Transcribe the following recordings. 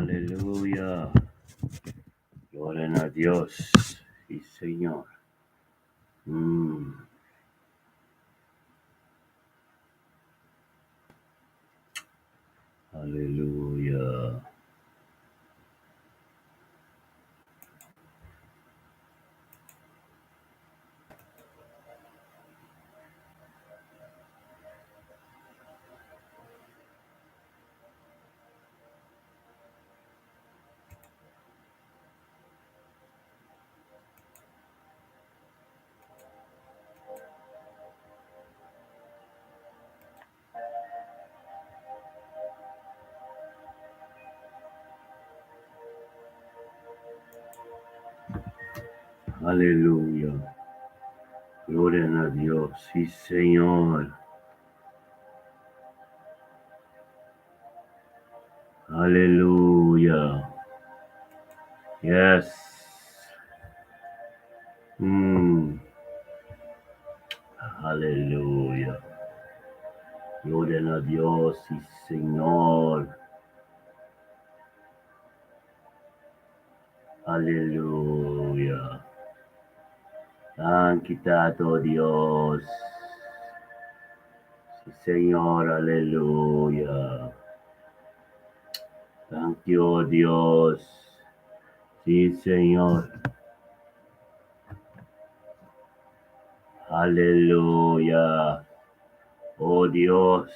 Aleluya. Gloria na Dios. Sí, Señor. Aleluya. Aleluya. Gloria na Dios. Sí, Señor. Aleluya. Yes. Aleluya. Gloria na Dios, sí, Señor. Aleluya. Danki Tata Dios. Sí, Señor, aleluya. Thank you, Dios. Sí, Señor. Aleluya. Oh Dios.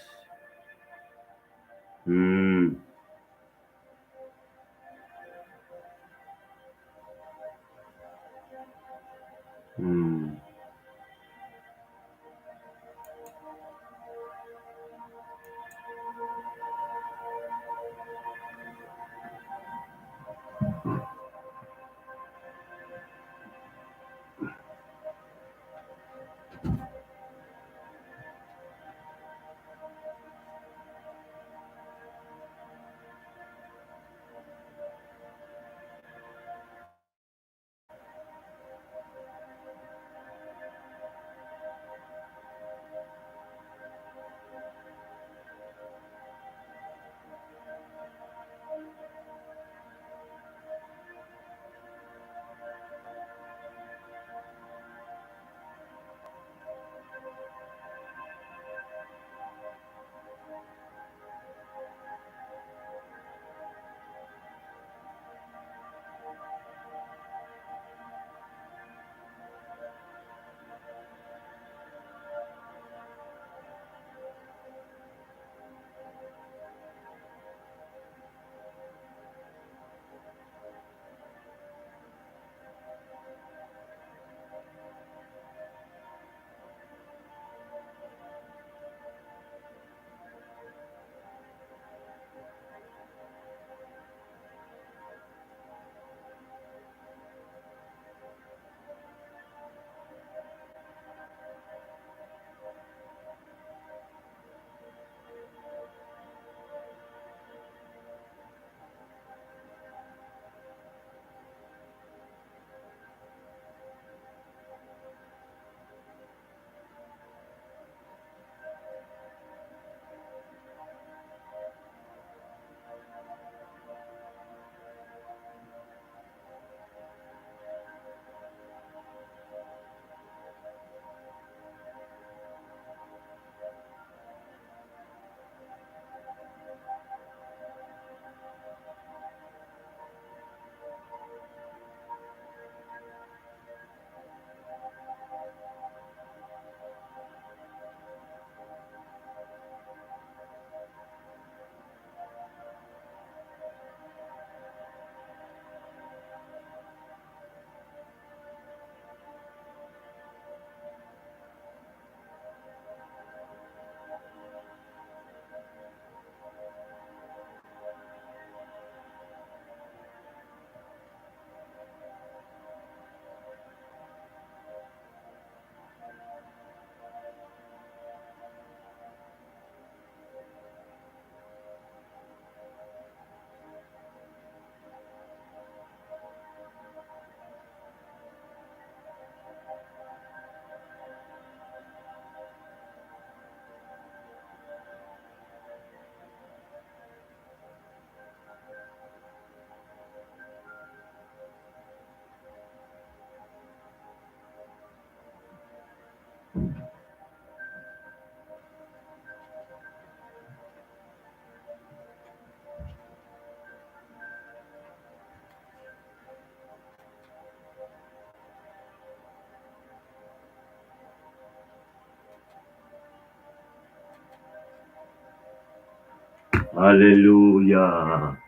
Aleluya.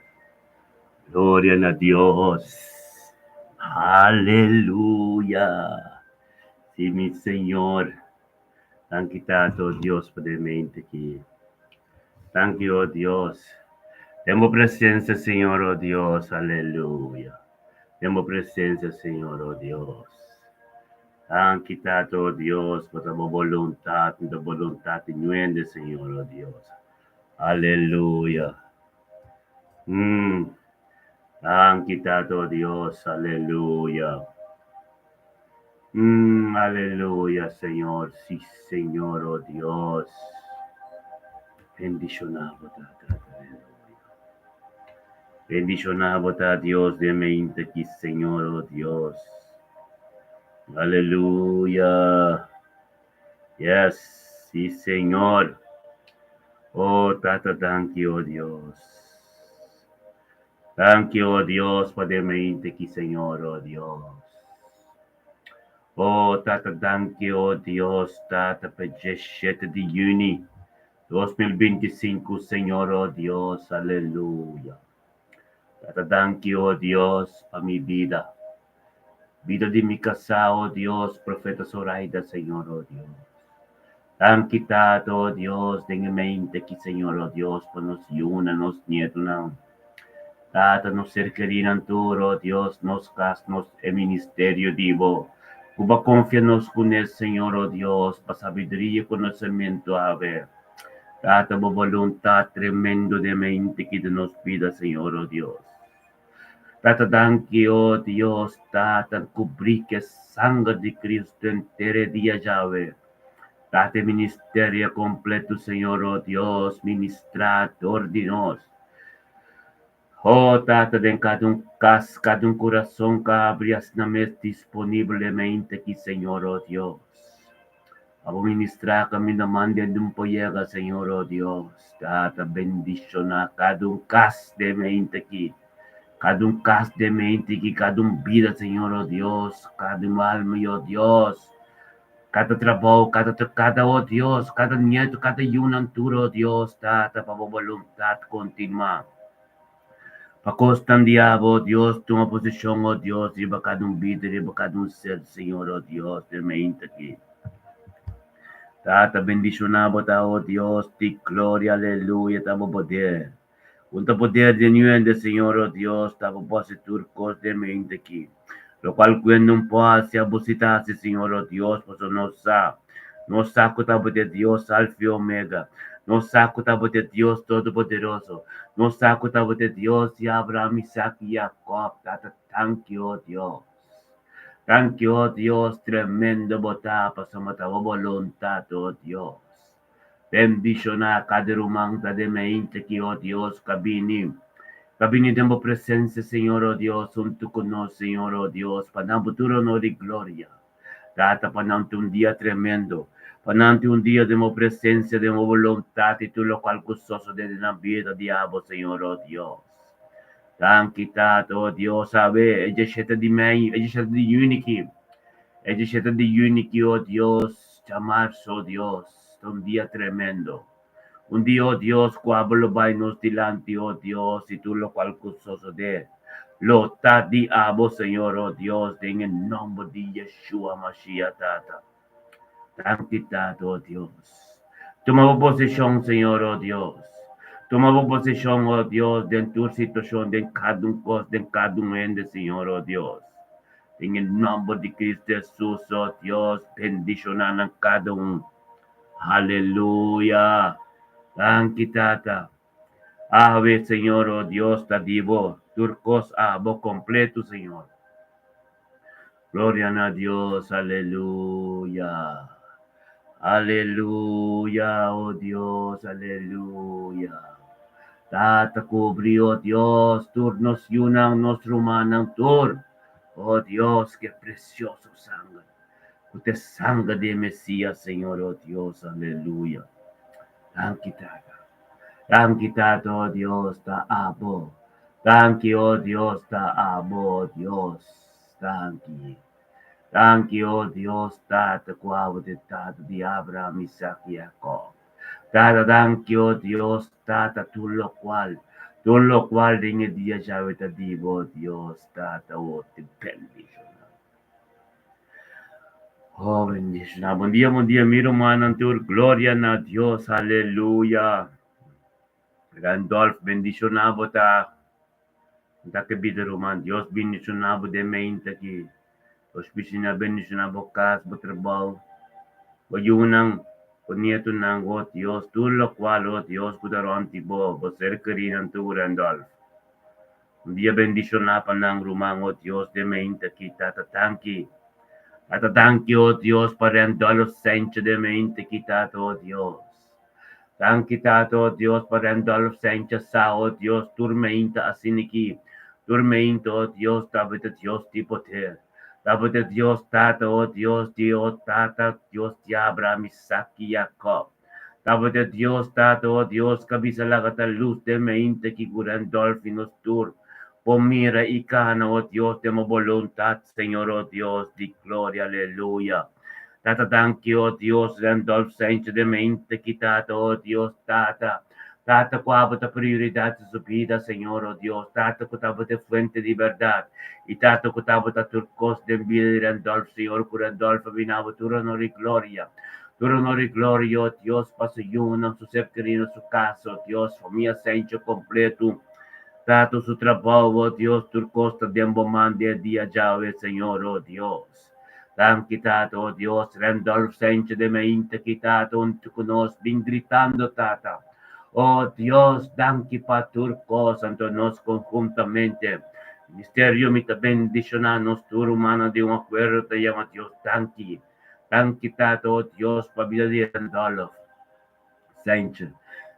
Gloria na Dios. Aleluya. Sí, mi Señor. Danki Tata, oh Dios, pa e mainta aki. Danki, oh Dios. Den bo presensia, Señor, oh Dios. Aleluya. Den bo presensia, Señor, oh Dios. Danki, Tata, oh Dios, pa bo boluntat, bo boluntat nuende, Señor, oh Dios. Aleluya. Danki, Tata, oh Dios. Aleluya. Aleluya, Señor. Sí, Señor, oh Dios. Bendishoná bo, Tata. Aleluya. Bendishoná bo, Dios, den mainta aki, Señor, oh Dios. Aleluya. Yes, sí, Señor. Oh, Tata, danki, oh Dios. Danki, oh Dios, pa e mainta aki, Señor, oh Dios. Oh, Tata, danki, oh Dios, Tata, pa 17 di yüni 2025, Señor, oh Dios, aleluya. Tata, danki, oh Dios, pa mi bida. Bida di mi kasá, oh Dios, Profeta Zoraida, Señor, oh Dios. Danki, Tata, oh Dios, den e mainta aki, Señor, oh Dios, pa nos yunan, nos nietonan. Tata, nos ser kerinan tur, oh Dios, nos kas, nos e ministerio di bo. Ku bo a konfia nos kuné, Señor, oh Dios, pa sabiduria i konosementu awe. Tata, bo boluntat tremendo den mainta aki den nos bida, Señor, oh Dios. Tata, danki, oh Dios, Tata, kubrí ku e sanger di Cristo henter e dia djawe. Tata, e ministerio kompleto, Señor, oh Dios, ministrá dor di nos. Oh, Tata, den kada un kas, kada un kurason ku a habri asina mes disponibel e mainta aki, Señor, oh Dios. Pa bo ministrá kaminda man den un por yega, Señor, oh Dios. Tata, bendishoná kada un kas den mainta aki. Kada un kas den mainta aki, kada un bida, Señor, oh Dios. Kada un alma, oh Dios. Kada trabou, kada kada, oh Dios, kada nieto, kada yunan tur, oh Dios, Tata, pa bo boluntat kontinuá. Pa kosnan di abo, oh Dios, tuma posishon, oh Dios, riba kada un bida, riba kada un ser, Señor, oh Dios, den mainta aki. Tata, bendishoná bo ta, oh Dios, di gloria, aleluya, ta bo poder. Un ta poder di hende, Señor, oh Dios, ta bo por hasi tur kos den mainta aki. Lokual ku hende no por hasi, abo si ta hasi, Señor, oh Dios, pasobra nos sa. Nos sa ku ta bo ta Dios Alfa i Omega. Nos sa ku ta bo ta Dios Todopoderoso. Nos sa ku ta bo ta Dios di Abraham, Isaac i Jacob. Tata, danki, oh Dios. Danki, oh Dios, tremendo bo ta, pasobra ta bo boluntat, oh Dios. Bendishoná kada ruman ta den mainta aki, oh Dios, ku a bini. Ku a bini den bo presensia, Señor, oh Dios, huntu ku nos, Señor, oh Dios, pa nan bo tur honor i gloria. Tata, pa nan ta un dia tremendo. Pa nan ta un dia den bo presensia, den bo boluntat i tur lokual ku sosodé den nan bida di abo, Señor, oh Dios. Danki, Tata, oh Dios, awe e 17 di mei, e 17 di yüni aki, e 17 di yüni aki, oh Dios, djamarsu, oh Dios, ta un dia tremendo. Un dia, oh Dios, ku abo lo bai nos dilanti, oh Dios, i tur lokual ku sosodé lo ta di abo, Señor, oh Dios, den e nòmber di Yeshua Mashiach, Tata. Danki, Tata, oh Dios. Tuma bo posishon, Señor, oh Dios. Tuma bo posishon, oh Dios, den tur situashon, den kada un kos, den kada un hende, Señor, oh Dios. Den e nòmber di Cristo Jesus, oh Dios, bendishoná nan kada un. Aleluya! Danki, Tata. Awe, Señor, oh Dios, ta di bo. Tur kos abo kompleto, Señor. Gloria na Dios, aleluya. Aleluya, oh Dios, aleluya. Tata kubri, oh Dios, tur nos yunan, nos rumannan, tur. Oh Dios, ku presioso sanger. Ku e sanger di Mesias, Señor, oh Dios, aleluya. Danki, Tata. Danki, Tata, oh Dios, ta abo. Danki, oh Dios, ta abo, oh Dios. Danki. Danki, oh Dios, Tata, ku abo ta Tata di Abraham, Isaac i Jacob. Tata, danki, oh Dios, Tata, tur lokual, tur lokual den e dia djawe ta di bo, Dios, Tata, oh, te bendishoná. Oh, bendishoná. Bon dia, bon dia, mi rumannan tur. Gloria na Dios, aleluya. Randolph, bendishoná bo ta. Ta ke bida ruman. Dios bendishoná bo den mente aki. Dios bishina bendishoná bo kas, bo trabou, bo yunan, bo nietonan, oh Dios, tur lokual, oh Dios, ku ta rònt di bo, bo ser kerinan tur, Randolph. Un dia bendishoná pa nan ruman, oh Dios, den mente aki. Tata, danki. Tata, danki, oh Dios, pa Randolph Sancho den mente aki, Tata, oh Dios. Danki, Tata, oh Dios, pa Randolph Sancho sa, oh Dios, tur meinta asin'aki. Tur meinta, oh Dios, tabata Dios di poder. Tabata Dios, Tata, oh Dios, di, oh Tata, Dios di Abraham, Isaac i Jacob. Tabata Dios, Tata, oh Dios, ku a bisa laga ta lus den meinta ki ku Randolph i nos tur por mira i kana, oh Dios, den bo boluntat, Señor, oh Dios di gloria, aleluya. Tata, danki, oh Dios, Randolph Sancho den mente ki, Tata, oh Dios, Tata. Tata, ku abo ta prioridat den su bida, Señor, oh Dios. Tata, ku tabata e fuente di bèrdat. I Tata, ku tabata tur kos den bida di Randolph, Señor, ku Randolph a bini abo tur honor i gloria. Tur honor i gloria, oh Dios, pa su yunan, su ser kerido, su kas, oh Dios, famia Sancho kompleto. Tata, su trabou, oh Dios, tur kos ta den bo man den e dia djawe, Señor, oh Dios. Danki, Tata, oh Dios, Randolph Sancho den mainta ki, Tata, huntu ku nos bin gritando, Tata. Oh Dios, danki pa tur kos, anto nos konhuntamente, Ministerio mi ta bendishoná nos tur rumannan di un akuerdo ta yama Dios danki. Danki, Tata, oh Dios, pa bida di Randolph Sancho.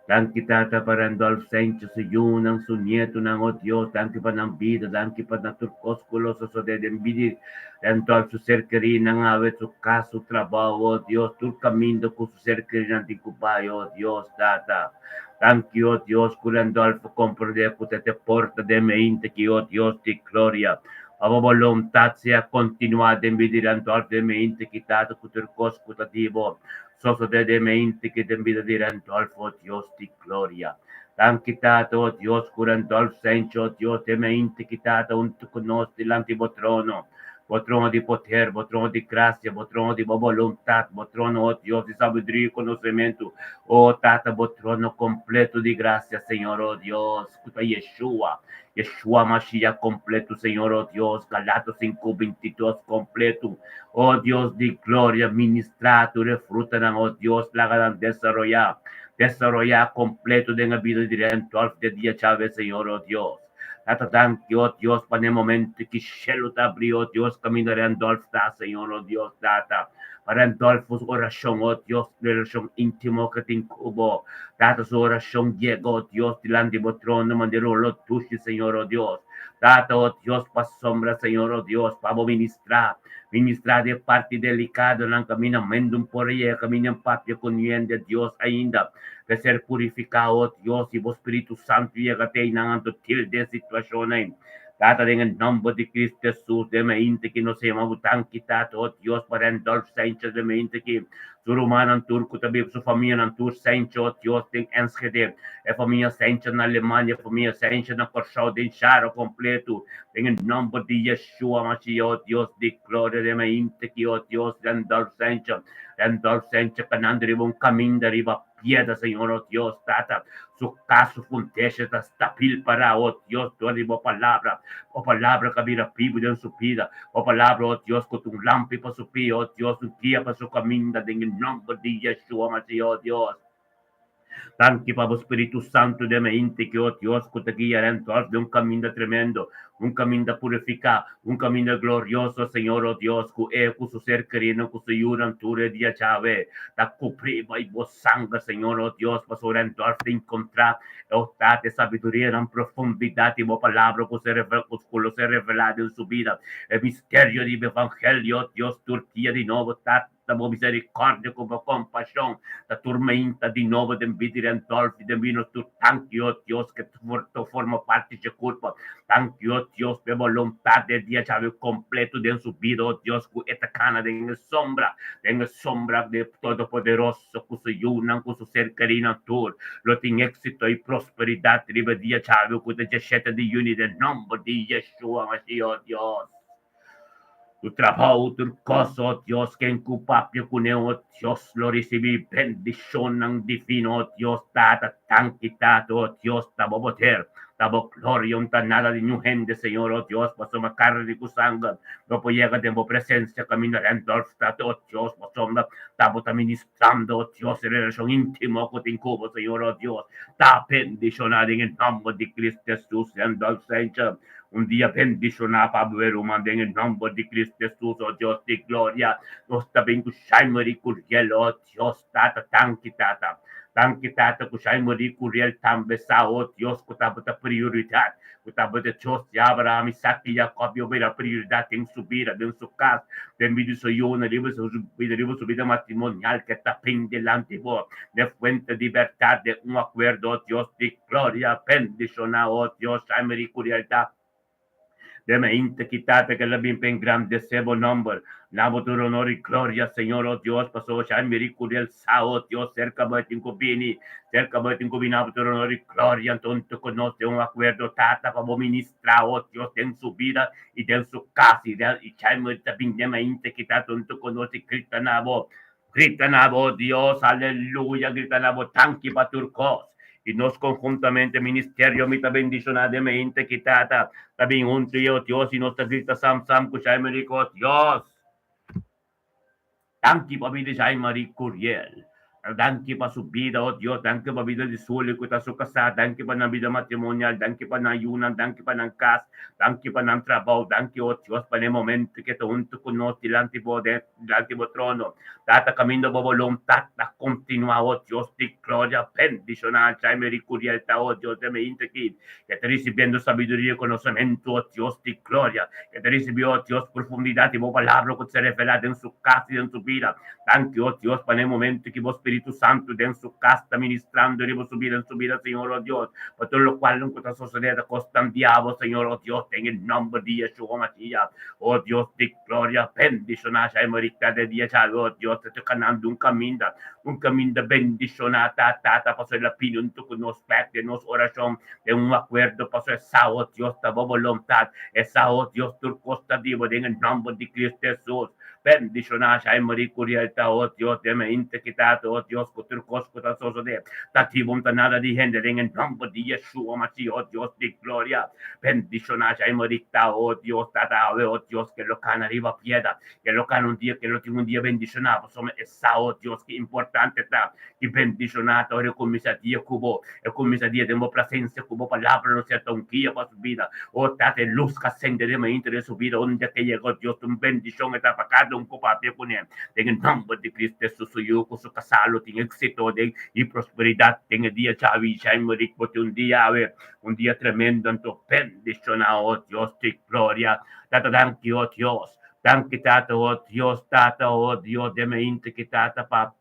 Danki, Tata, pa Randolph Sancho, su yunan, su nietunan, oh Dios, danki pa nan bida, danki pa nan tur kos ku lo sosodé den bida di Randolph, su ser kerínan awe, su kas, su trabou, oh Dios, tur kaminda ku su ser kerínan tin ku bai, oh Dios, Tata. Danki, oh Dios, ku Randolph a komprendé ku ta te porta den meinta ki, oh Dios di gloria, pa bo boluntat sea kontinuá den bida di Randolph den meinta ki, Tata, ku tur kos ku ta di bo. Sosodé den mente ki den bida di Randolph, oh Dios di gloria. Danki Tata, oh Dios, ku Randolph Sancho, oh Dios, den mente ki Tata huntu ku nos dilanti bo trono, bo trono di poder, bo trono di grasia, bo trono di bo boluntat, bo trono, oh Dios, di sabiduria i konosementu, oh Tata, bo trono kompleto di grasia, Señor, oh Dios, ku ta Yeshua, Yeshua Mashiach kompleto, Señor, oh Dios, Galato sinku 22 kompleto. Oh Dios di gloria, ministrá tur e frutanan, oh Dios, laga nan desaroyá, desaroyá kompleto den e bida di Randolph de dia djawe, Señor, oh Dios. Tata danki, oh Dios, pa n'e momento ki shelu ta abrí, oh Dios, kaminda Randolph ta, Señor, oh Dios, Tata, pa Randolph su orashon, oh Dios, relashon íntimo ke tin ku bo, Tata, su orashon yega, oh Dios, dilanti bo trono, manera un olor dushi, Señor, oh Dios. Tata, oh Dios, pasobra, Señor, oh Dios, pa bo ministrá, ministrá di e parti delikadonan kaminda mendun por yega, kaminda en papia ku niende Dios ainda ke ser purifiká, oh Dios, i bo Spiritu Santu yega te einan anto til den situashon ei. Tata, den e nòmber di Kristu Hesus, den mente ki nos yama bo danki, Tata, oh Dios, pa Randolph Sanchez, den mente ki su rumannan tur ku ta biba, su famianan tur, Sancho, oh Dios, den Enschede, e famia Sancho na Alemania, e famia Sancho na Kòrsou, den Sharo kompletu, den e nòmber di Yeshua Mashiach, oh Dios di gloria, den mainta ki, oh Dios, Randolph Sancho, Randolph Sancho kanando riba un kaminda riba piedra, Señor, oh Dios, Tata, su kas, su fundesha ta stabil pará, oh Dios, dor di bo palabra, bo palabra ka bira bibu den su bida. Bo palabra, oh Dios, ku ta un lampi pa su pia, oh Dios, un guia pa su kaminda, den e nòmber di Yeshua Mashiach, oh Dios. Danki pa bo Spiritu Santu den e hende ki, oh Dios, ku ta guia Randolph den un kaminda tremendo, un kaminda purifiká, un kaminda glorioso, Señor, oh Dios, ku e ku su ser kerinan, ku su yunan tur e dia djawe ta kubrí bai bo sanger, Señor, oh Dios, pasobra Randolph ta enkontrá E Tata, e sabiduria nan profundidat di bo palabra ku ser ku lo ser revelá den su bida. E misterio di bo evangelio, Dios, tur dia di nobo, Tata. Ta bo miserikòrdia ku bo kompashon ta turmenta di nobo den bida di Randolph i den bida nos tur. Danki, o Dios, ke ta forma parti dje kurpo. Danki, o Dios, p'e boluntat di e dia djawe kompleto den su bida, o Dios, ku e ta kana den e sombra, den e sombra di e Todopoderoso ku su yunan, ku su ser kerinan tur lo tin éksito i prosperidat riba e dia djawe ku ta djeshete di yüni den nòmber di Yeshua Mashiach, o Dios. Tu trabou, tur kos, o Dios, ken ku papia kuné, o Dios, lo risibí bendishonnan divino, o Dios, Tata, danki, Tata, o Dios, ta bo poder, ta bo gloria, un ta nada di niun hende, Señor, o Dios, pasobra karni ku sanger no por yega den bo presensia, kaminda Randolph, Tata, o Dios, pasobra ta bo ta ministrando, o Dios, e relashon íntimo ku tin ku bo, Señor, o Dios, ta bendishoná den e nòmber di Cristo Jesus, Randolph Sanger. Un dia bendishoná pa bo e ruman den e nòmber di Cristo Jesus, o Dios di gloria. Nos ta bin ku Shaimery Curiel, o Dios Tata, danki Tata. Danki Tata ku Shaimery Curiel tambe sa, o Dios, ku tabata prioridat, ku tabata Dios di Abraham, Isaac i Jacob i obira prioridat den su bida, den su kas, den bida di su yunan, riba su bida, riba su bida matrimonial ke ta bin dilanti bo, den fuente di bèrdat, den un akuerdo, o Dios di. Gloria bendishoná, o Dios, Jaime di Curiel ta den mainta ki Tata ke la bin pa engrandesé bo nòmber. Na bo tur honor i gloria, Señor, o Dios, pasobra Jaime di Curiel sa, o Dios, serka bo e tin ku bini, serka bo e tin ku bini na bo tur honor i gloria. Anto ku nos den un akuerdo, Tata, pa bo ministrá, o Dios, den su bida i den su kas, i Jaime ta bin den mainta ki Tata huntu ku nos i grita na bo. Grita na bo, Dios, aleluya, grita na bo, danki pa tur kos. I nos konhuntamente, ministerio, mi ta bendishoná den mente ki Tata ta bin huntu i, o Dios, i nos ta grita sam sam ku Jaime Rico, o Dios, danki pa bida Jaime Rico Curiel. Danki pa su bida, o Dios, danki pa bida di Sully ku ta su kasá, danki pa nan bida matrimonial, danki pa nan yunan, danki pa nan kas, danki pa nan trabou, danki, o Dios, pa n'e momento ke ta huntu ku nos dilanti bo den. Dilanti bo trono, Tata, kaminda bo boluntat ta kontinuá, o Dios di gloria, bendishoná Jaime Ricuriel ta, o Dios, den mi inter-kid, ke ta risibiendo sabiduria i konosementu, o Dios di gloria, ke ta risibí, o Dios, profundidat di bo palabra ku ta ser revelá den su kas i den su bida. Danki, o Dios, pa na e momento ki bo Spiritu Santu den su kas ta ministrando riba su bida, en su bida, Señor, o Dios, pa tur lokual ku ta sosodé ta kosnan diabel, Señor, o Dios, den e nòmber di Yeshua Mashiach, o Dios di. Gloria bendishoná Jaime Ricta de dia djawe oh Dios ta ta kanando un kaminda un kaminda bendishoná ta tata pasobra el a pidi huntu ku nos bek den nos orashon den un akuerdo pasobra e sa oh Dios ta bo boluntat e sa oh Dios tur kos ta di bo den e nòmber di Cristo Hesus bendishoná Jaime Rico Uriel ta oh Dios den e inter ki tata oh Dios ku tur kos ku ta sosodé ta di bo ta nada di hende den e nòmber di Yeshua Mashiach oh Dios di gloria. Bendishoná Jaime Ricta, oh Dios, Tata awe, oh Dios, ke lo kana riba pieda, ke lo kana un dia, ke lo tin un dia bendishoná, pasobra e sa, oh Dios, ki importante ta ki bendishoná ta ora e kuminsá dia ku bo, e kuminsá dia den bo presensia, ku bo palabra lo ser ta un guia pa su bida. Oh Tata, e lus ka sende den mainta den su bida, unda ke yega, oh Dios, ta un bendishon e ta pa kada un ku papia kuné. Den e nòmber di Cristo Hesus, su yu ku su kasá lo tin éksito den i prosperidat den e dia djawe. I Jaime Rick, bo tin un dia awe. Un dia tremendo anto bendiciona oh Dios di gloria Tata danki oh Dios danki Tata oh Dios Tata oh Dios den me inti ki Tata pa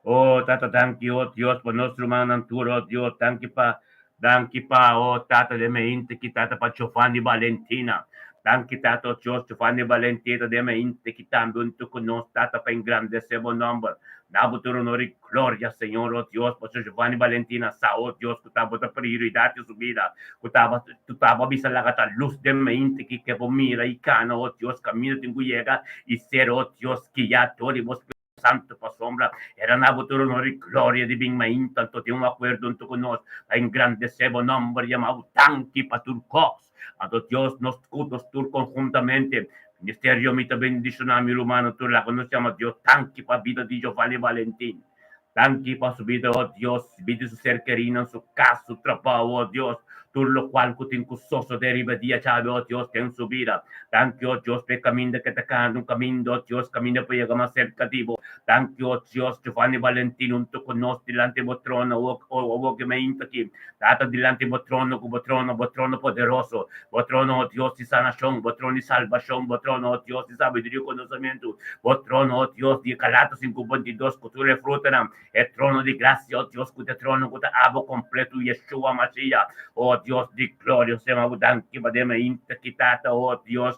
oh Tata danki oh Dios pa nos rumannan tur oh Dios danki pa danki pa oh Tata den me inti ki Tata pa Giovanni Valentina danki Tata oh Dios Giovanni Valentina den me inti ki tambe hunto ku nos Tata pa engrandece bo nomber Na bo tur honor i gloria, Señor, oh Dios, pasobra Giovanni Valentina sa, oh Dios, ku ta bo ta prioridat den su bida, ku ta ku ta bo a bisa laga ta lus den mente ki ke bo mira i kana, oh Dios, kaminda tin ku yega i ser, oh Dios, guiá dor di bo Spiritu Santu, pasobra era na bo tur honor i gloria di bin mainta, anto tin un akuerdo huntu ku nos pa engrandesé bo nòmber, yama bo danki pa tur kos. Anto Dios nos ku nos tur konhuntamente Ministerio mi ta bendishoná mi rumannan tur laga nos yama Dios danki pa bida di Giovanni Valentin. Danki pa su bida, oh Dios, bida di su ser kerinan, su kas, su trabou, oh Dios, tur lokual ku tin ku sosodé riba dia djawe, oh Dios, den su bida. Danki, oh Dios, pa e kaminda ke ta kanda, un kaminda, oh Dios, kaminda pa yega mas serka di bo. Danki, oh Dios, Giovanni Valentin huntu ku nos dilanti bo trono, oh, oh, ke mainta aki. Tata, dilanti bo trono, ku bo trono, bo trono poderoso, bo trono, oh Dios, di sanashon, bo trono di salbashon, bo trono, oh Dios, di sabiduria i konosementu, bo trono, oh Dios, di e Galatas sinku bintidos ku tur e frutanan, e trono di grasia, oh Dios, ku ta e trono ku ta abo kompletu, Yeshua Mashiach, oh Dios di gloria, Señor, bo danki pa den mainta ki, Tata, oh Dios,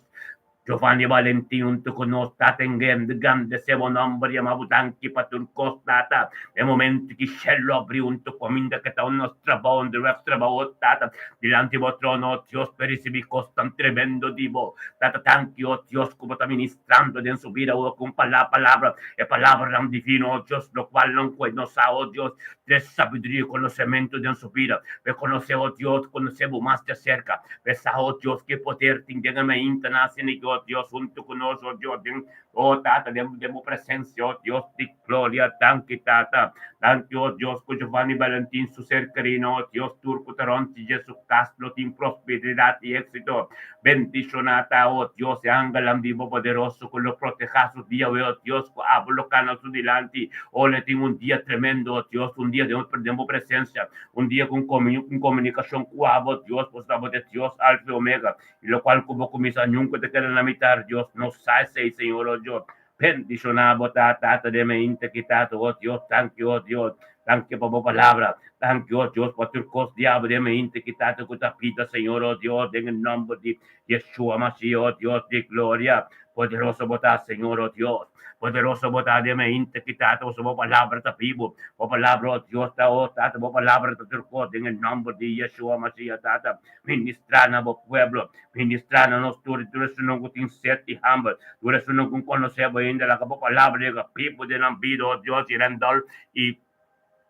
Giovanni Valentin huntu ku nos Tata en grandi grandesé bo nòmber yama bo danki pa tur kos Tata e momento ki shelu abri huntu ku aminda ke ta nos trabou on direct trabou o Tata dilanti bo trono o Dios pa risibí kos tan tremendo di bo Tata danki o Dios ku bo ta ministrando den su bida o ku un palabra e palabranan divino o Dios lokual nan ku e no sa o Dios Tres sabiduria i konosementu den su bida. P'e konosé, o Dios, konosé bo mas djaserka. P'e sa, o Dios, ke poder tin den e mainta nan asina ki, o Dios, huntu ku nos, o Dios, den, o Tata, den, den bo presensia, o Dios di gloria. Danki, Tata. Danki, o Dios, ku Giovanni Valentin, su ser kerino, o Dios, tur ku ta rònt di dje su kas lo tin prosperidat i éksito. Bendishoná ta, o Dios, e angelnan di bo poderoso ku lo protehá su dia, o Dios, ku abo lo kana su dilanti. O lo tin un dia tremendo, o Dios, un dia den bo presensia, un dia ku un komunikashon ku abo, Dios, pasobra abo ta e Dios Alfa i Omega, i lokual ku bo kuminsá nunka ta keda na mitar, Dios. Nos sa esei, Señor, o Dios. Bendishoná bo ta, Tata den mi inta ki Tata, o Dios, danki, o Dios, danki pa bo palabra, danki, o Dios, pa tur kos di abo den mi inta ki Tata ku ta pida, Señor, o Dios, den e nòmber di Yeshua Mashiach, o Dios di gloria, poderoso bo ta, Señor, o Dios, poderoso bo ta den mi inta ki Tata, pasobra bo palabra ta bibu, bo palabra, o Dios, ta, o Tata, bo palabra ta tur kos, den e nòmber di Yeshua Mashiach, Tata, ministrá na bo pueblo, Ministrá na nos tur i tur esunnan ku tin set i hamber, tur esunnan ku konosé bo ainda, laga bo palabra yega pipu den nan bida, o Dios, i Randolph i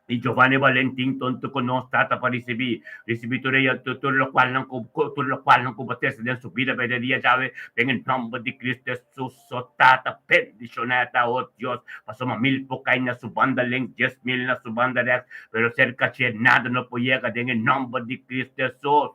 i Giovanni Valentin tonto ku nos tata pa risibí, risibí tur e tur lokualnan ku tur lokualnan ku bo trese den su bida pa e dia djawe, den e nòmber di Cristo Hesus, o Tata, bendishoná ta, o Dios, pasobra mil por kai na su banda links, 10,000 na su banda rèks, pero serka dje nada no por yega, den e nòmber di Cristo Hesus.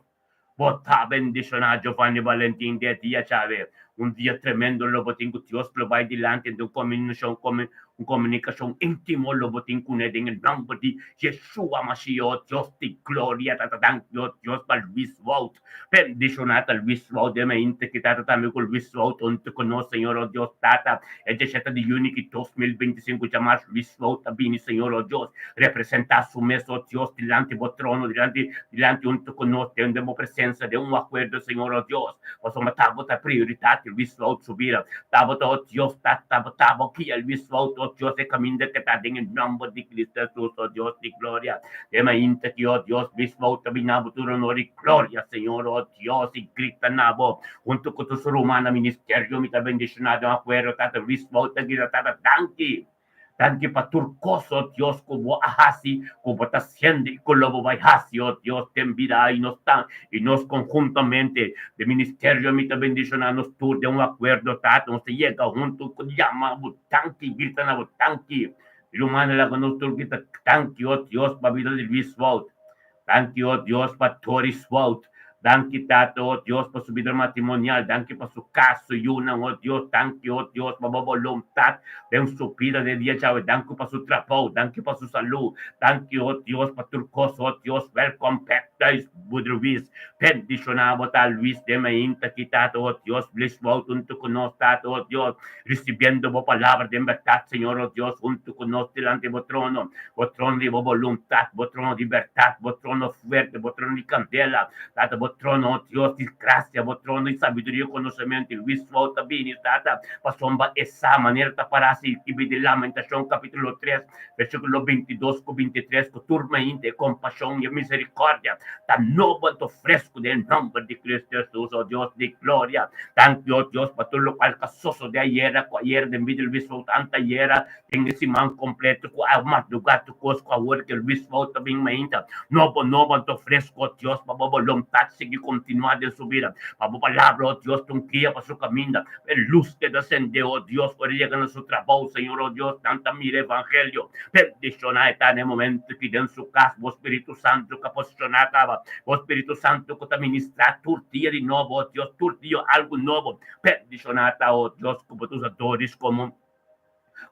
Bo ta bendishoná Giovanni Valentin di e dia djawe. Un dia tremendo lo bo tin ku Dios lo bai dilanti den un un komunikashon íntimo lo bo tin kuné den e nòmber di Yeshua Mashiach Dios di gloria ta ta danki o Dios pa Luis Wout. Bendishoná ta Luis Wout den mainta ki ta ta tambe ku Luis Wout huntu ku nos Señor o Dios Tata e diesshete di yüni ki 2025 djamas Luis Wout a bini Señor o Dios representá su mes o Dios dilanti bo trono dilanti Dilanti huntu ku nos den den bo presensia den un akuerdo, Señor, o Dios, pasobra ta bo ta prioridat di Luis Wout su bida. Ta bo ta, o Dios, ta ta bo ta bo guia Luis Wout, o Dios, e kaminda ke ta den e nòmber di Cristo Hesus, o Dios di gloria. Den mainta ki, o Dios, Luis Wout ta bin na bo tur honor i gloria, Señor, o Dios, i grita na bo huntu ku tur su rumannan ministerio. Mi ta bendishoná den un akuerdo, Tata Luis Wout ta grita, Tata, danki. Danki pa tur kos, o Dios, ku bo a hasi, ku bo ta hasiendo i ku lo bo bai hasi, o Dios, den bida i nos ta i nos konhuntamente den ministerio. Mi ta bendishoná nos tur den un akuerdo, Tata, nos ta yega huntu ku yama bo danki, grita na bo danki. Mi rumannan, laga nos tur grita danki, o Dios, pa bida di Luis Wout. Danki, o Dios, pa Doris Wout. Danki, Tata, o Dios, pa su bida matrimonial. Danki pa su kas, su yunan, o Dios. Danki, o Dios, pa bo boluntat den su bida den dia djawe. Danki pa su trabou. Danki pa su salú. Danki, o Dios, pa tur kos, o Dios. Welkom back thuis, Broeder Luis. Bendishoná bo ta, Luis, den mainta aki, Tata, o Dios. Luis Wout huntu ku nos, Tata, o Dios, risibiendo bo palabra den bèrdat, Señor, o Dios, huntu ku nos dilanti bo trono. Bo trono di bo boluntat, bo trono di bèrdat, bo trono fuerte, bo trono di kandela, Tata, bo trono, o Dios di grasia, bo trono di sabiduria i konosementu. Luis Wout ta bini, Tata, pasobra e sa manera ta pará si skibi di Lamentashon kapítulo 3, versíkulo 22 ku 23, ku tur mainta e kompashon i e miserikòrdia ta nobo anto fresku den e nòmber di Kristu Hesus, o Dios di gloria. Danki, o Dios, pa tur lokual ku a sosodé ayera ku ayera den bida di Luis Wout, antayera, Den e siman kompleto ku a madrugá tur kos ku awor ke Luis Wout ta bin mainta. Nobo, nobo anto fresko, Dios pa bo boluntat. sigui kontinuá den su bida. Pa bo palabra, o Dios, ta un guia pa su kaminda. E lus keda sendé, o Dios, ora e yega na su trabou, Señor, o Dios, nan ta mira evangelio. Bendishoná e ta na e momento ki den su kas bo Spiritu Santu ka posishoná kaba. Bo Spiritu Santu ku ta ministrá tur dia di nobo, o Dios, tur dia algu nobo. Bendishoná ta, o Dios, ku bo ta usa Doris komo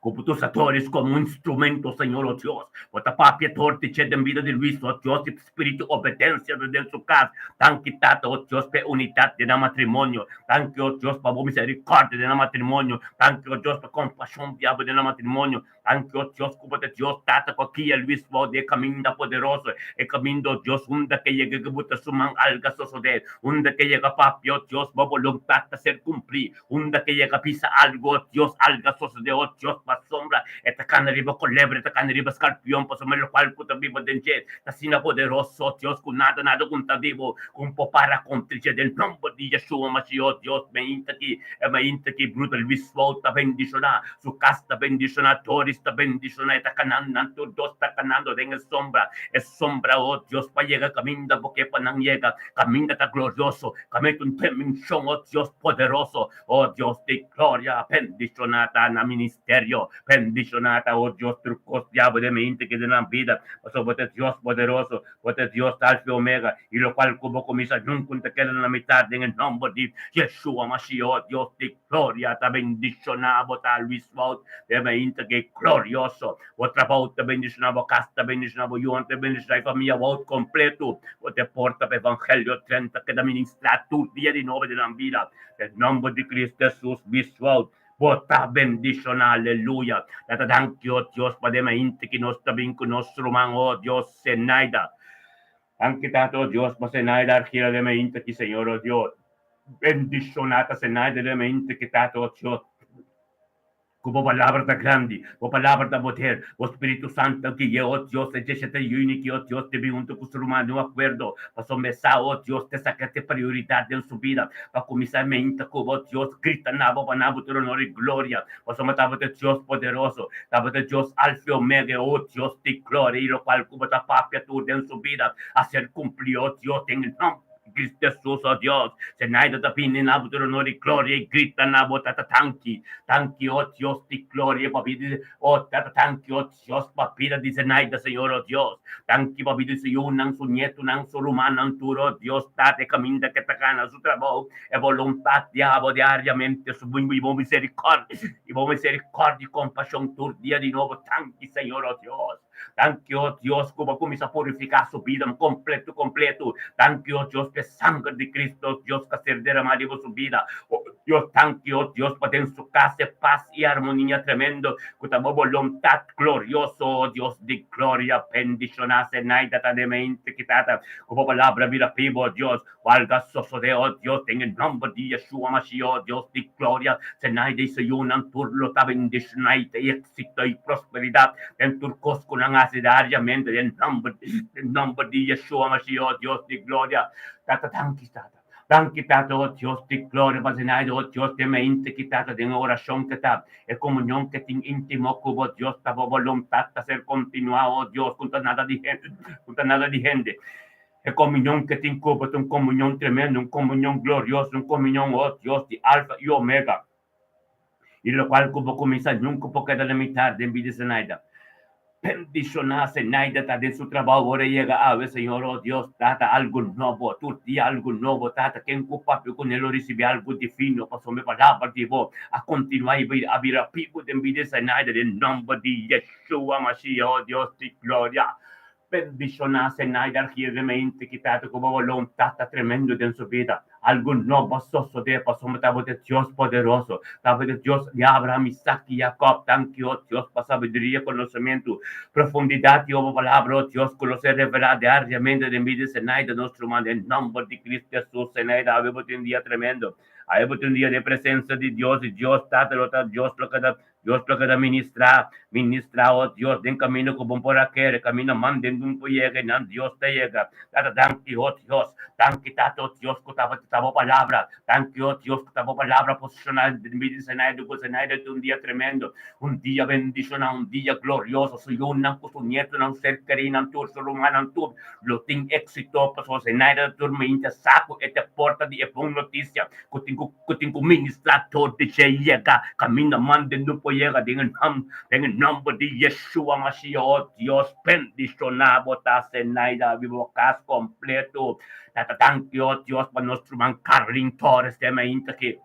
Ku bo ta usa Doris komo un instrumento, Señor, o Dios. Bo ta papia dor di dje den bida di Luis, o Dios, i spiritu obedensia ta den su kas. Danki, Tata, o Dios, pa e unidat den nan matrimonio. Danki, o Dios, pa bo miserikòrdia den nan matrimonio. Danki, o Dios, pa kompashon di abo den nan matrimonio. Danki, o Dios, ku bo ta Dios, Tata, ku a guia Luis bou di e kaminda poderoso, e kaminda, o Dios, unda ke yega ku bo ta su man alga sosodé, unda ke yega papia, o Dios, bo boluntat ta ser kumplí. Unda ke yega bisa algu, o Dios, alga sosodé, o Dios, pasobra e ta kana riba kolebra, e ta kana riba skarpion, pasobra lokual ku ta biba den dje ta asina poderoso, o Dios, ku nada, nada ku ta bibu ku un por para kontra dje. Den nomber di Yeshua Mashiach, o Dios, mainta aki, e mainta aki, bruder Luis Wout ta bendishoná, su kas ta bendishoná, Doris ta bendishoná, e ta kanando, nan tur dos ta kanando den e sombra, e sombra, o Dios, pa yega kaminda bo ke pa nan yega, kaminda ta glorioso, Kaminda un dimenshon, o Dios poderoso, o Dios di gloria, bendishoná ta nan ministerio, bendishoná ta, o Dios, tur kos diabel den mente ke den nan bida, pasobra bo ta Dios poderoso, bo ta Dios ta Alfa i Omega, i lokual ku bo kuminsá nunka no ta keda na mitat den e nòmber di Yeshua Mashiach, o Dios di gloria, ta bendishoná bo ta Luis Wout den mente ke glorioso, bo trabou ta bendishoná, bo kas ta bendishoná, bo yunan ta bendishoná i famia Wout kompleto. Bo ta e porta pa evangelio drenta keda ministrá tur dia di nobo den nan bida. Den nomber di Cristo Jesus, Bisual, bo ta bendishoná. Aleluya. Tata danki, oh Dios, pa den mainta ki nos ta bin ku nos ruman, oh Dios, Zenaida. Danki, Tata, oh Dios, pa Zenaida Argila den mainta ki, Señor, oh Dios. Bendishoná ta Zenaida den mainta ki, Tata, oh Dios. Ku bo palabra ta grandi, bo palabra ta poder, bo Spiritu Santu gui'é, o Dios, e djeshete yüni ki, o Dios, debe huntu ku su ruman den un akuerdo, pasobra e sa, o Dios, ta esaki ta e prioridat den su bida, pa kuminsá meinta ku bo, Dios, grita na bo pa na bo tur onor i gloria, pasobra tabata e Dios poderoso, tabata e Dios Alfa i Omega, o Dios di gloria, i lokual ku bo ta papia tur den su bida a ser kumplí, o Dios, den e nòmber. Cristo Jesus, oh Dios, Zenaida ta bini na bo tur honor i gloria i grita na bo Tata tanki, tanki, oh Dios di gloria pa bida di, oh Tata tanki, oh Dios pa bida di Zenaida, Señor, oh Dios, tanki pa bida di su yunan, su nietunan, su rumannan tur, oh Dios, Tata e kaminda ke ta gana su trabou, e boluntat di abo diariamente, su bo misericordia, i bo misericordia i kompashon tur dia di nobo, tanki, Señor, oh Dios. Danki, o Dios, ku bo a kuminsá purifiká su bida kompletu kompletu. Danki, o Dios, pa e sanger di Kristu, Dios, ku a ser deramá riba su bida. O Dios, danki, o Dios, pa den su kas e pas i armonia tremendo ku ta bo boluntat glorioso, o Dios di gloria. Bendishoná Zenaida ta den mente ki Tata, ku bo palabra bira bibu, o Dios. Valga sosodé, oh Dios, den e nomber di Yeshua Mashiach, oh Dios di gloria, Zenaida i su yunan tur lo ta bendishoná i ta éxito i prosperidat den tur kos ku nan hasi diariamente den nomber, den nomber di Yeshua Mashiach, oh Dios di gloria. Tata, danki, Tata. Danki, Tata, oh Dios di gloria, pa Zenaida, oh Dios, den mente ki Tata, den e orashon ke ta, e komunion ke tin íntimo ku bo, Dios, ta bo boluntat ta ser kontinuá, oh Dios, ku ta nada di hende, ku ta nada di hende. E komunion ke tin ku bo ta un komunion tremendo, un komunion glorioso, un komunion, oh Dios, di Alfa i Omega, i lokual ku bo kuminsá nunka por keda na mitar den bida Zenaida. Bendishoná Zenaida ta den su trabou ora e yega awe, Señor, oh Dios, Tata, algu nobo, tur dia algu nobo, Tata, ken ku papia kuné lo risibí algu divino, pasobra e palabra di bo a kontinuá i a bira bibu den bida Zenaida, den nòmber di Yeshua Mashiach, oh Dios di gloria. Bendishoná Zenaida argievemente ki Tata ku bo boluntat ta tremendo den su bida. Algu nobo a sosodé pasobra tabata e Dios poderoso, tabata e Dios di Abraham, Isaac i Jacob. Danki, o Dios, pa sabiduria, konosementu, profundidat di bo palabra, o Dios, ku lo ser revelá diariamente den bida di Zenaida, nos ruman, den nòmber di Cristo Hesus. Zenaida, awe bo tin un dia tremendo. Awe bo tin un dia den presensia di Dios, i Dios Tata lo ta Dios lo keda Dios lo keda ministrá. Ministra, oh Dios, den camino cu bon por a kere, camino man den dun por yega y nan Dios ta yega. Tata, danki, oh Dios. Danki, Tata, oh Dios, cu tabata bo palabra. Danki, oh Dios, cu ta bo palabra posiciona den bida di Zenaida, cu Zenaida ta un dia tremendo, un dia bendiciona, un dia glorioso. Su yunan cu su nietonan, su ser kerinan tur, su rumannan tur lo tin exito, pasobra Zenaida ta tur mainta sa cu e ta porta di e bon noticia cu tin cu cu tin cu ministra tur di dje yega caminda mande no por yega den e nom den e nomber di Yeshua Mashiach, oh Dios, bendiciona bo ta Zenaida, biba bo cas completo. Tata danki oh Dios pa nos ruman Carlin Torres den mainta aki.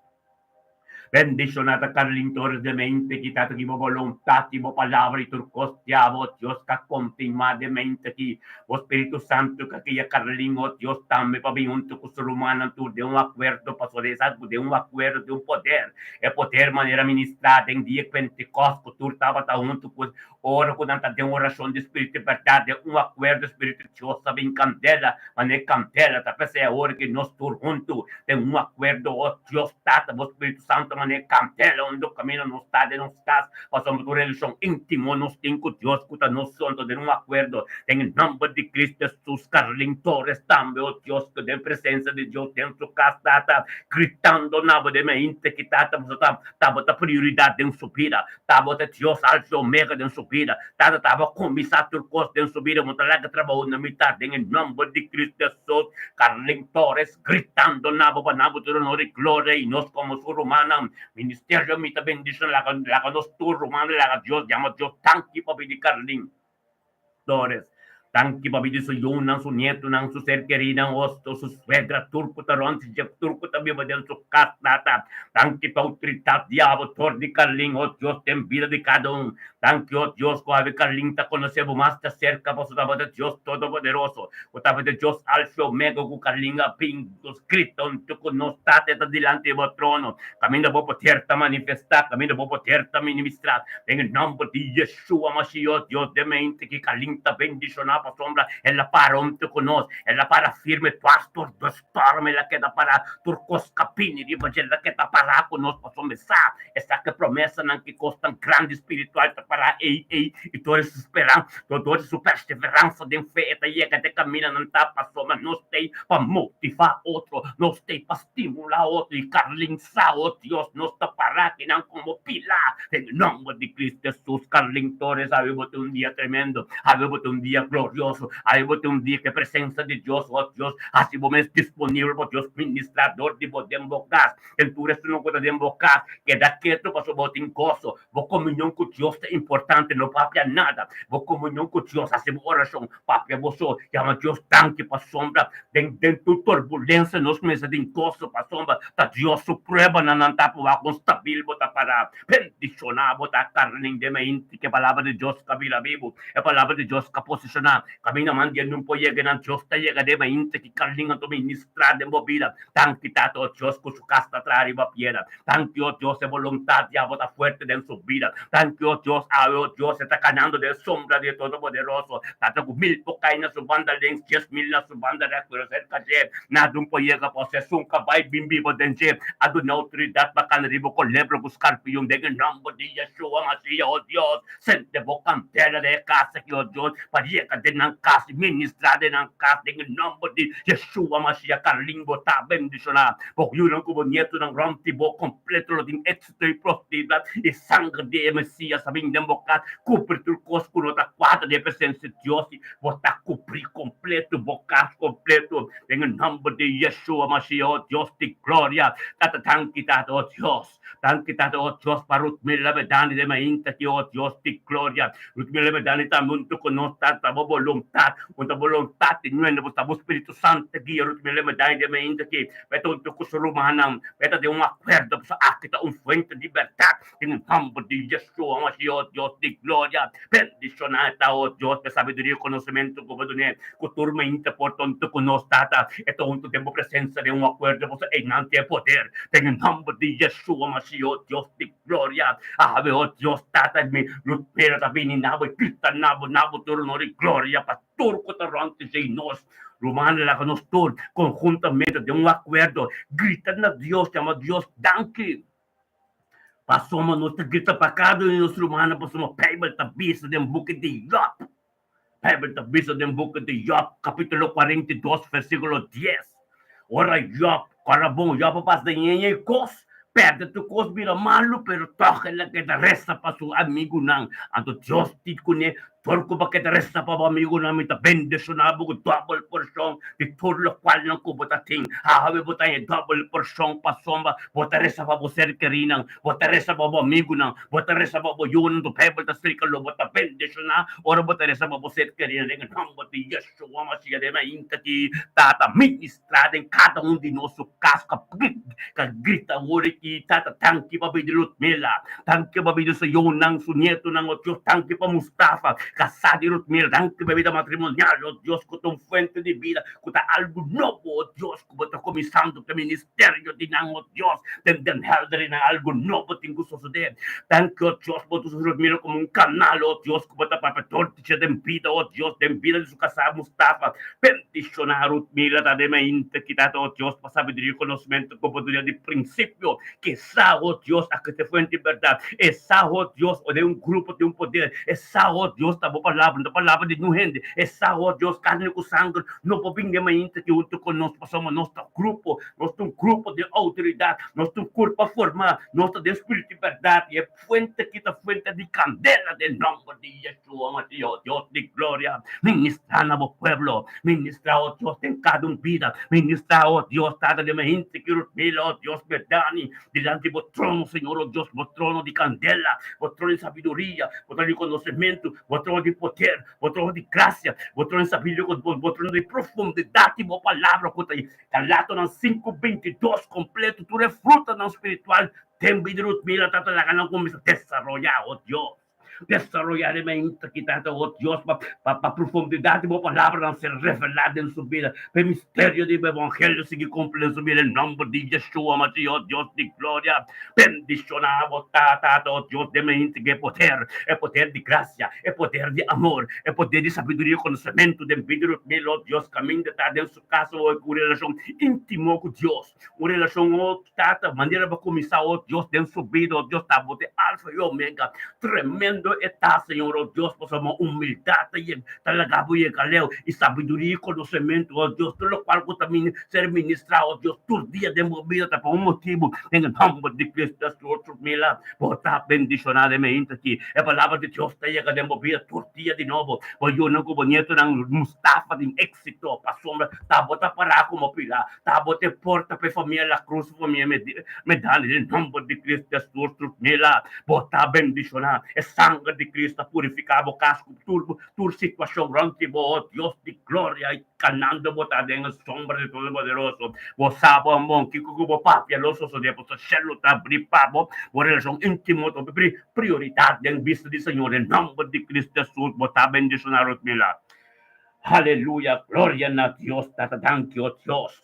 Bendiciona ta Carlin Torres den mainta aki Tata ki bo boluntad y bo palabra y tur cos diabo oh Dios ka continua den mainta aki. Bo Spiritu Santo ka guia Carlin oh Dios tambe pa bin hunto cu su rumannan tur den un acuerdo pasobra esaki cu den un acuerdo tin un poder. E poder manera ministra den dia Pentecost cu tur tabata hunto cu Ora ku nan ta den orashon di spiritu di bèrdat, den un akuerdo, spiritu di Dios ta bin kandela, manera e kandela ta p'esei awor ki nos tur huntu den un akuerdo, o Dios Tata, bo Spiritu Santu manera e kandela unda kaminda nos ta den nos kas, pasobra tur relashon íntimo nos tin ku Dios ku ta nos Santo den un akuerdo, den e nòmber di Cristo Hesus. Carlin Torres tambe, o Dios, ku den presensia di Dios den su kas, Tata, gritando na bo den mente ki Tata, boso ta tabata prioridat den su bida. Tabata Dios Alfa y Omega den su bida. Tata taba kuminsá tur kos den su bida. Bo ta laga trabou na mitar den e nòmber di Cristo Hesus. Carlin Torres gritando na bo pa na bo tur honor y gloria y nos komo su rumannan. Ministerio mi ta bendiciona laga laga nos tur rumannan laga Dios yama Dios danki pa bida di Carlin. Torres. Danki pa bida su yunan, su nietonan, su ser kerinan, osto, su suegra, tur ku ta rònt dje, tur ku ta biba den su kas, Tata. Danki pa outoridat di abo tor di Carlin, oh Dios, den bida di kada un. Danki, oh Dios, ku awe Carlin ta konosé bo mas djaserka, pasobra tabata Dios Todopoderoso, ku tabata Dios Alfa i Omega, ku Carlin a bin nos grita huntu ku nos, Tata, e ta dilanti di bo trono, kaminda bo poder ta manifestá, kaminda bo poder ta ministrá, den e nòmber di Yeshua. Yeshua Mashiach, Dios den mente ki kalinta bendishoná pasobra el a para huntu ku nos, el a para firme dwars tur de storm, el a keda pará tur kos ka bini riba dje, el a keda pará ku nos pasobra e sa esaki promesanan ki kos tan grandi spiritual ta pará ei ei i tur e su speransa, door di su perseveransa den fe e ta yega den kamindanan ta pasobra nos t'ei pa motivá otro, nos t'ei pa Stimula otro y Carlin sa, oh Dios, nos ta para akinan como pilar den e nomber di Cristo Jesus. Carlin Torres, awe bo tin un dia tremendo, awe bo tin un dia glorioso, awe bo tin un dia cu e presencia di Dios, oh Dios, haci bo mes disponibel pa Dios ministra dor di bo den bo cas. Den tur esun cu ta den bo cas, keda keto pasobra bo tin goso. Bo comunion cu Dios ta importante, no papia nada. Bo comunion cu Dios, haci bo oracion, Papia boso yama Dios danki pasobra den den tur turbulensia nos mester tin goso pasobra ta Dios su pruebanan nan ta pa wak kon stabil bo ta para. Bendishoná bo ta Carlin den meinti ke palabra di Dios ka bira bibu e palabra di Dios ka posishoná kaminda man di e nun por yega nan Dios ta yega den meinti ki Carlin anto ministrá den bo bida. Danki Tata o Dios ku su kas ta traha riba piedra. Danki o Dios e boluntat di abo ta fuerte den su bida. Danki o Dios awe o Dios e ta kanando den sombra di e Todopoderoso. Tata ku mil por kai na su banda links, 10,000 na su banda rèks, pero serka dje nada un por yega pasobra esun ka bai bin biba den dje. A duna outoridat pa kana riba kolebra ku skarpion den e nòmber di Yeshua Masiya o Dios. Sende bo kandela den e kas aki o Dios pa yega den nan kas i ministra den nan kas den e nòmber di Yeshua Mashiach. Carlin bo ta bendishoná. Bo yunan ku bo nietonan rònt di bo kompleto lo tin éksito i prosperidat i sanger di e Mesias a bin den bo kas kubri tur kos ku no ta kuadra di e presensia di Dios i bo ta kubrí kompleto bo kas kompleto den e nòmber di Yeshua Mashiach o Dios di gloria. Tata danki Tata o Dios. Danki Tata o Dios pa Rutmila Bedani den mainta aki o Dios di gloria. Rutmila Bedani ta huntu ku nos Tata bo boluntat un ta boluntat di nuende bo ta bo Spiritu Santo guia Rutmila Bedani den mainta aki pa e ta huntu ku su rumannan pa e ta den un akuerdo pasobra aki ta un fuente di bèrdat den e nòmber di Yeshua Mashiach o Dios di gloria. Bendishona e ta o Dios pa e sabiduria i konosementu ku bo dun'é ku tur mainta por ta huntu ku nos Tata e ta huntu den bo presensia den un akuerdo pasobra einan tin e poder Den e nomber di Yeshua Mashiach, Dios di gloria, awe, o Dios Tata, mi lutera ta bini na bo i grita na bo, na bo tur honor i gloria pa tur ku ta rònt di nos. Rumannan, laga nos tur konhuntamente den un akuerdo grita na Dios, yama Dios danki. Pasobra nos ta grita pa kada un di nos rumannan pasobra Beibel ta bisa den buki di Yòb. Beibel ta bisa den buki di Yòb kapítulo 42 versíkulo 10. Ora Yòb, kòrda bon, Yòb a pasa den ñeñe kos, pèrdè tur kos, bira malu, pero tòg el a keda resa pa su amigunan. Anto Dios di kuné, Tur ku bo keda resa pa bo amigunan, mi ta bendishoná bo ku dòbel porshon di tur lokualnan ku bo ta tin. Awe bo ta haña dòbel porshon pasobra bo ta resa pa bo ser kerinan, bo ta resa pa bo amigunan, bo ta resa pa bo yunan. Tu Beibel ta splika lo bo ta bendishoná ora bo ta resa pa bo ser kerinan. Den e nòmber di Yeshua Mashiach den mainta ki Tata ministrá den kada un di nos su kas ka grita awor aki, Tata, danki pa bida Ludmila. Danki pa bida su yunan, su nietonan, oh Dios. Danki pa Mustafa, kasá di Rutmila. Danki pa bida matrimonial, oh Dios, ku ta un fuente di bida, ku ta algu nobo, oh Dios, ku bo ta kuminsando ku e ministerio di nan, oh Dios, den Den Helder i nan algu nobo tin ku sosodé. Danki, oh Dios, bo ta usa Rutmila komo un kanal, oh Dios, ku bo ta papia tur dicha den bida, oh Dios, den bida di su kasá Mustafa. Bendishoná Rutmila ta den mainta ki ta, oh Dios, pa sabiduria i konosmentu ku bo duna di prinsipio. Sa, oh Dios, a kete fuente di bèrdat. E sa, oh Dios, o den un grupo tin un poder. E sa, oh Dios, ta bo palabra, no ta palabra di niun hende. E sa, oh Dios, karni ku sanger no por bin den mainta aki huntu ku nos, pasobra nos ta grupo, nos ta un grupo den outoridat, nos ta un kurpa formá, nos ta den spiritu di bèrdat, i e fuente aki ta fuente di kandela den nòmber di Yeshua Mashiach, Dios di gloria. Ministrá na bo pueblo, ministrá, oh Dios, den kada un bida, ministrá, oh Dios, Tata den hende ki rutmila, oh Dios, Medani, dilanti bo trono, Señor, oh Dios, bo trono di kandela, bo trono di sabiduria, bo trono di konosementu, bo trono di poder, bo trono di grasia, bo trono di sabiduria, bo trono di profundidat di bo palabra ku ta Galatonan 5:22 kompleto, tur e frutanan spiritual den bida rutmila, Tata, laga nan kuminsá desaroyá, oh Dios. Desaroyá den mente ki Tata, oh Dios, pa pa profundidad di bo palabranan ser revelá den su bida, pa e misterio di bo evangelio sigui cumpli den su bida, den nomber di Yeshua Mashiach, oh Dios di gloria. Bendiciona bo Tata, Tata, oh Dios, den mente ki e poder, e poder di gracia, e poder di amor, e poder di sabiduria y conocemento den bida di mil, oh Dios, caminda ta den su casa, oh, cu relacion intimo cu Dios. Un relashon, oh Tata, manera bo kuminsá, oh Dios, den su bida, oh Dios, ta bo te Alfa i Omega. Tremendo e ta, Señor, oh Dios, pasobra bo humildat ta yega, ta laga bo yega leu, i sabiduria i konosementu, oh Dios, tur lokual ku ta ser ministrá, oh Dios, tur dia den bo bida ta pa un motibu, den e nòmber di Cristo Hesus, mira, bo ta bendishoná den mainta aki. E palabra di Dios ta yega den bo bida tur dia di nobo. Bo yunan ku bo nietonan, Mustafa tin éksito, pasobra ta bo ta pará komo pilá. Ta bo te porta pa e famia La Cruz, famia Medani, den nomber di Cristo Jesus, Trutmila, bo ta bendiciona. E sanger di Cristo ta purifica bo cas cu tur tur situacion rond di bo, oh Dios di gloria, y canando bo ta den e sombra di Todopoderoso. Bo sa bon bon kico cu bo papia lo sosode, pasobra cielo ta abri pa bo, bo relacion intimo ta hopi prioridad den bista di Señor, den nomber di Cristo Jesus, bo ta bendiciona, Rutmila. Aleluya, gloria na Dios Tata, danki o Dios.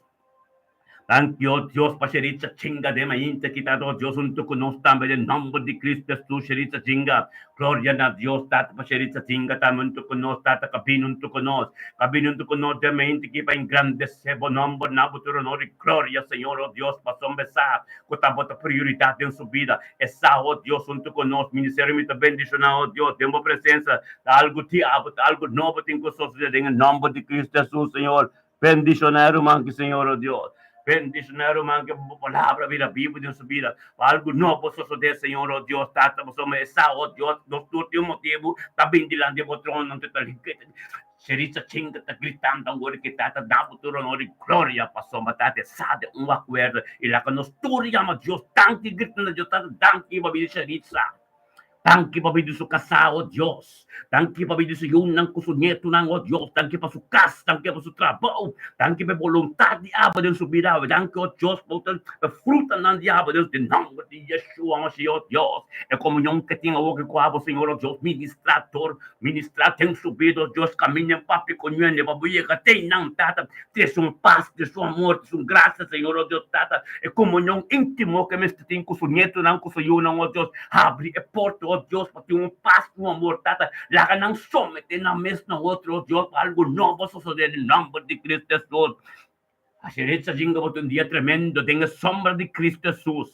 Danki o Dios pa Sheritza Chinga den mainta ki Tata o Dios hunto ku nos tambe den nomber di Cristo Jesus Sheritza Chinga. Gloria na Dios Tata pa Sheritza Chinga tambe hunto ku nos Tata ka bini hunto ku nos. Ka bini hunto ku nos den mainta ki pa engrandece bo nomber na bo tur honor y gloria Señor o Dios pasobra e sa ku ta bo ta prioridad den su bida. E sa o Dios hunto ku nos ministerio mi ta bendiciona o Dios den bo presencia Ta algu ti abo, ta algu nobo tin ku sosodé den e nòmber di Kristu Hesus, Señor. Bendishoná e ruman ki, Señor, o Dios. Bendishoná e ruman ki bo palabra bira bibu den su bida. Pa algu nobo sosodé, Señor, o Dios, Tata, pasobra e sa, o Dios, nos tur tin un motibu ta bin dilanti bo trono, anto ta Sherisa chinga ta gritando awor ki Tata da bo tur honor i gloria, pasobra Tata e sa den un akuerdo i laga nos tur yama Dios danki, grita na Dios, Tata, danki pa bida Sherisa. Danki pa bida di su kasá, o Dios. Danki pa bida di su yunan ku su nietunan, o Dios. Danki pa su kas, danki pa su trabou. Danki pa e boluntat di Abba den su bida awe. Danki, o Dios, pa e frutanan di Abba den su nòmber di Yeshua Mashiach, o Dios. E komunion ke tin awoki ku abo, Señor, o Dios, ministrá tur, ministrá den su bida, o Dios. Kaminda en papia ku ñuende pa bo yega te einan, Tata. Trese un pas, trese un amor, trese un grasia, Señor, o Dios, Tata. E komunion íntimo ke mester tin ku su nietunan, ku su yunan, o Dios. Habri e porta, oh Dios, pa tin un pas i un amor, Tata. Laga nan somete nan mes na otro, oh Dios, pa algu nobo sosodé den nòmber di Cristo Hesus. Asina e ta jinga bo ta un dia tremendo den e sombra di Cristo Hesus.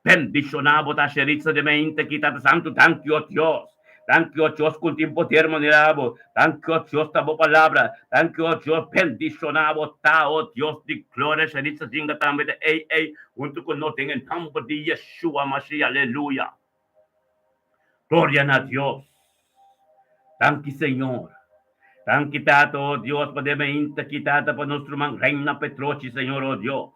Bendishoná bo ta Sheritza de mente ki Tata Santu danki o Dios. Danki o Dios ku tin poder manera bo. Danki o Dios ta bo palabra. Danki o Dios bendishoná bo ta o Dios di gloria Sheritza Jinga tambe ta ei ei huntu ku nos den e nomber di Yeshua Mashiach aleluya. Gloria na Dios. Danki Señor. Danki Tata o Dios pa den meinta ki Tata pa nos ruman Reina Petrochi Señor o Dios.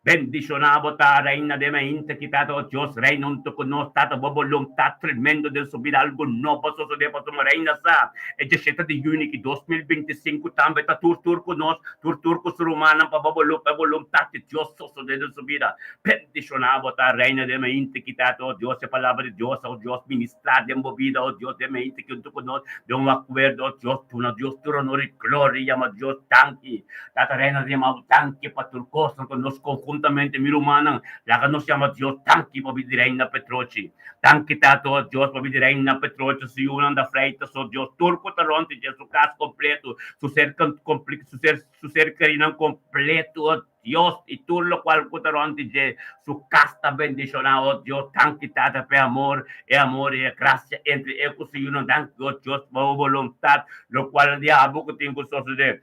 Bendiciona bo ta Reina den meinta ki Tata o Dios reina hunto cu nos Tata bo boluntad tremendo den su bida algo nobo a sosode pasobra Reina sa e diashete di juni ki 2025 tambe ta tur tur cu nos tur tur cu su rumannan pa bo boluntad di Dios sosode den su bida. Bendiciona bo ta Reina den meinta ki Tata o Dios e palabra di Dios o Dios ministra den bo bida o Dios den meinta ki hunto cu nos den un acuerdo o Dios duna Dios tur honor y gloria yama Dios danki. Tata Reina ta yama bo danki pa tur kosnan ku nos konhuntamente mi rumannan laga nos yama Dios danki pa bida di Reina Petrochi. Danki Tata o Dios pa bida di Reina Petrochi su yunan da Freitas o Dios tur ku ta rònt di dje su kas kompleto su ser su ser su ser kerinan kompleto o Dios i tur lokual ku ta rònt di dje su kas ta bendishoná o Dios danki Tata pa e amor e amor i e grasia entre e ku su yunan danki o Dios pa bo boluntat lokual di abo ku tin ku sosodé.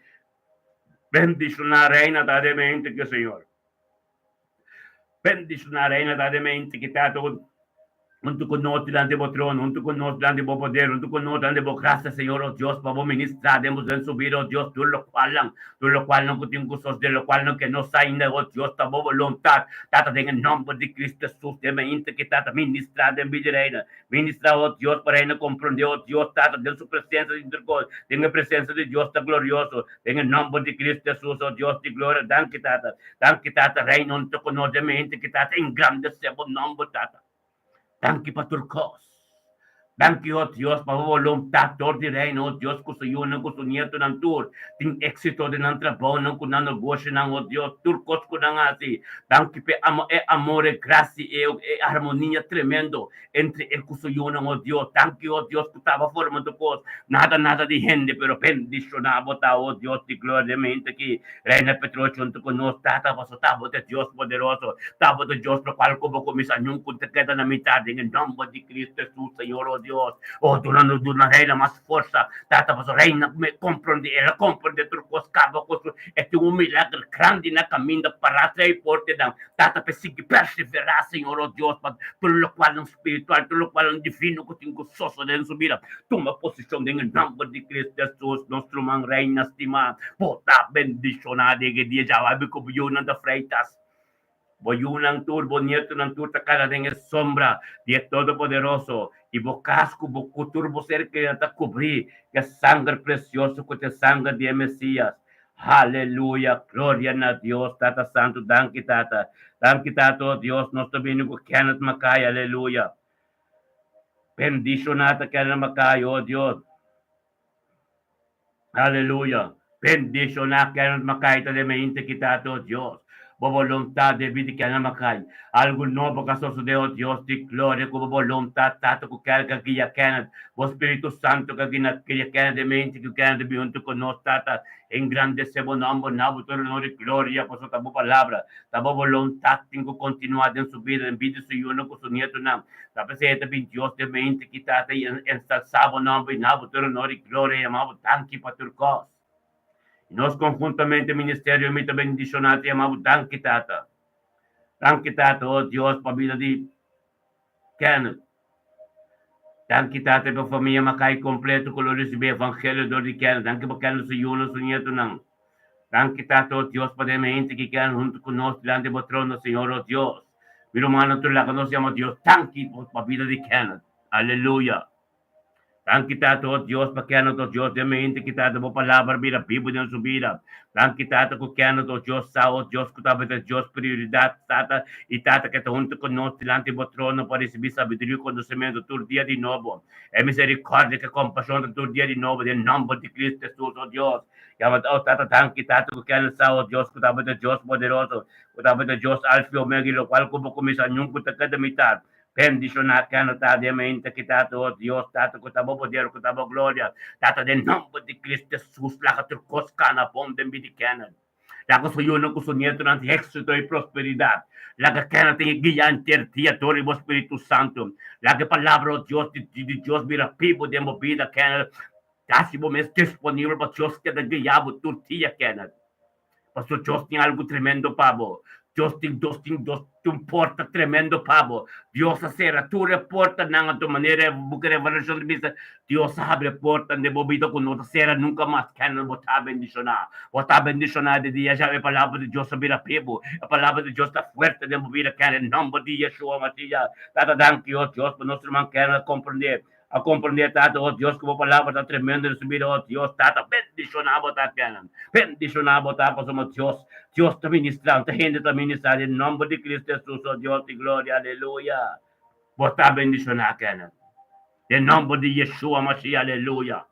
Bendiciona reina ta de mente ki Señor. Bendiciona reina ta de mente ki Tata huntu ku nos dilanti bo trono, huntu ku nos dilanti bo poder, huntu ku nos dilanti bo gracia, Señor, oh Dios, pa bo ministra den bo den su bida, oh Dios, tur lokualnan, tur lokualnan ku tin ku sosode, lokualnan ke no sa ainda, oh Dios, ta bo boluntat, Tata, den e nomber di Cristo Jesus, den mente ki Tata ministra den bida di reina. Ministra, oh Dios, pa reina comprende, oh Dios, Tata, den su presencia di tur cos, den e presencia di Dios ta glorioso, den e nomber di Cristo Jesus, oh Dios di gloria, danki, Tata, danki, Tata, reina hunto cu nos den mente ki, Tata, engrandece bo nomber, Tata. Danki pa tur cos. Danki, oh Dios, pa bo voluntad dor di reino, oh Dios, cu su yunan, cu su nietonan tur tin exito den nan trabounan, cu nan negoshonan, oh Dios, tur cos cu nan haci. Danki p'e e amor, e gracia i e harmonia tremendo entre e cu su yunan, oh Dios. Danki, oh Dios, cu taba forma tur cos. Nada, nada di hende, pero bendiciona bo ta, oh Dios di gloria, den mente aki. Reina Petrochi huntu cu nos, Tata, paso ta bo ta Dios poderoso, ta bo ta Dios locual cu bo cuminsa nunca ta keda na mitad, den e nomber di Cristo Jesus, Señor, oh Dios. Oh, duna nos, duna Reina mas forsa, Tata, paso Reina me comprende, el a comprende tur cos caba cu su, e tin un milagro grandi na caminda para trae portenan, Tata, pe sigui persevera, Señor, oh Dios, pa tur locualnan spiritual, tur locualnan divino cu tin cu sosode den su bida, tuma posicion den e nomber di Cristo Jesus, nos ruman Reina stima, bo ta bendiciona den e dia djawe, abi cu bo yunan ta Freitas, bo yunan tur, bo nietonan tur ta cana den e sombra di e Todopoderoso, y bo cas cu bo cu tur bo ser kerido ta cubri cu e sanger precioso cu ta e sanger di e Mesias. Haleluya, gloria na Dios, Tata Santu, danki Tata, danki Tata, oh Dios, nos ta bini cu Kenneth Mackay, aleluya. Bendiciona ta Kenneth Mackay, oh Dios. Aleluya. Bendiciona Kenneth Mackay ta den mente ki Tata, oh Dios. Bo voluntad debí di Kenneth Mackay. Algu nobo ka sosodé, oh Dios di gloria, ku bo voluntad, Tata, ku kel ka guia Kenneth. Bo Spiritu Santu ka guia Kenneth den mente ku Kenneth bin huntu ku nos, Tata. Engrandesé bo nòmber, na bo tur honor i gloria, pasobra ta bo palabra, ta bo boluntat tin ku kontinuá den su bida, den bida di su yunan ku su nietunan. Ta p'esei e ta bin Dios den mente ki Tata i ensalsá bo nòmber i na bo tur honor i gloria i yama bo danki pa tur kos. I nos konhuntamente ministerio mi ta bendishoná ta yama bo danki, Tata. Danki, Tata, o Dios, pa bida di Kenneth. Danki Tata pa famia Mackay completo cu lo ricibi evangelio dor di Kenneth. Danki pa Kenneth su yunan su nietonan. Danki Tata o Dios pa den hende ki Kenneth hunto cu nos dilanti bo trono Señor o Dios. Mi rumannan tur laga nos yama Dios danki pa bida di Kenneth. Aleluya. Danki Tata o Dios pa Kenneth o Dios den mente ki Tata bo palabra bira bibu den su bida. Danki Tata ku Kenneth o Dios sa o Dios ku tabata Dios prioridat Tata i Tata ke ta huntu ku nos dilanti bo trono pa risibi sabiduria i konosementu tur dia di nobo. E miserikordia ku e kompashon ta tur dia di nobo den nomber di Kristu Hesus o Dios. Yama o Tata danki Tata ku Kenneth sa o Dios ku tabata Dios poderoso ku tabata Dios Alfa i Omega i lokual ku bo kuminsa nunka ta keda mitar. Bendishoná kende ta den mente ki Tata, o Dios, Tata, ku ta bo poder, ku ta bo gloria. Tata, den nomber di Cristo Jesus, laga tur kos kana bon den bida di kende. Laga su yunan ku su nietonan tin éxito i prosperidat. Laga Kenneth tin e guia henter dia dor di bo Spiritu Santu. Laga e Palabra, o Dios, di di Dios bira bibu den bo bida, Kenneth. Hasi bo mes disponibel pa Dios keda guia bo tur dia, Kenneth. Pasobra Dios tin algu tremendo pa bo. Dios tin, Dios tin, Dios tin un porta tremendo pa bo. Dios a sera tur e portanan, anto manera e buki Revelashon ta bisa, Dios a habri e portanan den bo bida ku no ta sera nunka mas. Kenneth, bo ta bendishoná. Bo ta bendishoná di dia djawe e palabra di Dios a bira bibu. E palabra di Dios ta fuerte den bo bida, Kenneth. Nòmber di Yeshua Masiya. Tata, danki, o Dios, pa nos ruman Kenneth a komprendé. A comprende, Tata, oh Dios, cu bo palabra ta tremendo den su bida, oh Dios, Tata, bendiciona bo ta kenan, bendiciona bo ta, pasobra Dios, Dios ta ministra, ta hende ta ministra den nomber di Cristo Jesus, oh Dios di gloria, aleluya. Bo ta bendiciona kenan, den nomber di Yeshua Mashiach, aleluya.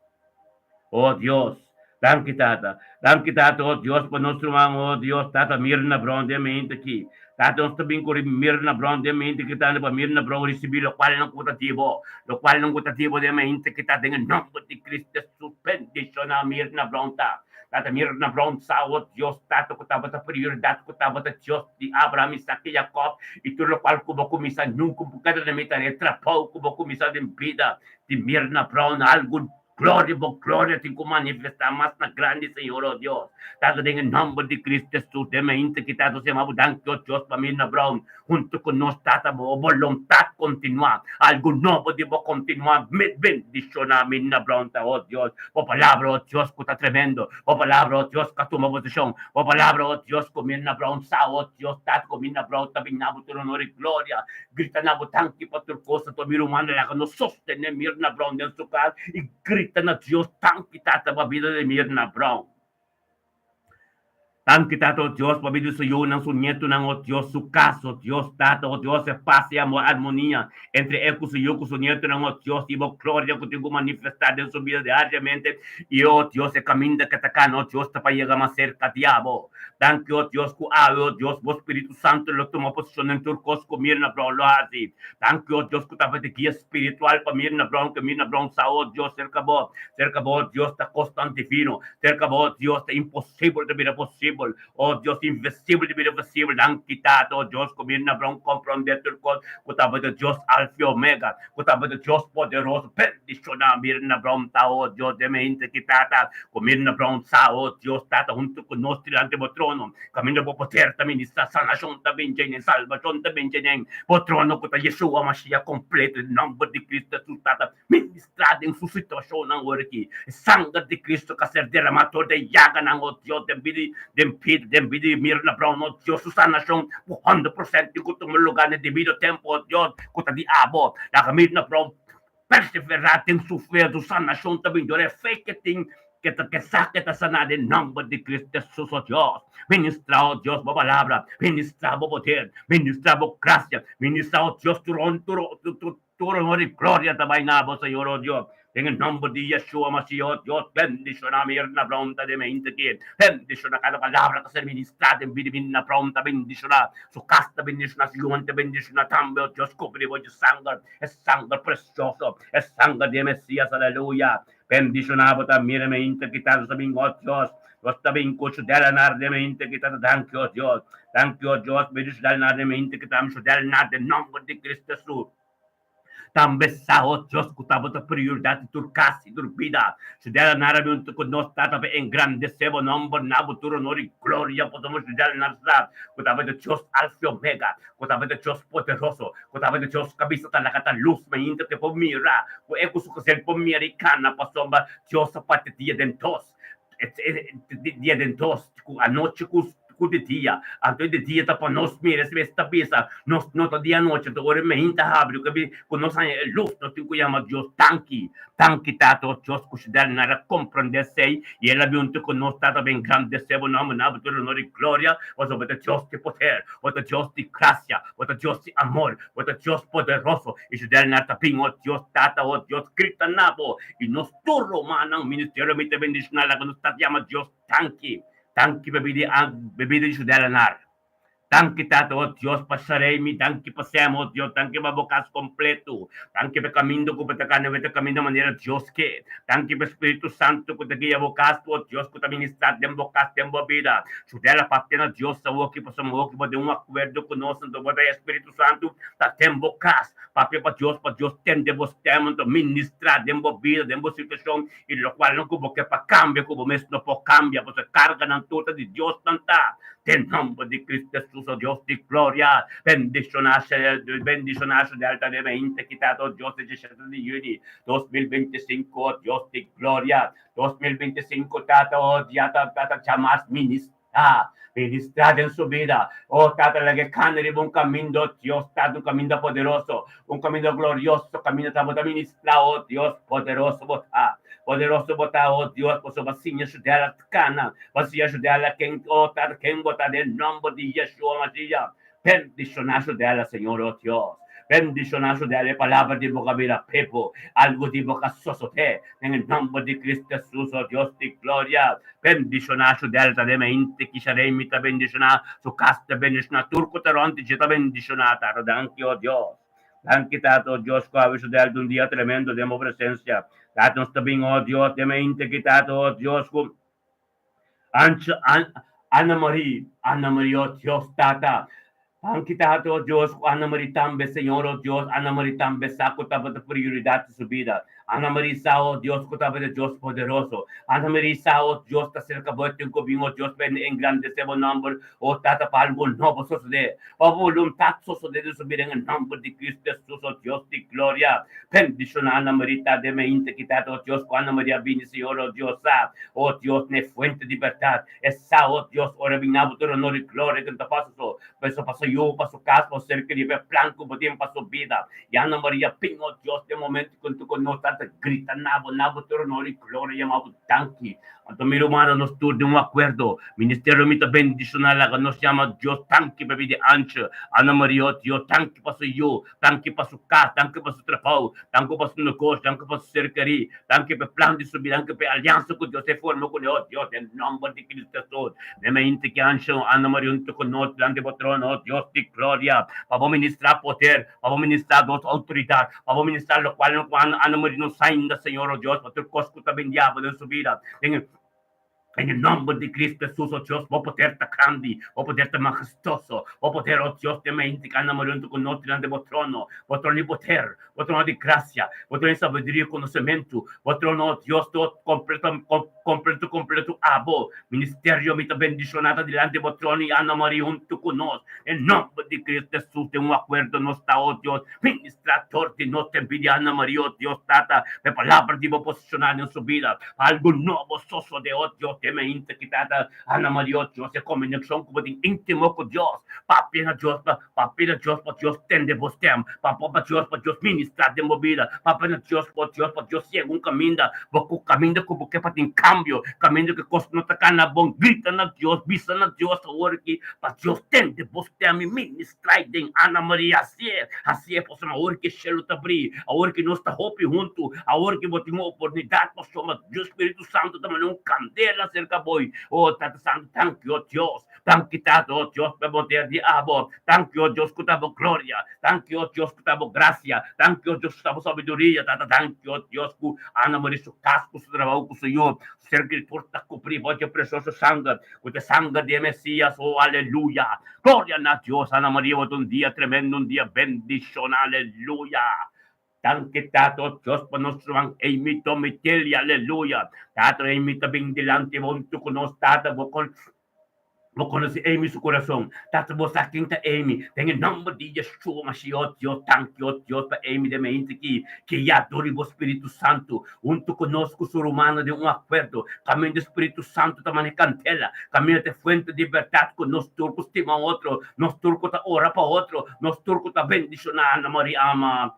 Oh Dios, danki Tata, danki Tata, oh Dios pa nos ruman, oh Dios, Tata Mirna Brown den mente aki, Tata nos ta bin ku Mirna Brown den mente aki tanda pa Mirna Brown risibi lokual nan ku ta di bo, lokual nan ku ta di bo den mente aki ta den e nomber di Cristo Jesus bendishona Mirna Brown ta, Tata Mirna Brown sa, oh Dios, Tata ku tabata prioridat ku tabata Dios di Abraham, Isaac i Jacob i tur lokual ku bo kuminsa nunka bo keda na mita e trabou ku bo kuminsa den bida di Mirna Brown algu Gloria, bo gloria tin cu manifesta mas na grandi, Señor, oh Dios. Tata, den e nomber di Cristo Jesus, den mainta ki Tata, Señor, bo danki, oh Dios, pa Mirna Brown hunto cu nos, Tata, bo boluntad continua, algo nobo di bo continua, bendiciona Mirna Brown, ta, oh Dios, bo palabra, oh Dios, cu ta tremendo, bo palabra, oh Dios, cu a tuma posicion, bo palabra, oh Dios, cu Mirna Brown sa, oh Dios, Tata, cu Mirna Brown ta bin na bo tur honor y gloria. Grita na bo tanki pa tur kos, anto mi rumannan laga nos sostené Mirna Brown den su kas i grita na Dios, Tanki Tata pa bida di Mirna Brown. Tanki Tata, o Dios, pa bida di su yunan, su nietunan, o Dios, su kas, o Dios, Tata, o Dios, e pas i amor, armonia entre e ku su yu ku su nietunan, o Dios, i bo gloria ku tin ku manifestá den su bida diariamente, i, o Dios, e kaminda ke ta kana, o Dios, ta pa yega mas serka di abo. Danki, o Dios, ku awe, o Dios, bo Spiritu Santu lo tuma posishon den tur kos ku Mirna Brown lo hasi. Danki, o Dios, ku tabata guia spiritual pa Mirna Brown, ku Mirna Brown sa, o Dios, serka bo, serka bo, o Dios, ta kosnan divino. Serka bo, o Dios, ta imposibel ta bira posibel, o Dios, invisibel ta bira visibel. Danki, Tata, o Dios, ku Mirna Brown komprondé tur kos, ku tabata Dios Alfa i Omega, ku tabata Dios poderoso. Bendishoná Mirna Brown ta, o Dios, den mi henter ki, Tata, Ku Mirna Brown sa, o Dios Tata, huntu ku nos dilanti bo trono, kaminda bo poder ta ministra, sanashon ta bin dje nen, salbashon ta bin dje nen, bo trono ku ta Yeshua Mashiach kompleto, den nòmber di Kristu Hesus, Tata, ministra den su situashonnan ora aki. E sanger di Kristu ka ser deramá tur den yaganan, o Dios, den bida, den bida, den bida di Mirna Brown, o Dios, su sanashon ku 100% tin ku tuma lugá na e debido tempu, o Dios, ku ta di abo. Laga Mirna Brown Perseverá den su fe, su sanashon ta bin dor e fe ke tin, ke ta ke sa ke ta saná den nòmber di Cristo Hesus, o Dios. Ministrá, o Dios, bo palabra, ministrá bo poder, ministrá bo grasia, ministrá, o Dios, tur hon, tur, tur, tur honor i gloria ta bai na bo, Señor, o Dios. Den e nòmber di Yeshua Mashiach, o Dios, bendishoná mi Irna Brown ta den mente aki. Bendishoná kada palabra ta ser ministrá den bida mi Irna Brown ta bendishoná su kas ta bendishoná su yunan ta bendishoná tambe, o Dios, kubri bo dje sanger. E sanger precioso, e sanger di e Mesias, aleluya. Bendiciona bo ta mira me inter ki ta bin, oh Dios. Nos ta bin cu shudel na de me inter ki ta danki, oh Dios. Danki, oh Dios, me shudel na de me inter ki ta mi shudel na de nomber di Cristo Jesus. Tambe sa, oh Dios, cu tabata prioridad di tur cas y tur bida. Shudel na de me cu nos tata pa engrandece bo nomber na bo tur honor y gloria, pasobra shudel na sa cu tabata Dios Alfa y Omega, Ku tabata Dios poderoso, ku tabata Dios kabisa ta laga ta lus mainta ku e por mira, ku e ku su gesel por mira i kana, pasobra Dios a parti dia den dos, dia den dos, ku anochi ku ku di dia. Anto e di dia ta pa nos mira, esei ta bisa, nos no ta di anochi, anto ora e mainta habri ku ku nos haña e lus, nos tin ku yama Dios danki. Danki Tata, o Dios ku shudel nan a komprondé esei, i el a bin huntu ku nos, Tata, pa engrandesé bo nòmber, na bo tur honor i gloria, pasobra bo ta Dios di poder. Bo ta Dios di gracia, bo ta Dios di amor, bo ta Dios poderoso. I su del na ta bin, o Dios Tata, o Dios, grita na bo. I nos tur rumannan ministerio mi ta bendiciona laga nos ta yama Dios danki. Danki pa bida di su del anar. Danki Tata, oh Dios, pa Sharemi, danki pa Sam, oh Dios, danki pa bo kas kompleto. Danki pa e kaminda ku bo ta kana, bo ta kaminda manera Dios ke. Danki pa e Spiritu Santu ku ta guia bo kas, oh Dios, ku ta ministrá den bo kas, den bo bida. Chudela papia na Dios awoki, pasobra awoki bo den un akuerdo ku nos, anto bo ta e Spiritu Santu ta den bo kas. Papia pa Dios, pa Dios tende bo stem, anto ministrá den bo bida, den bo situashon, i lokualnan ku bo ke pa kambia ku bo mes no por kambia, pasobra e karganan tur ta di Dios nan ta. Den nomber di Cristo Jesus, o Dios di gloria, bendiciona bendiciona su delta de mente kitado, o Dios, 17 di juni 2025, o Dios di gloria, 2025, Tata, o dia Tata, jamas ministra, ministra den su bida, o Tata, laga e cana riba un caminda, o Dios, Tata, un caminda poderoso, un caminda glorioso, caminda ta bo ta ministra, o Dios, poderoso bo ta, poderoso bo ta, o Dios, pasobra siña su dela Kana, pa siña Judela ken o ta ken bo ta den nomber di Yeshua Mashiach. Bendiciona Judela, Señor, o Dios. Bendiciona Judela, e palabra di bo ka bira pepo, algo di bo ka sosode den e nomber di Cristo Jesus, o Dios di gloria. Bendiciona Judela ta den mente ki Sharemi ta bendiciona, su cas ta bendiciona, tur cu ta rond di dje ta bendiciona. Tata, danki, o Dios. Danki, Tata, o Dios, cu awe Judela ta un dia tremendo den bo presencia. Tata, nos ta bin, o Dios, den mente ki, Tata, o Dios, cu Ancha, An, Ana Marie, Ana Marie, o Dios, Tata. Danki, Tata, o Dios, cu Ana Marie tambe, Señor, o Dios, Ana Marie tambe sa cu tabata prioridad di su bida. Ana Marie sa, o Dios, cu tabata Dios poderoso. Ana Marie sa, o Dios, ta cerca bo e tin cu bin, o Dios, pa engrandece bo nomber, o Tata, pa algo nobo sosode. Pa voluntad sosode den su bida en e nomber di Cristo Jesus, o Dios di gloria. Bendiciona Ana Maria ta den mente ki tata, o Dios, cu Ana Maria a bini, Señor, o Dios, sa, o Dios, na e fuente di berdad. E sa, o Dios, ora bin abo tur honor y gloria cu no ta pasa so, pasobra pa su yu, pa su cas, pa su ser querido, pa e plan cu bo tin pa su bida. Y Ana Maria bin, o Dios, den momento cu cu nos ta grita na bo, na bo tur honor y gloria, yama bo danki. Anto mi rumannan, nos tur den un akuerdo. Ministerio mi ta bendishoná laga nos yama Dios danki pa bida ancha. Ana Maria, oh Dios, danki pa su yu, danki pa su kas, danki pa su trabou, danki pa su negoshi, danki pa su ser kerí, danki pa e plan di su bida, danki pa e aliansa ku Dios e forma kuné, oh Dios, den nòmber di Cristo Hesus. Mi mente ki ancha, Ana Maria, huntu ku nos dilanti bo trono, oh Dios di gloria, pa bo ministrá poder, pa bo ministrá nos outoridat, pa bo ministrá lokual ku Ana Maria no sa ainda, Señor, oh Dios, pa tur kos ku ta bin diabel den su bida. Den e nòmber di Cristo Hesus, oh Dios, bo poder ta grandi, bo poder ta mahestoso, bo poder, oh Dios, den mente ku Ana Maria huntu ku nos dilanti bo trono, bo trono di poder, bo trono di grasia, bo trono di sabiduria i konosementu, bo trono, oh Dios, todo kompleto, kompleto, kompleto abo. Ministerio mi ta bendishoná ta dilanti bo trono i Ana Maria huntu ku nos. Den nòmber di Cristo Hesus, den un akuerdo nos ta, oh Dios, ministrá dor di nos den bida di Ana Maria, oh Dios Tata, pa e palabra di bo posishoná den su bida, pa algu nobo sosodé, oh Dios, den mainta ki Tata Ana Maria, oh Dios, e komunekshon ku bo tin íntimo ku Dios, papia na Dios, pa papia na Dios pa Dios tende bo stèm, papia pa Dios pa Dios ministrá den bo bida, papia na Dios, oh Dios, pa Dios siega un kaminda bo ku kaminda ku bo ke pa tin kambio, kaminda ku kos no ta kana bon, grita na Dios, bisa na Dios awor aki pa Dios tende bo stèm i ministrá den Ana Maria, hasié, hasié pasobra awor ki shelu ta bri, awor ki nos ta hopi huntu, awor ki bo tin un oportunidat pasobra Dios Spiritu Santu ta manda un kandela serka bo, oh Tata Santu, danki oh Dios. Danki Tata, oh Dios, pa poder di abo. Danki, oh Dios, ku ta bo gloria. Danki, oh Dios, ku ta bo grasia. Danki, oh Dios, ku ta bo sabiduria. Tata, danki, oh Dios, ku Ana Maria su kas, ku su trabou, ku su yu, su ser kerido ta kubrí bo dje presioso sanger, ku ta e sanger di e Mesias. Oh, aleluya! Gloria na Dios! Ana Maria, bo ta un dia tremendo, un dia bendishoná. Aleluya! Danki Tata, oh Dios, pa nos ruman Amy Domitilia. Aleluya! Tata, Amy ta bin dilanti bo huntu ku nos, Tata, bo kon. Bo konosé Amy su kurason. Tata, bo sa ken ta Amy. Den e nòmber di Yeshua Mashiach, oh Dios, danki, oh Dios, pa Amy den mente ki guiá dor di bo Spiritu Santu, huntu ku nos ku su rumannan den un akuerdo. Kaminda Spiritu Santu ta manera kandela, kaminda ta e fuente di bèrdat ku nos tur ku stima otro, nos tur ku ta ora pa otro, nos tur ku ta bendishoná. Ana Maria ama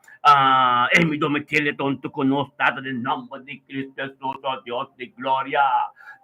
Amy Domitila ta huntu ku nos, Tata, den nòmber di Cristo Hesus, oh Dios di gloria.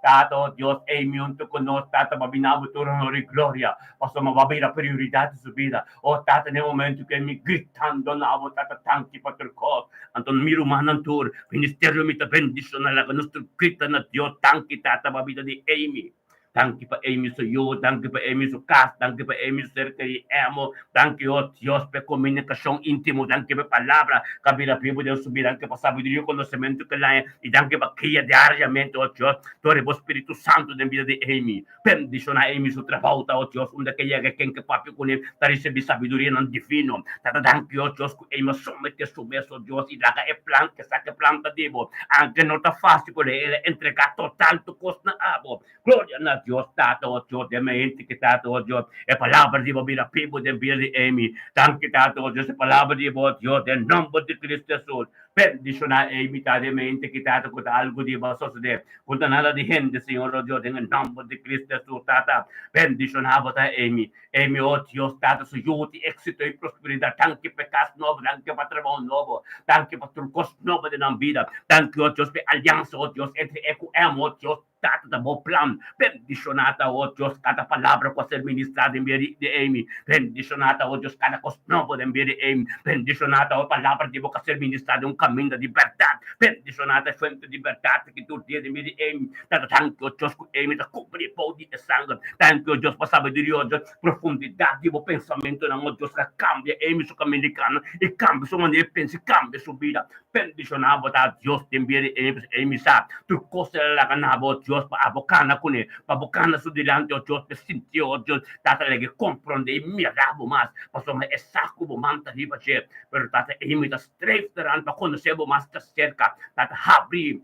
Tata, oh Dios, Amy huntu ku nos, Tata, pa bina bo tur honor i gloria, pasobra bo a bira prioridat di su bida. Oh Tata, na e momentu ku Amy gritando na bo, Tata, danki pa tur kos. Anto mi rumannan tur, ministerio mi ta bendishoná, laga nos tur grita na Dios, danki, Tata, pa bida di Amy. Danki pa Amy su yu, danki pa Amy su kas, danki pa Amy su ser kerí Emo. Danki, o Dios, pa e komunikashon íntimo, danki pa e palabra ku a bira bibu den su bida, danki pa sabiduria i konosementu ku el haña, i danki pa kria diariamente, o Dios, dor di bo Spiritu Santu den bida di Amy. Bendishoná Amy su trabou ta, o Dios, unda ke yega ken ke papia kuné ta risibí sabidurianan divino. Tata, danki, o Dios, ku Amy a someté su mes, o Dios, i laga e plan ke sa ke plan ta di bo, anke no ta fásil, pero el a entregá total tur kos na abo. Gloria na Dios Tata, o Dios, den mi hente ki Tata, o Dios, e palabra di bo bira bibu den bida di Amy. Danki Tata, o Dios, e palabra di bo, Dios, den nomber di Cristo Jesus. Bendiciona Amy, Tata, den mi hente ki Tata, ku ta algu di bo a sosode, ku ta nada di hende, Señor, o Dios, den e nomber di Cristo Jesus, Tata. Bendiciona bo ta Amy. Amy, o Dios, Tata, su yu di éxito i prosperidad. Danki pa e kas nobo, danki pa trabou nobo, danki pa tur kos nobo den nan bida. Danki, o Dios, pa e aliansa, o Dios, entre e ku Amy, o Dios. Tata ta bo plan. Bendishoná ta, o Dios, kada palabra ku a ser ministrá den bia di Amy. Bendishoná ta, o Dios, kada kos nobo den bia di Amy. Bendishoná ta, o palabra di bo ku a ser ministrá den un kaminda di bèrdat. Bendishoná ta e fuente di bèrdat ki tur dia den bia di Amy. Tata, danki, o Dios, ku Amy ta kubrí bou di e sanger. Danki, o Dios, pa sabiduria, o Dios, profundidat di bo pensamentunan, o Dios, ku a kambia Amy su kaminda di kana i kambia su manera di pensa i kambia su bida. Bendishoná bo ta Dios den bia di Amy sa tur kos el a laga na bo Dios pa abo kana kuné pa bo kana su dilanti o Dios pa e sintié o Dios tata lege komprondé i mira bo mas pasobra e sa ku bo man ta riba dje pero tata Amy ta streef teran pa konosé bo mas ta serka tata habri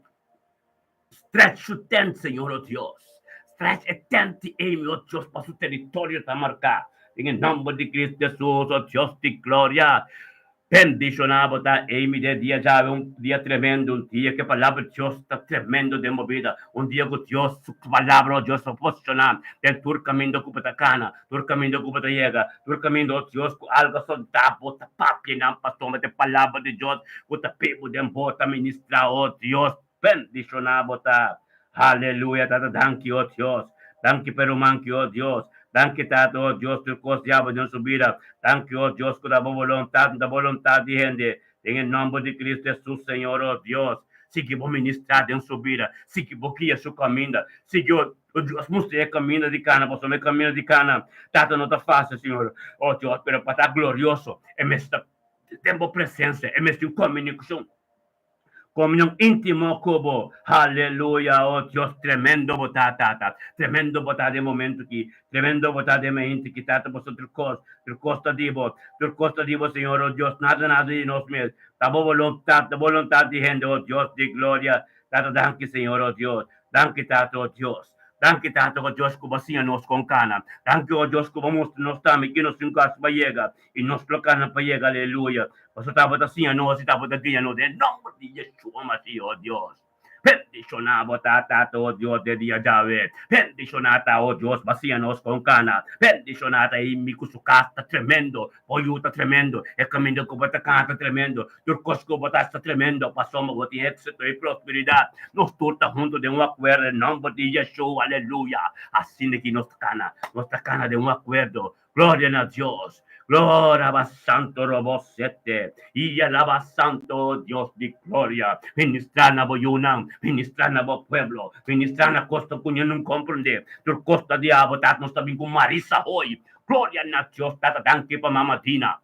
stretch su tent Señor o Dios stretch e tent di Amy o Dios pa su teritorio ta marká den e nòmber di Cristo Jesus o Dios di gloria. Bendishoná bo ta Amy den dia djawe, un dia tremendo, un dia ku e palabra di Dios ta tremendo den bo bida, un dia ku Dios su palabra o Dios ta posishoná den tur kaminda ku bo ta kana, tur kaminda ku bo ta yega, tur kaminda o Dios ku algu a soltá bo ta papia nan pasobra ta e palabra di Dios ku ta bibu den bo ta ministrá o Dios. Bendishoná bo ta. Haleluya tata danki o Dios danki pa e ruman ki o Dios danki tata o Dios tur kos diabel den su bida danki o Dios ku ta bo bolontat no ta bolontat di hende den e nomber di Cristo Jesus Señor o Dios sigui bo ministra den su bida sigui bo guia su kaminda sigui o Dios mustra e kaminda di kana pasobra e kaminda di kana tata no ta fasil Señor o Dios pero pa ta glorioso e mester ta den bo presensia e mester tin komunikashon. Komunion íntimo ku bo. Haleluya! O Dios, tremendo bo ta, Tata. Tremendo bo ta den momento ki. Tremendo bo ta den mainti ki, Tata, pasobra tur kos, tur kos ta di bo. Tur kos ta di bo, Señor, o Dios. Nada, nada di nos mes. Ta bo boluntat, ta boluntat di hende, o Dios di gloria. Tata, danki, Señor, o Dios. Danki, Tata, o Dios. Danki, Tata, o Dios, ku bo a siña nos kon kana. Danki, o Dios, ku bo mustra nos tambe ki nos tin ku hasi pa yega. I nos lo kana pa yega, aleluya. Pasobra tabata siña nos i tabata guia nos den nomber di Yeshua Mashiach, o Dios. Bendishoná bo ta, Tata, o Dios, den dia djawe. Bendishoná ta, o Dios, bo siña nos kon kana. Bendishoná ta i mi ku su kas ta tremendo, bo yu ta tremendo, e kaminda ku bo ta kana ta tremendo, tur kos ku bo ta hasi ta tremendo, pasobra bo tin éksito i prosperidat. Nos tur ta huntu den un akuerdo den nomber di Yeshua, aleluya. Asina ki nos ta kana, nos ta kana den un akuerdo. Gloria na Dios. Gloria ba santo robo sete. Y alaba santo Dios di gloria. Ministra na bo yunan, ministra na bo pueblo, ministra na costa cu ña nun comprende. Tur costa di abo tata nos ta bin cu Marisa hoy. Gloria na Dios tata danki pa mama Dina.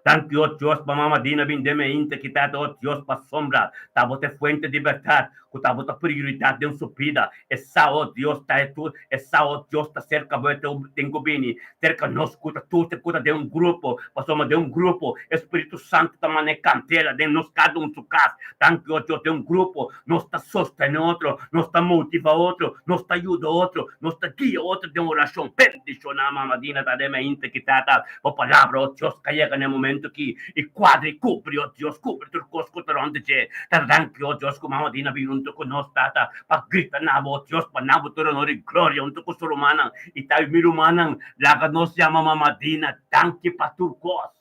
Danki o Dios pa mama Dina bin den mi ainda ki tata o Dios pa sombra ta bo ta e fuente di berdad ku ta bo ta prioridad den su bida e sa o Dios ta e tur e sa o Dios ta serka bo e ten ku bini serka nos ku ta tur ku ta den un grupo pasobra den un grupo e Spiritu Santu ta manda e kandela den nos kada un su kas danki o Dios den un grupo nos ta sostene otro nos ta motiva otro nos ta yuda otro nos ta guia otro den orashon bendishona mama Dina ta den mi ainda ki tata Bo palabra, o Dios, ka yega na e momento aki i kuadra i kubri, o Dios, kubri tur kos ku ta rònt di dje. Ta danki, o Dios, ku Mama Dina bin huntu ku nos, Tata, pa grita na Bo, o Dios, pa na Bo tur honor i gloria huntu ku su rumannan. I ta mi rumannan, laga nos yama Mama Dina danki pa tur kos.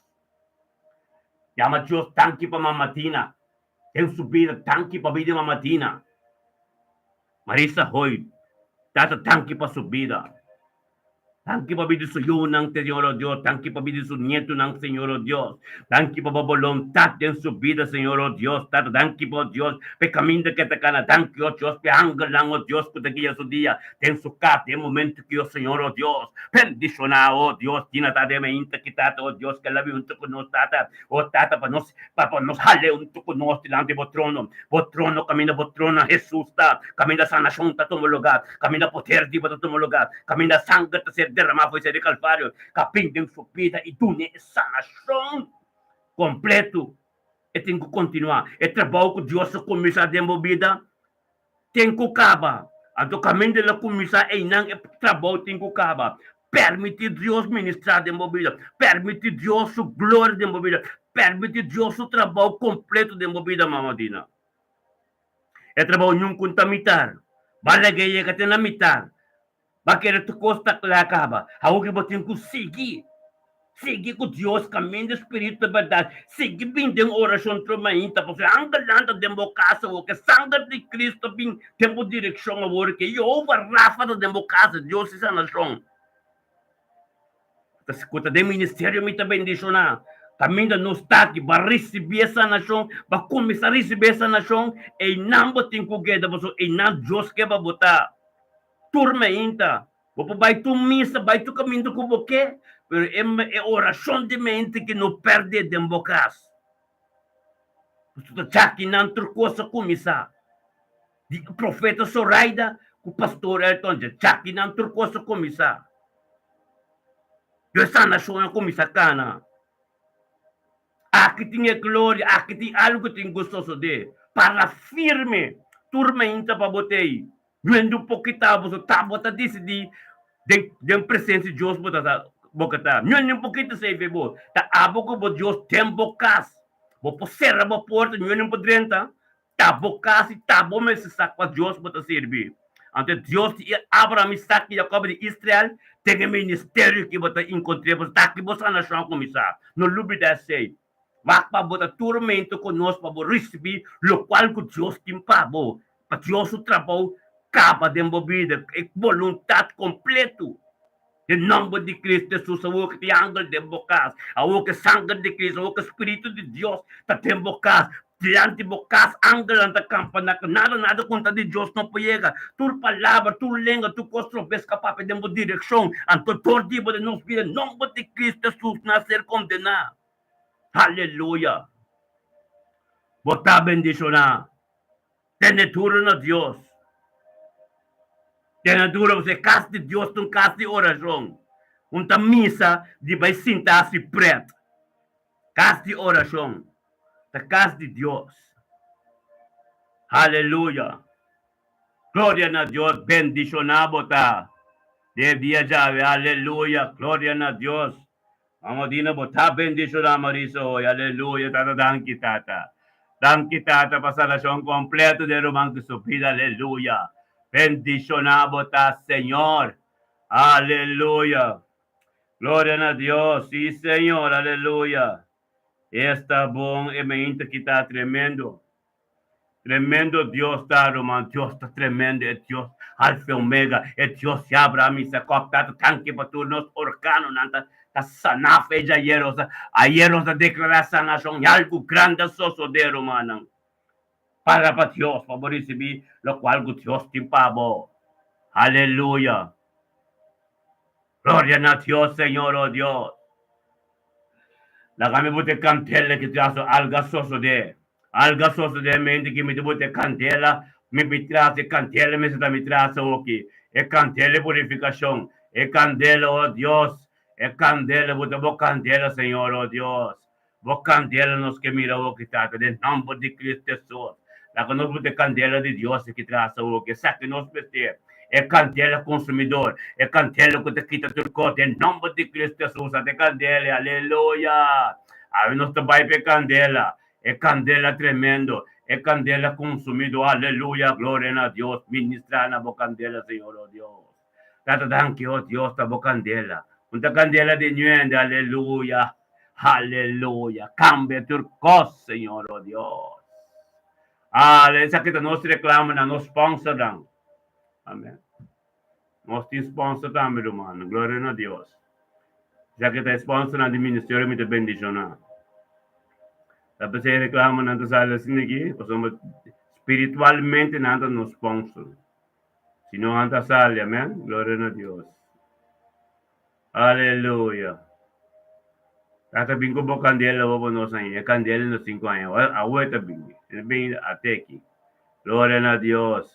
Yama Dios danki pa Mama Dina den su bida, danki pa bida di Mama Dina. Marisa Hoyt, Tata, danki pa su bida. Danki pa bida di su yunan, Señor, oh Dios. Danki pa bida di su nietunan, Señor, oh Dios. Danki pa bo boluntat den su bida, Señor, oh Dios. Tata, danki pa, oh Dios, pa e kaminda ku e ta kana. Danki, oh Dios, pa e angelnan, oh Dios, ku ta guia su dia den su kas den e momentu ki, oh Señor, oh Dios. Bendishoná, oh Dios, Dina ta den mainta ki, Tata, oh Dios, ku el a bin huntu ku nos, Tata, oh Tata, pa nos, pa pa nos hal'é huntu ku nos dilanti bo trono. Bo trono, kaminda bo trono, Hesus ta, kaminda sanashon ta tuma lugá, kaminda poder di bo ta tuma lugá. Kaminda sanger ta ser deramá for di Kalvario, ka bin den su bida i dun'é e sanashon kompletu. E tin ku kontinuá. E trabou ku Dios a kuminsá den bo bida tin ku kaba. Anto kaminda el a kuminsá einan e trabou tin ku kaba. Permití Dios ministrá den bo bida. Permití Dios su gloria den bo bida. Permití Dios su trabou kompletu den bo bida, Mama Dina. E trabou ñun ku ta mitar. Ba laga e yega te na mitar. Ba kere tur kos ta kla kaba. Awor ke bo tin ku sigui. Sigui ku Dios kaminda spiritu ta bèrdat. Sigui bin den orashon tur mainta pasobra e angelnan ta den bo kas awor. Ke sanger di Kristu ta bin den bo direkshon awor. Ke Yehova Rafa ta den bo kas, Dios di sanashon. Ku ta den ministerio mi ta bendishoná. Kaminda nos ta aki, bo a risibí e sanashon, bo a kuminsá risibí e sanashon, einan bo tin ku keda pasobra einan Dios ke pa bo ta. Tur meinta, bo por bai tur misa, bai tur kaminda ku bo ke, pero e orashon di meinta ki no pèrdè den bo kas. Pasobra ta djakinan tur kos a kuminsá. Di profeta Soraida ku pastor Elton djakinan tur kos a kuminsá. Dios sanashon a kuminsá kana. Aki tin e gloria, aki tin algu ku tin ku sosodé. Para firme tur mainta pa bo t'ei. Wende un pokita boso ta bo ta disidí den den presensia di Dios bo ta bo ka ta. Wende un pokita seife bo ta abo ku bo Dios den bo kas. Bo por sera bo porta, wende un por drenta. Ta bo kas i ta bo mester sa kua Dios bo ta sirbi. Anto Dios di Abraham, Isaac i Jacob di Israel den e ministerio ki bo ta inkontr'é, bo ta ki bo sanashon a kuminsá. No lubidá esei. Wak pa bo ta tur momento ku nos pa bo risibí lokual ku Dios tin pa bo, pa Dios su trabou kaba den bo bida, e boluntat kompleto. Den nomber di Cristo Jesus, awor ki tin angel den bo cas, awor ki sanger di Cristo, awor ki Spiritu di Dios ta den bo cas, dilanti bo cas angelnan ta campa na nada nada cu ta di Dios no por yega. Tur palabra, tur lenga, tur cos trobes ka papia den bo direccion, anto dor di bo den nos bida, nomber di Cristo Jesus na ser condena. Aleluya! Bo ta bendiciona. Tene duro na Dios. Tene duro pasobra e kas di Dios ta un kas di orashon. Un ta misa di bai sinta hasi pret. Kas di orashon ta kas di Dios. Haleluya! Gloria na Dios! Bendishoná bo ta den e dia djawe. Aleluya! Gloria na Dios! Mama Dina bo ta bendiciona Marisa hoy aleluya tata danki tata danki tata pa salvacion completo den ruman cu su bida aleluya bendiciona bo ta señor aleluya gloria na Dios si señor aleluya esta bon e meinta kita tremendo. Tremendo Dios ta ruman Dios ta tremendo e Dios Alfa y Omega e Dios di Abraham Isaac Jacob tata tanki pa tur nos organonan ta ta sana fecha ayer nos a ayer nos a declara sanacion y algo grande a sosode rumannan para pa Dios pa bo ricibi locual cu Dios tin pa bo aleluya gloria na Dios Señor oh Dios. Laga mi bo te kantela ki traso alga sosodé. Alga sosodé mente ki mi ta bo te kantela, mi mi trasa e kantela mester ta mi trasa oki. E kantela e purifikashon, e kandela, o Dios, e kandela, bo ta bo kandela, Señor, o Dios. Bo kandela nos ke mira oki, Tata, den nomber di Cristo Jesus. Laga nos bo te kandela di Dios ki trasa oki. Esaki nos mester. E kandela konsumidor, e kandela ku ta kita tur kos, den nomber di Cristo Jesus, ata e kandela, aleluya! Awe nos ta bai pa e kandela, e kandela tremendo, e kandela konsumidor, aleluya, gloria na Dios, ministra na bo kandela, Señor, oh Dios. Tata danki, oh Dios, ta bo kandela, un ta kandela di ñuende, aleluya, aleluya, kambia tur kos, Señor, oh Dios. Aleluya, esaki ta nos reklamo na nos sponsornan. Amen. Nos tin sponsor tambe, rumannan. Gloria na Dios. Ya ke ta e sponsornan di ministerio mi ta bendishoná. Ta p'esei reklamanan ta sali asina aki, pasobra spiritualmente nan ta nos sponsor. Si no nan ta sali, amen. Gloria na Dios. Aleluya. Tata bin ku bo kandela awor pa nos aña. E kandela nos tin ku aña. Awor e ta bin. E ta bin ate aki. Gloria na Dios.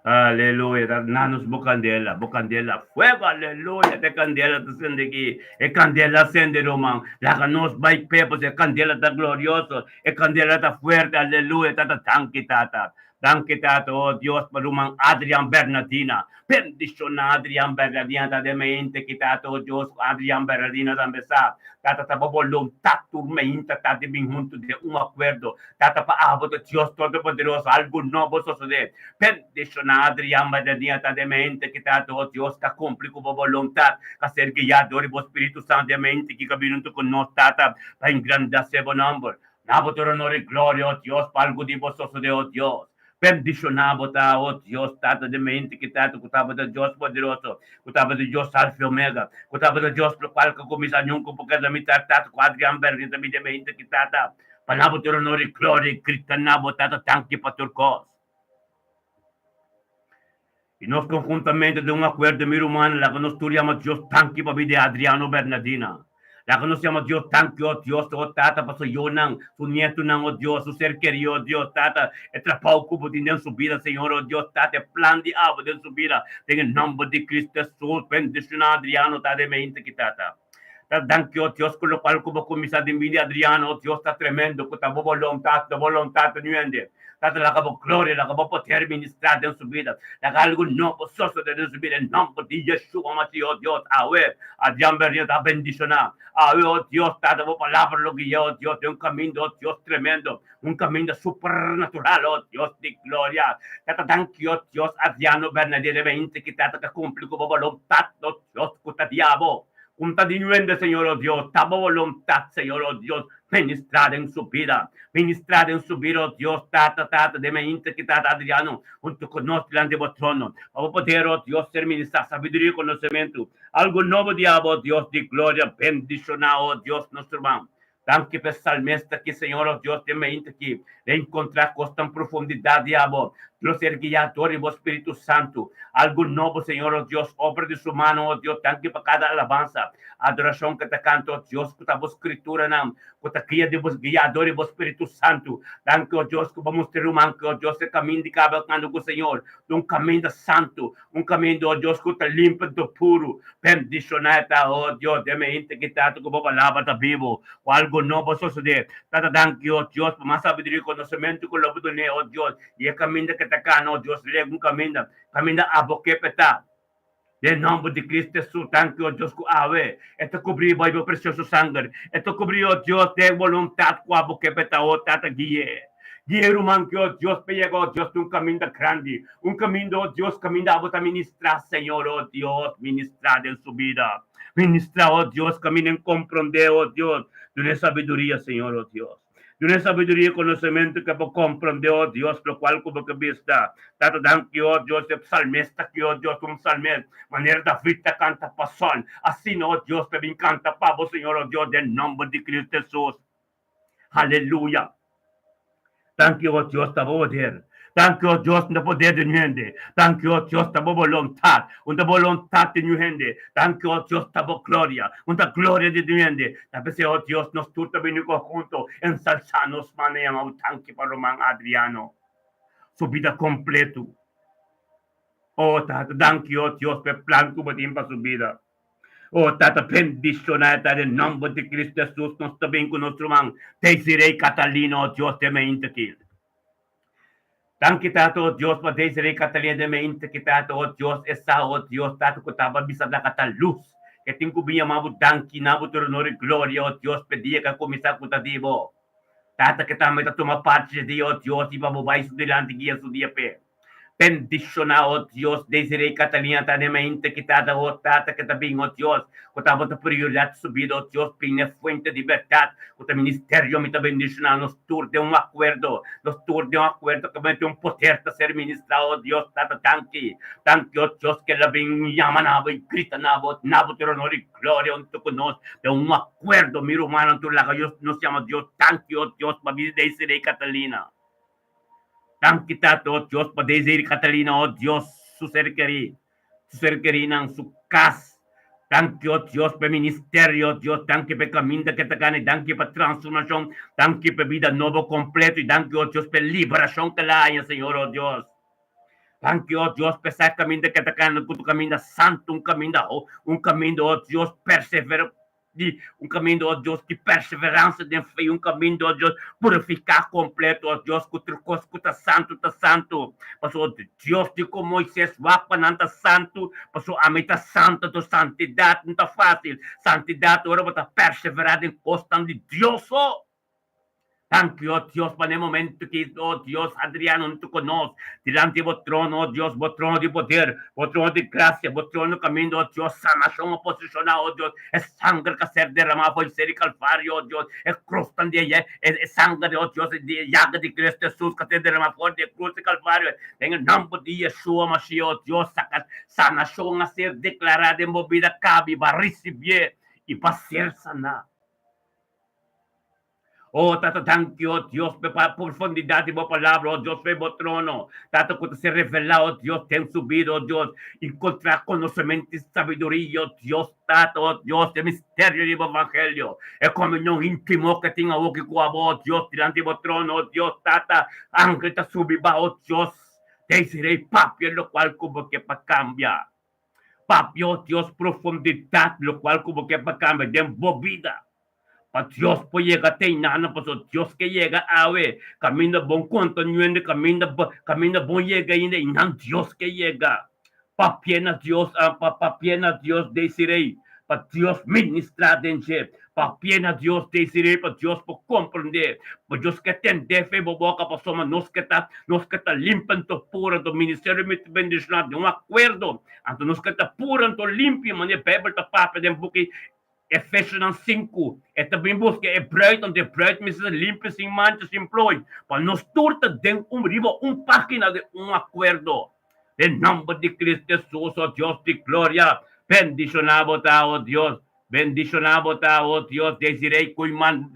Aleluya, ta nanos bo candela, bo candela, fuego, aleluya, te candela ta sende aki, e candela sende ruman, laga nos bai pe, pasobra e candela ta glorioso, e candela ta fuerte, aleluya, tata danki tata, danki tata, oh Dios pa ruman Adrian Bernadina, bendiciona Adrian Bernadina ta den mente ki tata, oh Dios, Adrian Bernadina tambe sa, tata ta bo boluntad tur meinta ta di bin hunto den un acuerdo, Tata pa abo ta Dios Todopoderoso, algu nobo sosodé. Bendishoná Adrián Bernardina ta den mente ki ta do Dios ka kumpli ku bo boluntat, ka ser guiá dor di bo Spiritu Santu den mente ki ka bini huntu ku nos, Tata, pa engrandesé bo nòmber. Na bo tur honor i gloria, o Dios, pa algu di bo sosodé, o Dios. Bendishoná bo ta, o Dios, Tata den mente ki Tata ku tabata Dios poderoso, ku tabata Dios Alfa i Omega, ku tabata Dios lokual ka kuminsá nunka por keda mitá, Tata, ku Adrián Bernardina ta bini den mente ki Tata. Pa na bo tur honor i gloria i grita na bo Tata danki pa tur kos. I nos konhuntamente den un akuerdo mi rumannan laga nos tur yama Dios danki pa bida di Adriano Bernadina. Laga nos yama Dios danki o Dios o Tata pa su yunan, su nietunan o Dios, su ser kerí o Dios Tata, e trabou ku bo tin den su bida Señor o Dios Tata, e plan di abo den su bida den e nomber di Cristo Hesus bendiciona Adriano ta den mente ki Tata. Ta danki, o Dios, ku lokual ku bo kuminsá den bini Adriano, o Dios, ta tremendo, ku ta bo boluntat, ta bo boluntat ta nuende. Tata, laga bo gloria, laga bo poder ministrá den su bida. Laga algu nobo sosodé den su bida, en nòmber di Yeshua Masih, o Dios. Awe, Adrian Bernio ta bendishoná. Awe, o Dios, Tata, bo palabra lo gui'é, o Dios, den un kaminda, o Dios, tremendo, un kaminda supernatural, o Dios di gloria. Tata, danki, o Dios, Adriano Bernadie den mente ki Tata ta kumpli ku bo boluntat, o Dios, ku ta di abo. Cum ta di nuende, Señor, oh Dios, ta bo voluntad, Señor, oh Dios, ministra den su bida, ministra den su bida, oh Dios, Tata, Tata, den mainta ki Tata Adriano, hunto cu nos dilanti bo trono, pa bo poder, oh Dios, ser ministra sabiduria y conocemento, algo nobo di abo, oh Dios di gloria, bendiciona, oh Dios, nos ruman. Danki p'e salmista ki, Señor, oh Dios, den mainta ki reencontra cos tan profundidad di abo. Lo ser guiá dor di bo Spiritu Santu. Algu nobo, Señor, oh Dios, obra di su mano, oh Dios. Danki pa cada alabansa, adoracion cu ta canta, oh Dios, cu ta bo Scrituranan, cu ta guia di bo, guiá dor di bo Spiritu Santu. Danki, oh Dios, cu bo mustra ruman ki, oh Dios, e camin di caba canta cu Señor, ta un caminda santu, Un kaminda, o Dios, ku ta limpi anto puru. Bendishoná e ta, o Dios, den mi henter ki tata ku bo palabra ta bibu. Ku algu nobo a sosodé. Tata danki, o Dios, pa mas sabiduria i konosementu ku lo bo dun'é, o Dios, i e kaminda ke ta kana, o Dios, legu un kaminda, kaminda abo ke p'e ta. Den nòmber di Cristo Hesus, danki, o Dios, ku awe e ta kubrí bo i bo presioso sanger. E ta kubrí, o Dios, den boluntat ku abo ke p'e ta, o Tata, gui'é. Guia e ruman ki, o Dios, pa yega, o Dios, na un kaminda grandi, un kaminda, o Dios, kaminda abo ta ministrá, Señor, o Dios, ministrá den su bida. Ministrá, o Dios, kaminda en komprondé, o Dios. Dun'é sabiduria, Señor, o Dios. Dun'é sabiduria i konosementu ke por komprondé, o Dios, lokual ku bo ke bista. Tata, danki, o Dios, e psalmista ki, o Dios, un psalmist, manera David ta kanta pa Saul, asina, o Dios, ta bin kanta pa bo, Señor, o Dios, den nòmber di Cristo Hesus. Aleluya! Danki, o Dios, ta bo poder. Danki, o Dios, ta poder di un hende. Danki, o Dios, ta bo boluntat. Un ta boluntat di un hende. Danki, o Dios, ta bo gloria. Un ta gloria di un hende. Ta p'esei, o Dios, nos tur ta bini konhunto ensalsá nos man i yama bo danki pa ruman Adriano su bida kompletu. O Tata, danki, o Dios, pa e plan ku bo tin pa su bida. O Tata, bendiciona e ta den nomber di Cristo Jesus nos ta bin cu nos ruman Desiree Catalina, o Dios, den mente aki. Danki, Tata, o Dios, pa Desiree Catalina den mente aki, Tata, o Dios, e sa, o Dios, Tata, cu ta bisa laga ta luz, ke tin cu bin yama bo danki, na bo tur honor y gloria, o Dios, p'e dia ke a cuminsa cu ta di bo. Tata, ke tambe ta tuma parti dje dia, o Dios, y pa bo bay su dilanti guia su dia p'e. Bendishoná, o Dios, Desiree Catalina ta den mente ki Tata, o Tata, ke ta bin, o Dios, ku ta bo ta prioridat su bida, o Dios, bin n'e fuente di bèrdat, ku ta ministerio. Mi ta bendishoná nos tur den un akuerdo, nos tur den un akuerdo ku mete un poder ta ser ministrá, o Dios, Tata, danki, danki, o Dios, ke el a bin yama na bo i grita na bo, na bo tur honor i gloria huntu ku nos den un akuerdo, mi rumannan tur laga nos yama Dios, danki, o Dios, pa bida di Desiree Catalina. Danki Tata, oh Dios, pa Desiree Catalina, oh Dios, su ser kerí, su ser kerínan, su kas. Danki, oh Dios, pa e ministerio, oh Dios, danki pa e kaminda ke ta gana, i danki pa transformashon, danki pa e bida nobo kompleto, i danki, oh Dios, pa e liberashon ke el a haña, Señor, oh Dios. Danki, oh Dios, pa esaki kaminda ke ta gana, ku ta un kaminda santu, un kaminda, un kaminda, oh Dios, persevera. Di un kaminda, oh Dios, di perseveransa den fe, un kaminda, oh Dios, purifiká kompleto, oh Dios, ku tur kos ku ta santu ta santu. Pasobra Dios di ku Moises, Wak pa nan ta santu, pasobra ami ta santu. Anto santidat no ta fásil. Santidat ora bo ta perseverá den kosnan di Dios so. Danki, oh Dios, pa n'e momento ki, oh Dios, Adriano huntu ku nos, dilanti bo trono, oh Dios, bo trono di poder, bo trono di grasia, bo trono kaminda, oh Dios, sanashon a posishoná, oh Dios, e sanger ku a ser deramá for di ser di Kalvario, oh Dios, e krusnan di e, e sanger, oh Dios, di e yaga di Cristo Hesus ku a ser deramá for di e krus di Kalvario, den e nòmber di Yeshua Mashiach, oh Dios, saka sanashon a ser deklará den bo bida, kabi, bo a risibié i bo a ser saná. Oh, Tata, danki, oh Dios, pa e profundidad di Bo Palabra, oh Dios, pa Bo trono, Tata, cu ta ser revelá, oh Dios, den su bida, oh Dios, encontrá conocemento y sabiduria, oh Dios, Tata, oh Dios, e misterio di Bo Evangelio, e comunion intimo cu tin awoki cu Abo, oh Dios, dilanti Bo trono, oh Dios, Tata, angel ta subi ba, oh Dios, Desiree papia locual cu Bo ke pa cambia. Papia, oh Dios, profundidad locual cu Bo ke pa cambia den Bo bida. Pa Dios por yega te inana, pasobra Dios ke yega awe, kaminda bon konta nuende, kaminda kaminda bon yega ainda, inan Dios ke yega. Papia na Dios, pa papia na Dios Desiree, pa Dios ministra den dje. Papia na Dios Desiree, pa Dios por komprende, pa Dios ke tende fe bo boka, pasobra nos ke ta nos ke ta limpi anto puru, anto ministerio mi ta bendishona den un akuerdo, anto nos ke ta puru anto limpi, manera Beibel ta papia den buki Efesionan 5, E ta bin buska e bruid, anto e bruid mester ta limpio, sin mancha, sin plooi, pa nos tur ta den un riba un pagina den un akuerdo. Den nomber di Cristo Jesus, o Dios di gloria, bendishoná bo ta, o Dios, bendishoná bo ta, o Dios, Desiree Koeiman,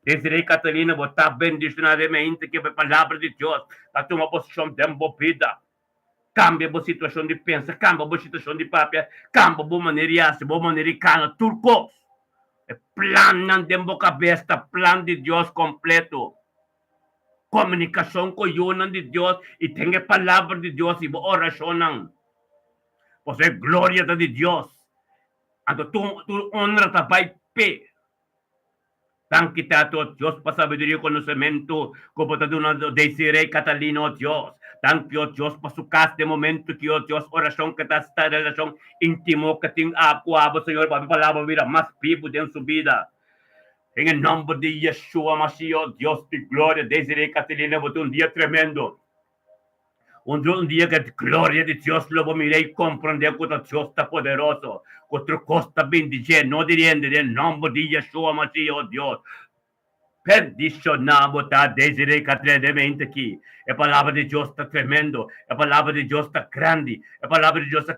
Desiree Catalina, bo ta bendishoná den mente ke e palabra di Dios ta tuma posishon den bo bida. Kambia bo situashon di pensa, kambia bo situashon di papia, kambia bo manera di hasi, bo manera di kana, tur kos. E plannan den bo kabes ta plan di Dios kompleto. Komunikashon ku yunan di Dios i ten e palabra di Dios i bo orashonnan. Pasobra e gloria ta di Dios, anto tur onra ta bai p'e. Danki Tata, o Dios, pa sabiduria i konosementu ku bo ta duna Desiree Catalina, o Dios. Danki, o Dios, pa su kas den momentu ki, o Dios, orashon ke ta sta relashon intimo ke tin ku abo, Señor, pa bo palabra bira mas bibu den su bida. Den e nòmber di Yeshua Mashiach, o Dios di gloria, Desiree Catalina, bo tin un dia tremendo. Un un dia ku e gloria di Dios lo bo mira i komprondé ku ta Dios ta poderoso, ku tur kos ta bin di dje, no di hende, den nòmber di Yeshua Mashiach, o Dios, bendishoná bo ta Desiree Katrendamente aki. E palabra di Dios ta tremendo, e palabra di Dios ta grandi, e palabra di Dios ta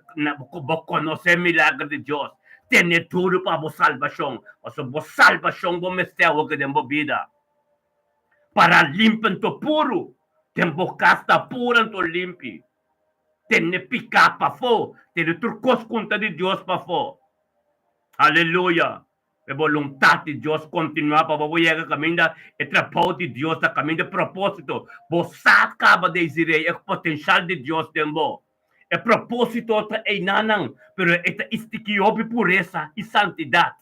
bo konosé milager di Dios. Tene duru pa bo salbashon, pasobra bo salbashon bo mester awoke den bo bida. Para limpi anto puru, den bo kas ta puru anto limpi. Tene piká pafó, tene tur kos ku ta di Dios pafó. Aleluya! E boluntat di Dios kontinuá pa bo bo yega kaminda e trabou di Dios ta, kaminda e propósito. Bo sa kaba Desiree e potenshal di Dios den bo. E propósito ta einanan, pero e ta istiki hopi puresa i santidat.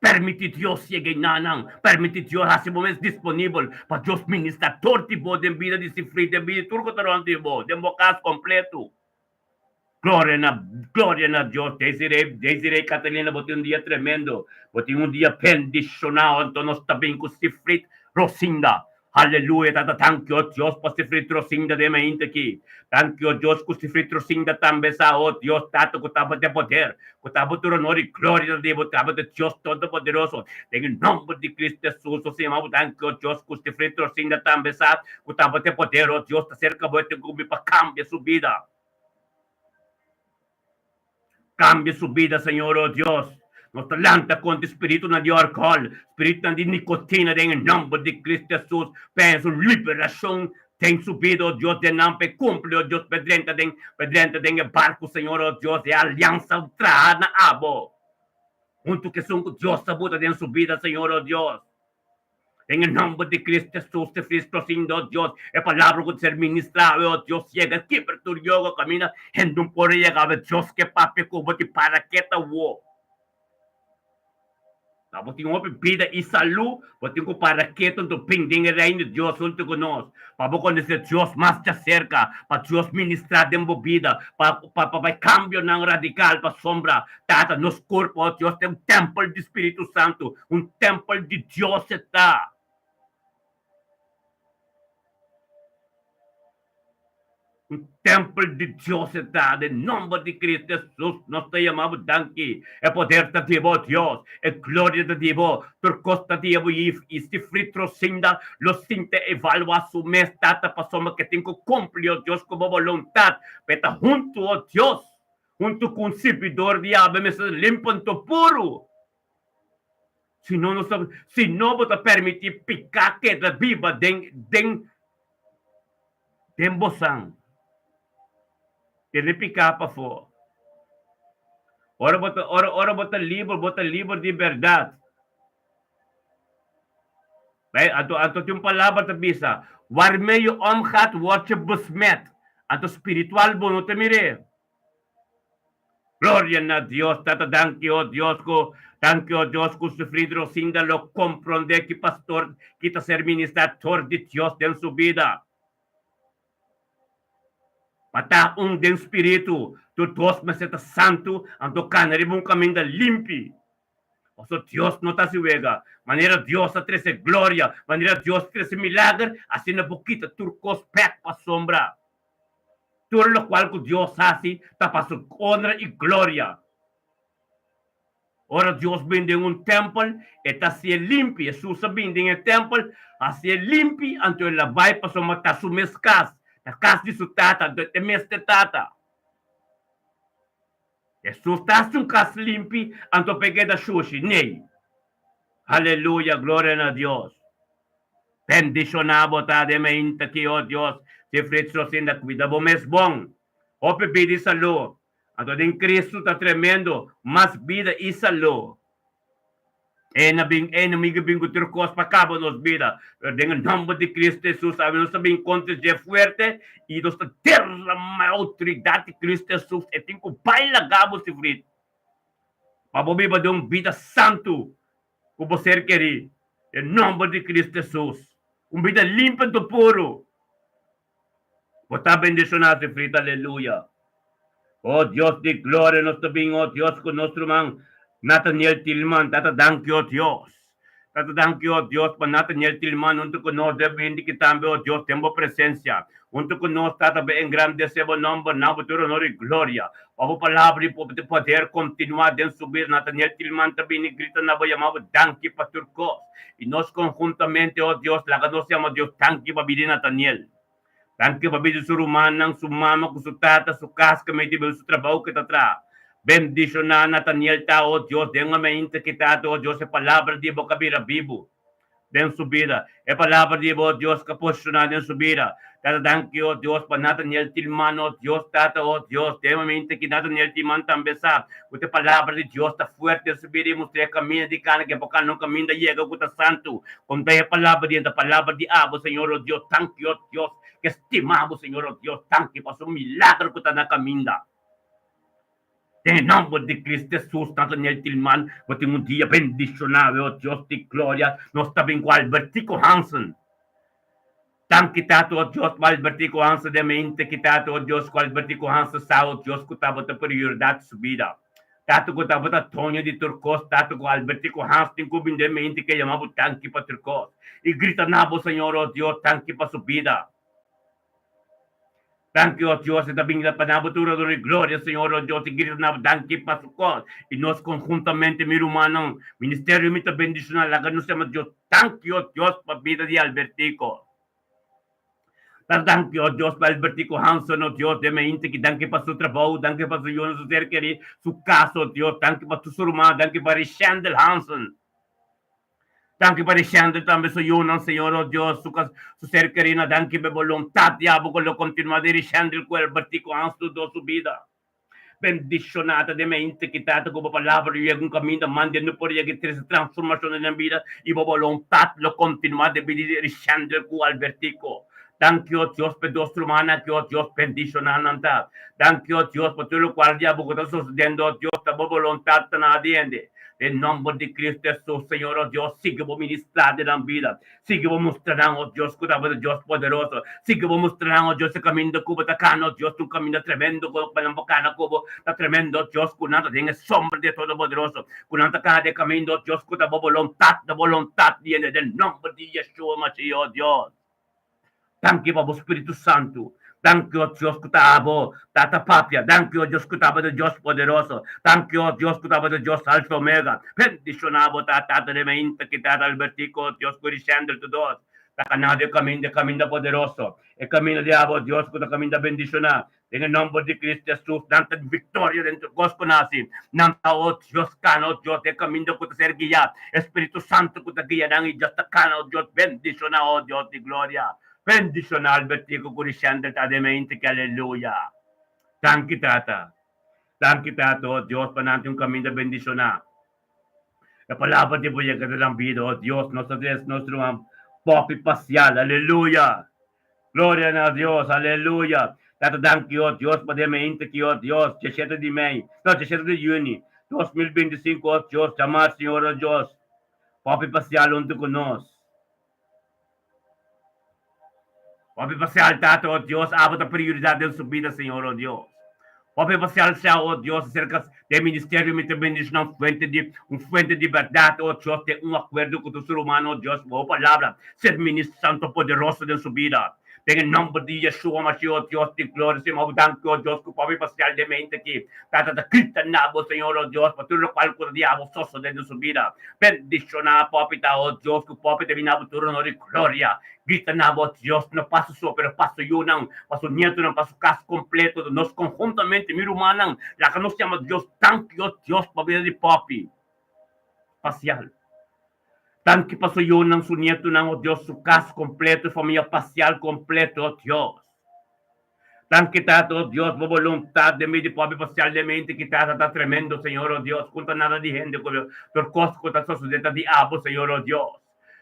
Permiti Dios yega ei na nan. Permiti Dios hasi bo mes disponibel pa Dios ministra tur di bo den bida di sifri, den bida di tur ku ta rònt di bo, den bo kas kompletu. Gloria na gloria na Dios. Desiree, Desiree Catalina, bo tin un dia tremendo. Bo tin un dia bendishonao. Anto nos ta bin ku Sifrit Rosinda. Aleluya, Tata, danki, o Dios, pa sifri trosinda den mainta aki. Danki, o Dios, ku sifri trosinda tambe sa, o Dios, Tata, ku tabata e poder, ku tabata tur honor i gloria ta di bo, tabata Dios Todopoderoso. Den e nomber di Cristo Jesus, o Señor, bo danki, o Dios, ku sifri trosinda tambe sa, ku tabata e poder, o Dios, ta serka bo e tin ku mi pa kambia su bida. Cambia su bida, Señor, oh Dios. Nos ta lanta contra spiritunan di alcohol, spiritunan di nicotina den e nomber di Cristo Jesus. Pensa un liberacion den su bida, oh Dios, den nan p'e cumpli, oh Dios, p'e drenta den, p'e drenta den e barco, Señor, oh Dios, e aliansa traha na abo. Hunto cu esun cu Dios ta buta den su bida, Señor, oh Dios. Den e nomber di Cristo Jesus te Cristo siendo Dios, e palabra cu ta ser ministra awe, oh Dios, yega kibra tur yogo caminda hende un por yega awe, Dios ke papia cu bo di para ke ta wo. Pa bo tin hopi bida y salu, bo tin cu para keto nto bin den e reino di Dios hunto cu nos, pa bo conoce Dios mas djacerca, pa Dios ministra den bo bida, pa pa pa bay cambionan radical pasobra Tata, nos kurpo, oh Dios, ta un tèmpel di Spiritu Santu, un tèmpel di Dios e ta. Un tèmpel di Dios e ta. Den nòmber di Cristo Jesus nos ta yama bo danki. E poder ta di bo, Dios. E gloria ta di bo. Tur kos ta di bo i si fritro sinda lo sinta evaluá su mes, Tata, pasobra ke tin ku kumpli, oh Dios, ku bo boluntat. P'e ta huntu, oh Dios. Huntu ku un sirbidor di Yahweh mester limpo anto puru. Si no nos ta, si no bo ta permití piká keda biba den den den bo san. Tene piká pafó. Ora bo ta ora ora bo ta liber, bo ta liber di bèrdat. Bai, anto anto tin un palabra ta bisa, Waarmee je omgaat, word je besmet. Anto spiritual bo no ta mir'é. Gloria na Dios, Tata danki o Dios ku danki o Dios ku sufrido Rosinda lo komprondé ki pastor ki ta ser ministrador di Dios den su bida. Pa ta un den spiritu, tur dos mester ta santu, anto kana riba un kaminda limpi. Pasobra Dios no ta hasi wega. Manera Dios a trese gloria, manera Dios a trese milager, asina bo kita tur kos bek pasobra tur lokual ku Dios hasi ta pa su onra i gloria. Ora Dios bin den un tèmpel, e ta hasié limpi. Hesus a bin den e tèmpel, hasié limpi, anto el a bai pasobra ta su mes kas, ta kas di su Tata, anto e ta e mes te Tata. Hesus ta hasi un kas limpi, anto p'e keda shushi. Nei. Aleluya, gloria na Dios. Bendishoná bo ta den mainta ki, o Dios, si Fritz Rosinda kuida bo mes bon. Hopi bida i salú. Anto den Cristo ta tremendo, mas bida i salú. E na bin, e enemigo bin ku tur kos pa kaba nos bida, pero den e nòmber di Cristo Hesus awe nos ta bin kontra dje fuerte i nos ta derama e outoridat di Cristo Hesus. E tin ku bai laga bo sufri pa bo biba den un bida santu ku bo ser kerí den nòmber di Cristo Hesus, un bida limpi anto puru. Bo ta bendishoná sufri, aleluya. O Dios di gloria, nos ta bin, o Dios, ku nos ruman Nathaniel Tilman. Tata, danki, o Dios. Tata, danki, o Dios, pa Nathaniel Tilman huntu ku nos debe hende ki tambe, o Dios, den bo presensia. Huntu ku nos, Tata, bo engrandesé bo nòmber, na bo tur honor i gloria. Pa bo palabra i bo poder kontinuá den su bida. Nathaniel Tilman ta bini grita na bo, yama bo danki pa tur kos. I nos konhuntamente, o Dios, laga nos yama Dios danki pa bida di Nathaniel. Danki pa bida di su rumannan, su mama ku su tata, su kas ku mei di su trabou ku e ta traha. Bendishoná Nathaniel ta, o Dios, den un mainta ki tata, o Dios, e palabra di bo ka bira bibu den su bida. E palabra di bo, o Dios, ka posishoná den su bida. Tata, danki, o Dios, pa Nathaniel Tilman, o Dios, Tata, o Dios, den momento ki Nathaniel Tilman tambe sa ku te palabra di Dios ta fuerte den su bida i mustra e kaminda di kana ke por kana un kaminda yega ku ta santu. Konta e palabra di e ta palabra di abo, Señor, o Dios, danki, o Dios, ke stima bo, Señor, o Dios, danki pa su milagro ku ta na kaminda. Den e nòmber di Cristo Jesus, Nathaniel Tilman, bo tin un dia bendishoná, o Dios di gloria. Nos ta bin ku Albertico Hansen. Danki Tata, o Dios, pa Albertico Hansen den mente ki Tata, o Dios, ku Albertico Hansen sa, o Dios, ku tabata prioridat su bida. Tata ku tabata doño di tur kos, Tata ku Albertico Hans tin ku binde mente ke yama bo danki pa tur kos i grita na bo Señor oh Dios danki pa su bida. Danki oh Dios e ta bin pa na bo tur honor i gloria Señor oh Dios i grita na bo danki pa su kos i nos konhuntamente mi rumannan ministerio mi ta bendishona laga nos yama Dios danki oh Dios pa bida di Albertico. Ta danki, oh Dios, pa Albertico Hanson, oh Dios, den mente ki danki pa su trabou, danki pa su yunan, su ser kerí, su kas, oh Dios, danki pa tur su ruman, danki pa Richendel Hanson, danki pa Richendel tambe su yunan, Señor, oh Dios, su kas, su ser kerínan, danki pa e boluntat di abo ku lo kontinuá di Richendel ku Albertico Hanson tur dos su bida. Bendishoná ta den mente ki tata ku bo palabra lo yega un kaminda mande no por yega i trese transformashon den nan bida i bo boluntat lo kontinuá den bida di Richendel ku Albertico. Danki o Dios p'e dos rumannan aki o Dios bendishoná nan ta. Danki o Dios pa tur lokual di abo ku ta sosodendo o Dios ta bo boluntat ta na adiente. Den nomber di Cristo Hesus Señor o Dios sigui bo ministrá den nan bida. Sigui bo mustra nan, o Dios, ku ta bo Dios poderoso. Sigui bo mustra nan, o Dios, e kaminda ku bo ta kana, o Dios, ta un kaminda tremendo ku nan por kana ku bo. Ta tremendo, o Dios, ku nan ta den e sombra di e Todopoderoso, ku nan ta kana den e kaminda, o Dios, ku ta bo boluntat, ta boluntat di hende, den nomber di Yeshua Mashiach, o Dios. Danki pa bo Spiritu Santu. Danki, o Dios, ku ta abo Tata papia. Danki, o Dios, ku ta abo ta Dios poderoso. Danki, o Dios, ku ta abo ta Dios Alfa Omega. Bendishoná bo ta Tata den mainta ki Tata Albertico, o Dios, ku Richendel tur dos ta kanado e kaminda, e kaminda poderoso, e kaminda di abo, o Dios, ku ta kaminda bendishoná. Den e nomber di Cristo Jesus, nan ta victoria den tur cos cu nan haci. Nan ta, oh Dios, cana, oh Dios, den caminda cu ta ser guia. E Spiritu Santo cu ta guia nan y Dios ta cana, oh Dios, bendiciona, oh Dios di gloria. Bendiciona Albertico cu Richendel ta den mente ki aleluya. Danki Tata. Danki Tata, oh Dios, pa nan tin un caminda bendiciona. E palabra di bo yega den nan bida, oh Dios, nos ta des nos ruman popi pasial, aleluya. Gloria na Dios, aleluya. Tata danki, oh Dios, pa den mente ki, oh Dios, diesshete di mei, no, diesshete di juni, 2025, oh Dios, djamar Señor, oh Dios, popi pasial huntu ku nos. Hopi pasial Tata, oh Dios, abo ta prioridad den su bida, Señor, oh Dios. Hopi pasial sea, oh Dios, acerca den ministerio mi ta bendiciona un fuente di, un fuente di berdad, oh Dios, den un acuerdo cu tur ser humano, oh Dios, bo palabra ser ministro santo poderoso den su bida. Den e nomber di Yeshua Mashiach, oh Dios di gloria, Señor, danki, oh Dios, cu hopi pasial den mente aki. Tata ta grita na bo, Señor, oh Dios, pa tur locual cu ta di abo sosode den su bida. Bendiciona popi ta, oh Dios, cu popi ta bini abo tur honor y gloria. Grita na bo, Dios, no pa su so, pero pa su yunan, pa su nietonan, pa su cas completo, nos conhuntamente, mi rumannan, laga nos yama Dios danki, oh Dios, pa bida di popi. Pasial. Danki pa su yunan, su nietonan, oh Dios, su cas completo, famia pasial completo, oh Dios. Danki Tata, oh Dios, bo boluntad den medio di popi pasialmente ki Tata ta tremendo, Señor, oh Dios, ku no ta nada di hende ku tur kos ku ta sosode ta di abo, Señor, oh Dios.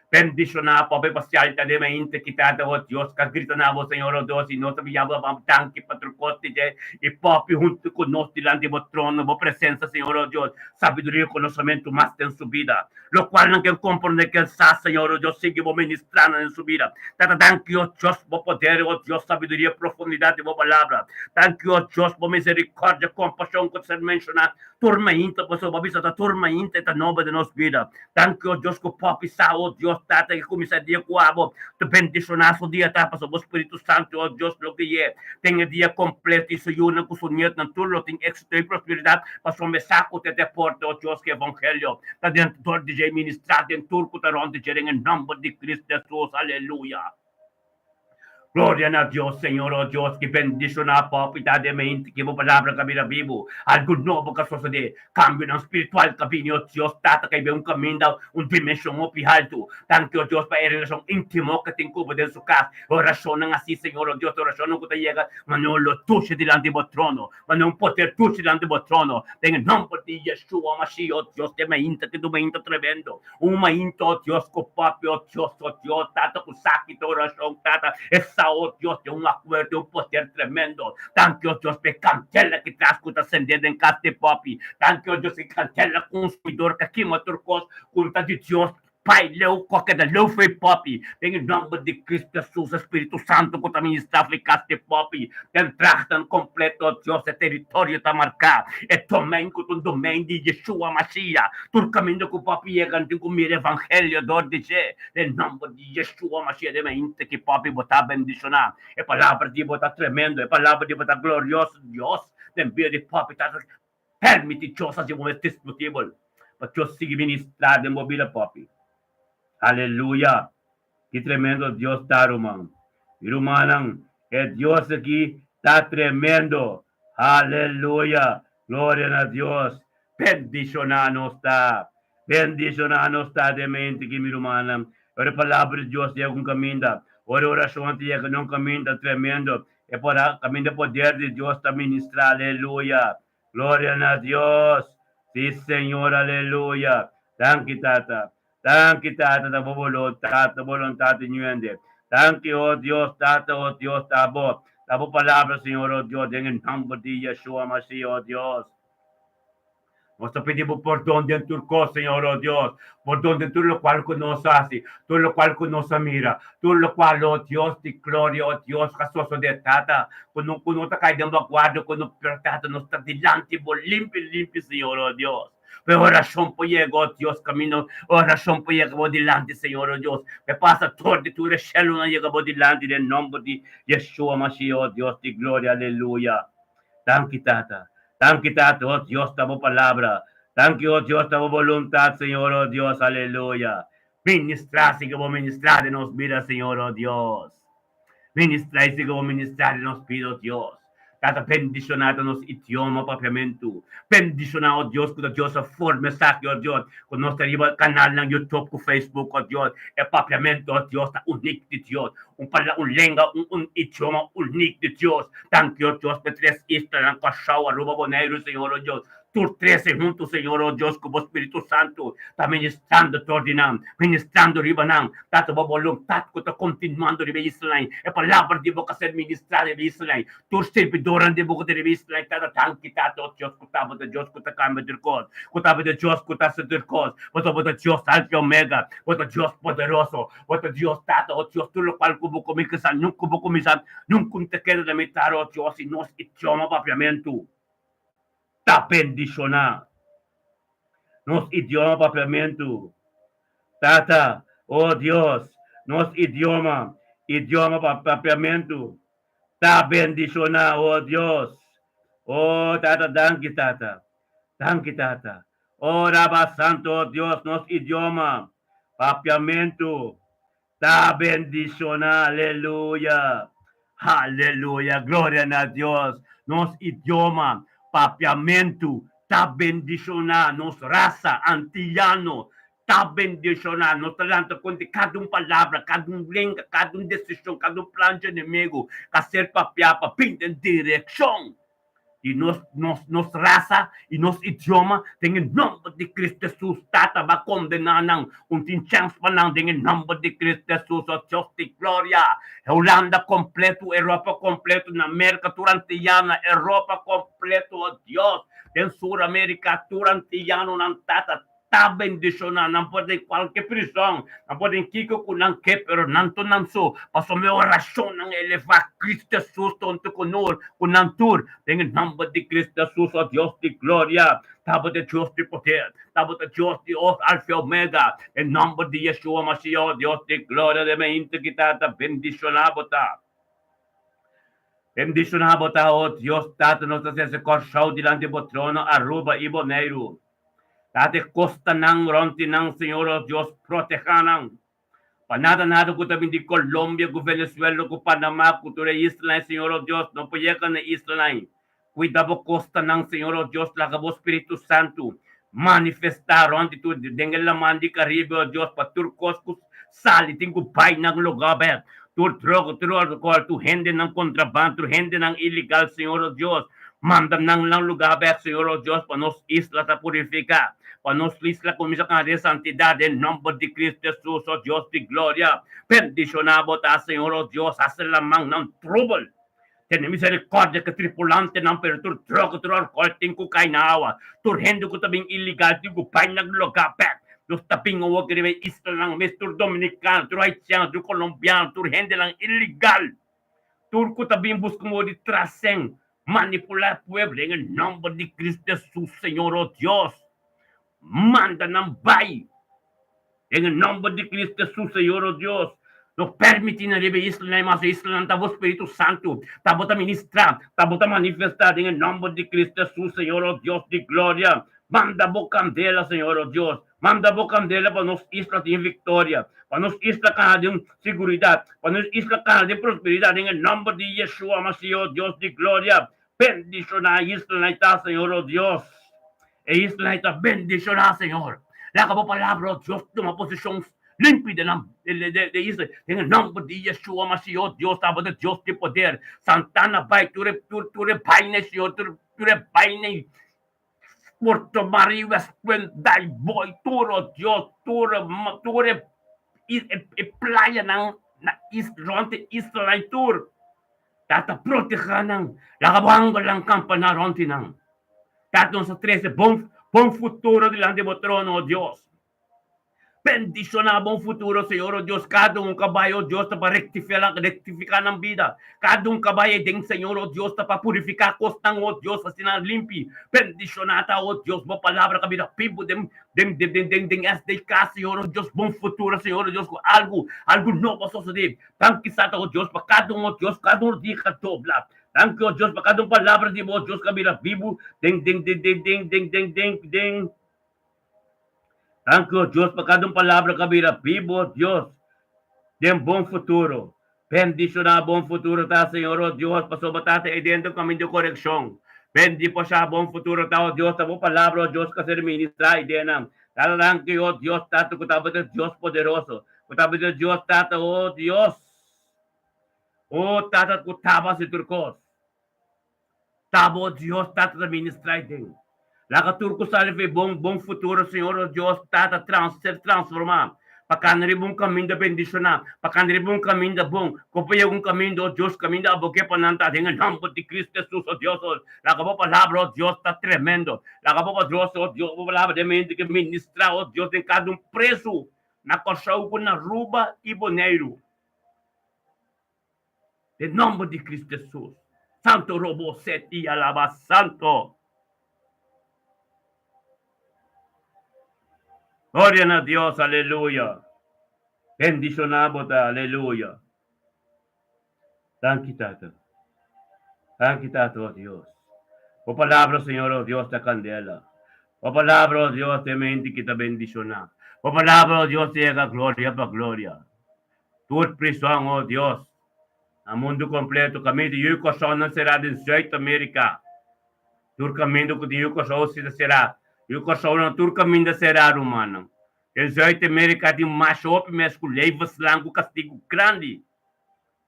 Bendishoná popi pasial ta den mente ki Tata, oh Dios, ka grita na bo, Señor, oh Dios, i nos ta bia bo danki pa tur kos di dje i popi huntu ku nos dilanti bo trono, bo presensa, Señor, oh Dios, sabiduria i konosementu mas den su bida. Lokual nan ken komprondé ken sa, Señor, o Dios, sigui bo ministrá nan den su bida. Tata, danki, o Dios, bo poder, o Dios, sabiduria, profundidat di bo palabra. Danki, o Dios, bo miserikòrdia, kompashon ku ta ser menshoná tur mainta, pasobra bo bisa ta tur mainta e ta nobo den nos bida. Danki, o Dios, ku popi sa, o Dios, Tata, ke kuminsá dia ku abo ta bendishoná su dia ta, pasobra bo Spiritu Santu, o Dios, lo gui'é den e dia kompleto i su yunan ku su nietnan tur lo tin éksito i prosperidat. Pasobra mi sa ku ta e deporte, o Dios, ku evangelio ta den dor di dje i ministrá den tur ku ta rònt di dje den e nòmber di Cristo Hesus. Aleluya! Gloria na Dios, Señor, o Dios, ki bendishoná pòp i ta den mente ki bo palabra ka bira bibu. Algu nobo ka sosodé, kambionan spiritual ka bini, o Dios, Tata ka i ben un kaminda, un dimenshon hopi haltu. Danki, o Dios, pa e relashon íntimo ku tin ku bo den su kas. E orashonnan así, Señor, o Dios, e orashonnan ku ta yega manera lo tusha dilanti bo trono. Manda un poder dushi dilanti bo trono, den e nomber di Yeshua Mashiach, oh Dios, den mainta ki ta un mainta tremendo, un mainta, oh Dios, ku papia, oh Dios, oh Dios, Tata, ku sa ki ta orashon, Tata, e sa, oh Dios, den un akuerdo, un poder tremendo. Danki, oh Dios, pa e kandela ki tras ku ta sende den kas di papi. Danki, oh Dios, e kandela konsumidor ka kima tur kos ku ta di Dios. Bai leu ku a keda leu for e popi. Den e nomber di Cristo Jesus, e Spiritu Santu ku ta ministrá for e kas di e popi, den tragenan kompleto, o Dios, e teritorio ta marká. E domein ku ta un domein di Yeshua Mashiach. Tur kaminda ku popi yega, nan tin ku mira evangelio dor di dje. Den nomber di Yeshua Mashiach, den mainta ki popi bo ta bendishoná. E palabra di bo ta tremendo, e palabra di bo ta glorioso, Dios, den bida di popi ta Permiti Dios haci bo mes disponibel pa Dios sigui ministra den bo bida popi. Aleluya! Ki tremendo Dios ta, ruman i rumannan! E Dios aki ta tremendo! Aleluya! Gloria na Dios! Bendiciona nos ta! Bendiciona nos ta den mente aki, mi rumannan. Ora e palabra di Dios yega un caminda, ora e oracion ta yega na un caminda tremendo, E por a caminda e poder di Dios ta ministra aleluya gloria na Dios si Señor aleluya danki tata danki tata ta bo boluntad ta boluntad di ñuende danki oh Dios tata oh Dios ta bo ta bo palabra Señor oh Dios den e nomber di Yeshua Mashiach oh Dios. Nos ta pidi bo pordon den tur kos, Señor, oh Dios. Pordon den tur lokual ku nos hasi, tur lokual ku nos a mira, tur lokual, oh Dios di gloria, oh Dios, ka sosodé, Tata, ku no ku no ta kai den bo guarda, ku no, pero Tata, nos ta dilanti bo limpi, limpi, Señor, oh Dios. Pa e orashon por yega, oh Dios, kaminda orashon por yega bo dilanti, Señor, oh Dios. Pa e pasa tor di tur e shelunan yega bo dilanti den nomber di Yeshua Mashiach, oh Dios di gloria, aleluya. Danki, Tata. Danki Tata, oh Dios, ta bo palabra. Danki, oh Dios, ta bo boluntad, Señor, oh Dios, aleluya. Ministra, si ke bo ministra den nos bida, Señor, oh Dios. Ministra i si ke bo ministra den nos bida, oh Dios. Tata, bendiciona ta nos idioma papiamentu. Bendiciona, oh Dios, ku ta Dios a forma esaki, oh Dios, ku nos ta riba kanalnan YouTube ku Facebook, oh Dios. E papiamentu, oh Dios, ta unik di Dios. Un palabra, un lenga, un un idioma unik di Dios. Danki, oh Dios, p'e tres islanan, Kòrsou, Aruba, Boneiru, Señor, oh Dios. Tur trese huntu, Señor, oh Dios, ku bo Spiritu Santu ta ministrando tor di nan, ministrando riba nan. Tata, bo boluntat ku ta kontinuando riba e islanan, e palabra di bo ka ser ministrá riba e islanan. Tur sirbidornan di bo ku ta riba e islanan, Tata, danki, Tata, oh Dios, ku ta bo ta Dios ku ta kambia tur kos, ku ta bo ta Dios ku ta hasi tur kos. Bo ta bo ta Dios Alfa i Omega, bo ta Dios poderoso. Bo ta Dios Tata, o Dios, tur lokual ku bo kuminsá, nunka bo kuminsá, nunka un ta keda na mitar, o Dios, i nos idioma papiamentu ta bendishoná. Nos idioma papiamentu, Tata, o Dios, nos idioma, idioma papiamentu ta bendishoná, o Dios. O Tata, danki, Tata. Danki, Tata. O Raba Santo, o Dios, nos idioma, papiamentu, ta bendiciona. Aleluya! Aleluya! Gloria na Dios! Nos idioma, papiamentu, ta bendiciona. Nos rasa, antiyano, ta bendiciona. Nos ta lanta kontra kada un palabra, kada un lenga, kada un decision, kada un plan dje enemigo ka ser papia pa bin den direccion di nos nos nos rasa i nos idioma den e nomber di Cristo Jesus. Tata ba kondena nan, un tin chèns pa nan den e nomber di Cristo Jesus, o Dios di gloria. Hulanda kompleto, Europa kompleto, na Merka tur antiana, Europa kompleto, o Dios, den Sur Amerika tur antianonan, Tata, Ta bendishoná, nan por den kualke prison, nan por den kiko ku nan ke, pero nan tur nan so, pasobra e orashonnan elevá Cristo Jesus tonto ku nos, ku nan tur, den e nòmber di Cristo Jesus, o Dios di gloria, Tabata e Dios di poder, Tabata Dios di os Alfa i Omega, den nòmber di Yeshua Mashiach, o Dios di gloria, den mainta ki Tata bendishoná bo ta. Bendishoná bo ta, o Dios Tata, nos ta sese Kòrsou dilanti bo trono, Aruba i Boneiru. Tata e kostanan rònt di nan, Señor o Dios, protehá nan. Pa nada nada ku ta bin di Colombia ku Venezuela ku Panamá ku tur e islanan, Señor o Dios, no por yega na e islanan. Kuida bo kostanan, Señor o Dios, laga bo Spiritu Santu manifestá rònt di tur den e laman di Karibe, o Dios, pa tur kos ku sali tin ku bai nan lugá bèk. Tur droga, tur alkohòl, tur hendenan kontrabando, tur hendenan ilegal, Señor o Dios, Manda nan nan lugá bèk, Señor o Dios, pa nos isla ta purifiká, pa nos isla kuminsá kana den santidat den nòmber di Cristo Jesus, o Dios di gloria. Bendishoná bo ta, Señor o Dios, hasi laman nan trubel. Tene miserikòrdia ku tripulantenan, pero tur droga, tur alkohòl tin ku kai na awa. Tur hende ku ta bin iligal tin ku bai nan lugá bèk. Nos ta bin awor riba e islanan mes, tur dominicano, tur haitiano, tur colombiano, tur hendenan ilegal, tur cu ta bin busca modo di tracen, manipula e pueblo den e nomber di Cristo Jesus, Señor, oh Dios, manda nan bay den e nomber di Cristo Jesus, Señor, oh Dios. No permiti nan riba e islanan mas, e islanan ta bo Spiritu Santo, ta bo ta ministra, ta bo ta manifesta den e nomber di Cristo Jesus, Señor, oh Dios di gloria. Manda bo kandela, Señor, oh Dios, manda bo kandela pa nos isla tin viktoria, pa nos isla kana den siguridat, pa nos isla kana den prosperidat, den e nòmber di Yeshua Masihi, oh Dios di gloria. Bendishoná e islanan ei ta, Señor, oh Dios. E islanan ei ta bendishoná, Señor. Laga bo palabra, oh Dios, tuma posishon limpi den nan den e isla, den e nòmber di Yeshua Masihi, oh Dios, abo ta Dios di poder. Santana bai tur e tur tur e baina, Señor, tur tur e baina ei. Puerto Marie, West Punt, Daaibooi, tur oh Dios, tur tur e e playanan na is rond e islanan tur. Tata proteha nan, laga bo angelnan kampa nan rond di nan. Tata nos a trese bon bon futuro dilanti bo trono, oh Dios. Bendiciona bon futuro, Señor, oh Dios, cada un ca bay, oh Dios, ta pa rectifica, rectifica nan bida. Cada un ca bay den, Señor, oh Dios, ta pa purifica cosnan, oh Dios, haci nan limpi. Bendiciona ta, oh Dios, bo palabra ca bira bibu den, den, den, den, den, den SDK, Señor, oh Dios, bon futuro, Señor, oh Dios, cu algo, algo nobo a sosode. Danki, Tata, oh Dios, pa cada un, oh Dios, cada un dia ca dobla. Danki, oh Dios, pa cada un palabra di bo, oh Dios, ca bira bibu den, den, den, den, den, den, den, den, den. Danki, o Dios, pa kada un palabra ku a bira bibu, o Dios, den bon futuro. Bendishoná bon futuro ta, Señor, o Dios, pasobra Tata ei den ta un kaminda di korekshon. Bendiposha bon futuro ta, o Dios, ta bo palabra, o Dios, ku a ser ministrá ei den nan. Tata, danki, o Dios, Tata, ku tabata e Dios poderoso, ku tabata e Dios, Tata, o Dios, o Tata, ku taba hasi tur kos. Ta bo Dios Tata ta ministra ei den. Laga tur ku sali fe bon bon futuro Señor o Dios Tata trans ser transforma pa kanda riba un kaminda bendishoná pa kanda riba un kaminda bon ku por yega un kaminda o Dios kaminda abo ke pa nan ta den e nòmber di Cristo Jesus o Dios o laga bo palabra o Dios ta tremendo laga bo Dios o Dios bo palabra den mente ke ministra o Dios den kada un presu na Kòrsou ku na Aruba i Boneiru. Den nomber di Cristo Jesus. Santo robo set y alaba santo. Gloria na Dios, aleluya. Bendiciona bo ta, aleluya. Danki Tata. Danki Tata, oh Dios. Bo palabra, Señor, oh Dios, ta candela. Bo palabra, oh Dios, ta e mente ki ta bendiciona. Bo palabra, oh Dios, ta yega gloria pa gloria. Tur prison, oh Dios, na mundu kompleto, kaminda yu Kòrsounan será den Zuid Amerika. Tur kaminda ku tin yu Kòrsou si ta será. Yu Kòrsounan tur kaminda será, rumannan. Den Zuid Amerika tin masha hopi mes ku levenslang ku kastigu grandi,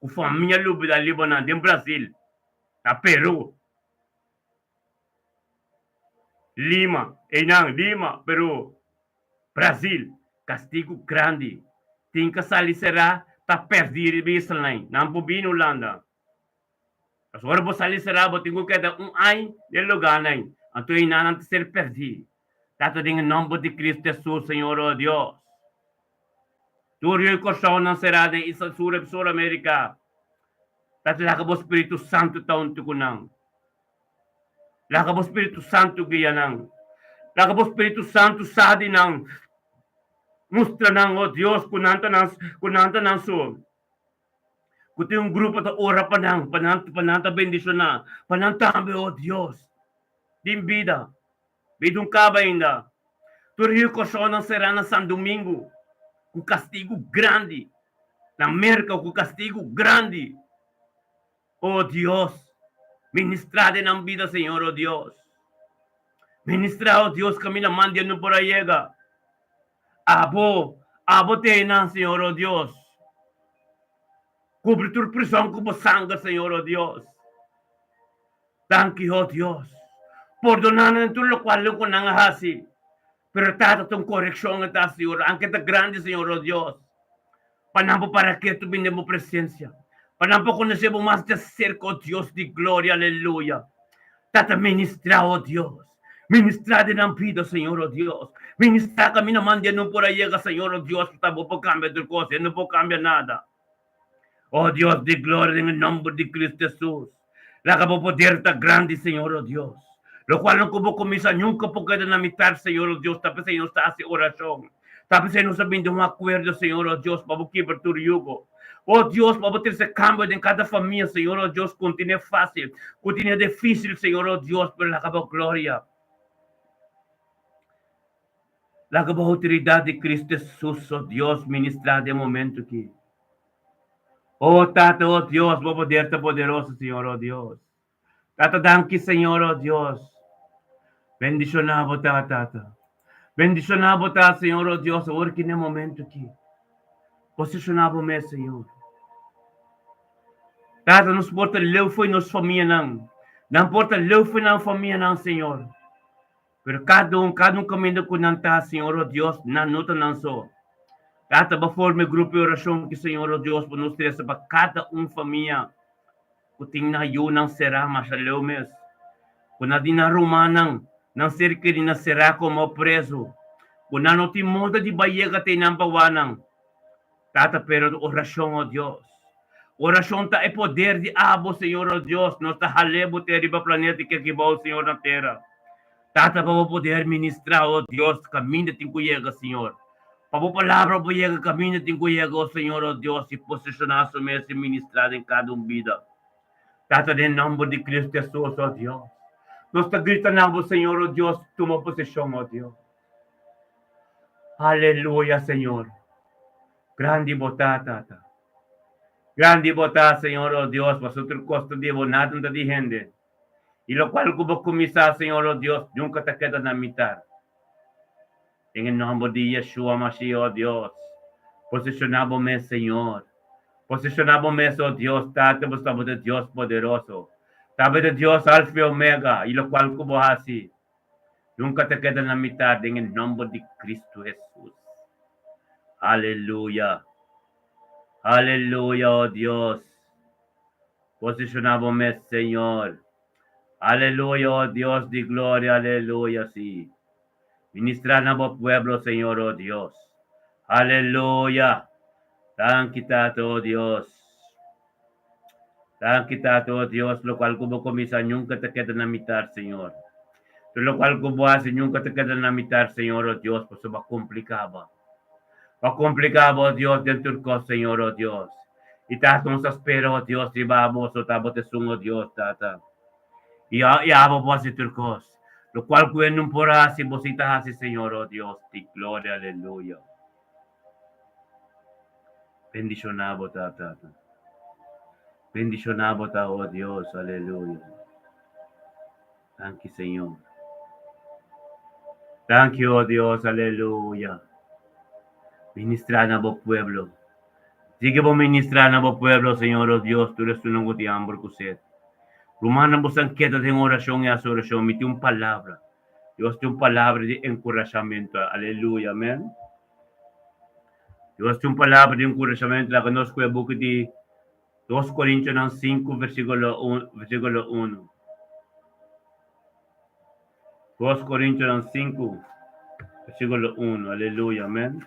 ku famia lubida libanan den Brazil, na Peru, Lima, einan, Lima, Peru. Brazil, Kastigu grandi. Tin ka sali será ta pèrdí riba islanan. Nan por bini Hulanda. Pasobra ora bo sali será bo tin ku keda un aña den lugánan. Anto einan nan ta ser pèrdí. Tata den e nòmber di Cristo Hesus, Señor o Dios. Tur yu Kòrsounan será den isla Sur Sur Amerika. Tata laga bo Spiritu Santu ta huntu ku nan. Laga bo Spiritu Santu guia nan. Laga bo Spiritu Santu sa di nan. Mustra nan, o Dios, ku nan ta nan, ku nan ta nan so. Ku tin un grupo ta ora pa nan, pa nan, pa nan ta bendishoná, pa nan tambe, o Dios, tin bida. Bida un kaba ainda. Tur yu Kòrsounan será na San Domingo ku kastigu grandi. Na Merka ku kastigu grandi. O Dios, ministrá den nan bida, Señor, o Dios. Ministrá, o Dios, kaminda man di no por a yega. Abo, abo ta einan, Señor, o Dios. Kubri tur prison ku bo sanger, Señor, o Dios. Danki, o Dios. Pordoná nan tur lokual ku nan a hasi. Pero Tata, ta un korekshon e ta, Señor, anke ta grandi, Señor, o Dios. Pa nan por para ketu bin den bo presencia. Pa nan por conoce bo mas de cerca, oh Dios di gloria, aleluya. Tata ministra, oh Dios. Ministrá den nan bida, Señor, oh Dios. Ministrá kaminda manda e no por a yega, Señor, oh Dios, ku ta bo por kambia tur kos, e no por kambia nada. Oh Dios di gloria, den e nòmber di Cristo Hesus, laga bo poder ta grandi, Señor, oh Dios. Lokual no ku bo kuminsá nunka por keda na mitar, Señor, oh Dios, ta p'esei nos ta hasi orashon. Ta p'esei nos a bini den un akuerdo, Señor, oh Dios, pa bo kibra tur yugo. Oh Dios, pa bo trese kambio den kada famia, Señor, oh Dios, kontiné fásil, kontiné difísil, Señor, oh Dios, pero laga bo gloria, laga bo outoridat di Cristo Hesus, oh Dios, ministrá den e momento aki. Oh Tata, oh Dios, bo poder ta poderoso, Señor, oh Dios. Tata danki Señor oh Dios. Bendiciona bo ta Tata. Bendiciona bo ta Señor oh Dios awor ki ne momento ki. Posiciona bo mes Señor. Tata nos por ta leu foi nos famianan. Nan por ta leu foi nan famianan Señor. Pero kada un, kada un kaminda ku nan ta, Señor oh Dios, nan no ta nan so. Tata, bo forma e grupo di orashon ki, Señor oh Dios, pa nos resa pa kada un famia ku tin nan yunan será masha leu mes, ku nan tin nan rumannan, nan ser kerinan será komo prezu, ku nan no tin moda di bai yega te nan pa wak nan. Tata, pero orashon, oh Dios. Orashon ta e poder di abo, Señor, oh Dios. Nos ta hal'é bo te riba planeta ki aki bou, Señor, na tera. Tata, pa bo poder ministrá, oh Dios, kaminda tin ku yega, Señor. Pa bo palabra por yega kaminda tin ku yega, oh Señor, oh Dios, i poseshoná su mes i ministrá den kada un bida. Tata, den nòmber di Cristo Hesus, oh Dios, nos ta grita na bo, Señor, oh Dios, tuma poseshon, oh Dios. Aleluya, Señor. Grandi bo ta, Tata. Grandi bo ta, Señor, oh Dios, pasobra tur kos ta di bo, nada no ta di hende. I lokual ku bo kuminsá, Señor, oh Dios, nunka ta keda na mitar. Den e nòmber di Yeshua Mashiach, oh Dios, posishoná bo mes, Señor. Posishoná bo mes, oh Dios, Tata, bo sa bo ta Dios poderoso. Ta bo ta Dios Alfa i Omega, i lokual ku bo hasi, Nunka ta keda na mitar den e nomber di Cristo Jesus. Aleluya. Aleluya, oh Dios. Posiciona bo mes, Señor. Aleluya, oh Dios di gloria, aleluya, si. Ministra na bo pueblo, Señor, oh Dios. Aleluya. Danki, Tata, oh Dios. Danki Tata, oh Dios, lokual ku bo kuminsá nunka ta keda na mitar, Señor. Tur lokual ku bo hasi nunka ta keda na mitar, Señor, oh Dios, pasobra bo a kumpli kaba. Bo a kumpli kaba, oh Dios, den tur kos, Señor, oh Dios. I Tata, nos ta spera, oh Dios, riba abo, so ta bo ta esun, oh Dios, Tata. I i abo por hasi tur kos. Lokual ku e nun por hasi, bo si ta hasi, Señor, oh Dios di gloria, aleluya. Bendishoná bo ta, Tata. Bendishoná bo ta, oh Dios, aleluya. Danki, Señor. Danki, oh Dios, aleluya. Ministrá na bo pueblo. Sigui bo ministrá na bo pueblo, Señor, oh Dios, tur esunnan ku tin hamber ku sed. Rumannan, bosan keda den orashon i hasi orashon. Mi tin un palabra. Dios tin un palabra di enkurashamentu. Aleluya, amen. Dios tin un palabra di enkurashamentu. Laga nos ku e buki di Dos Korintionan sinku versíkulo un, versíkulo unu. Dos Korintionan sinku versíkulo unu. Aleluya, amen.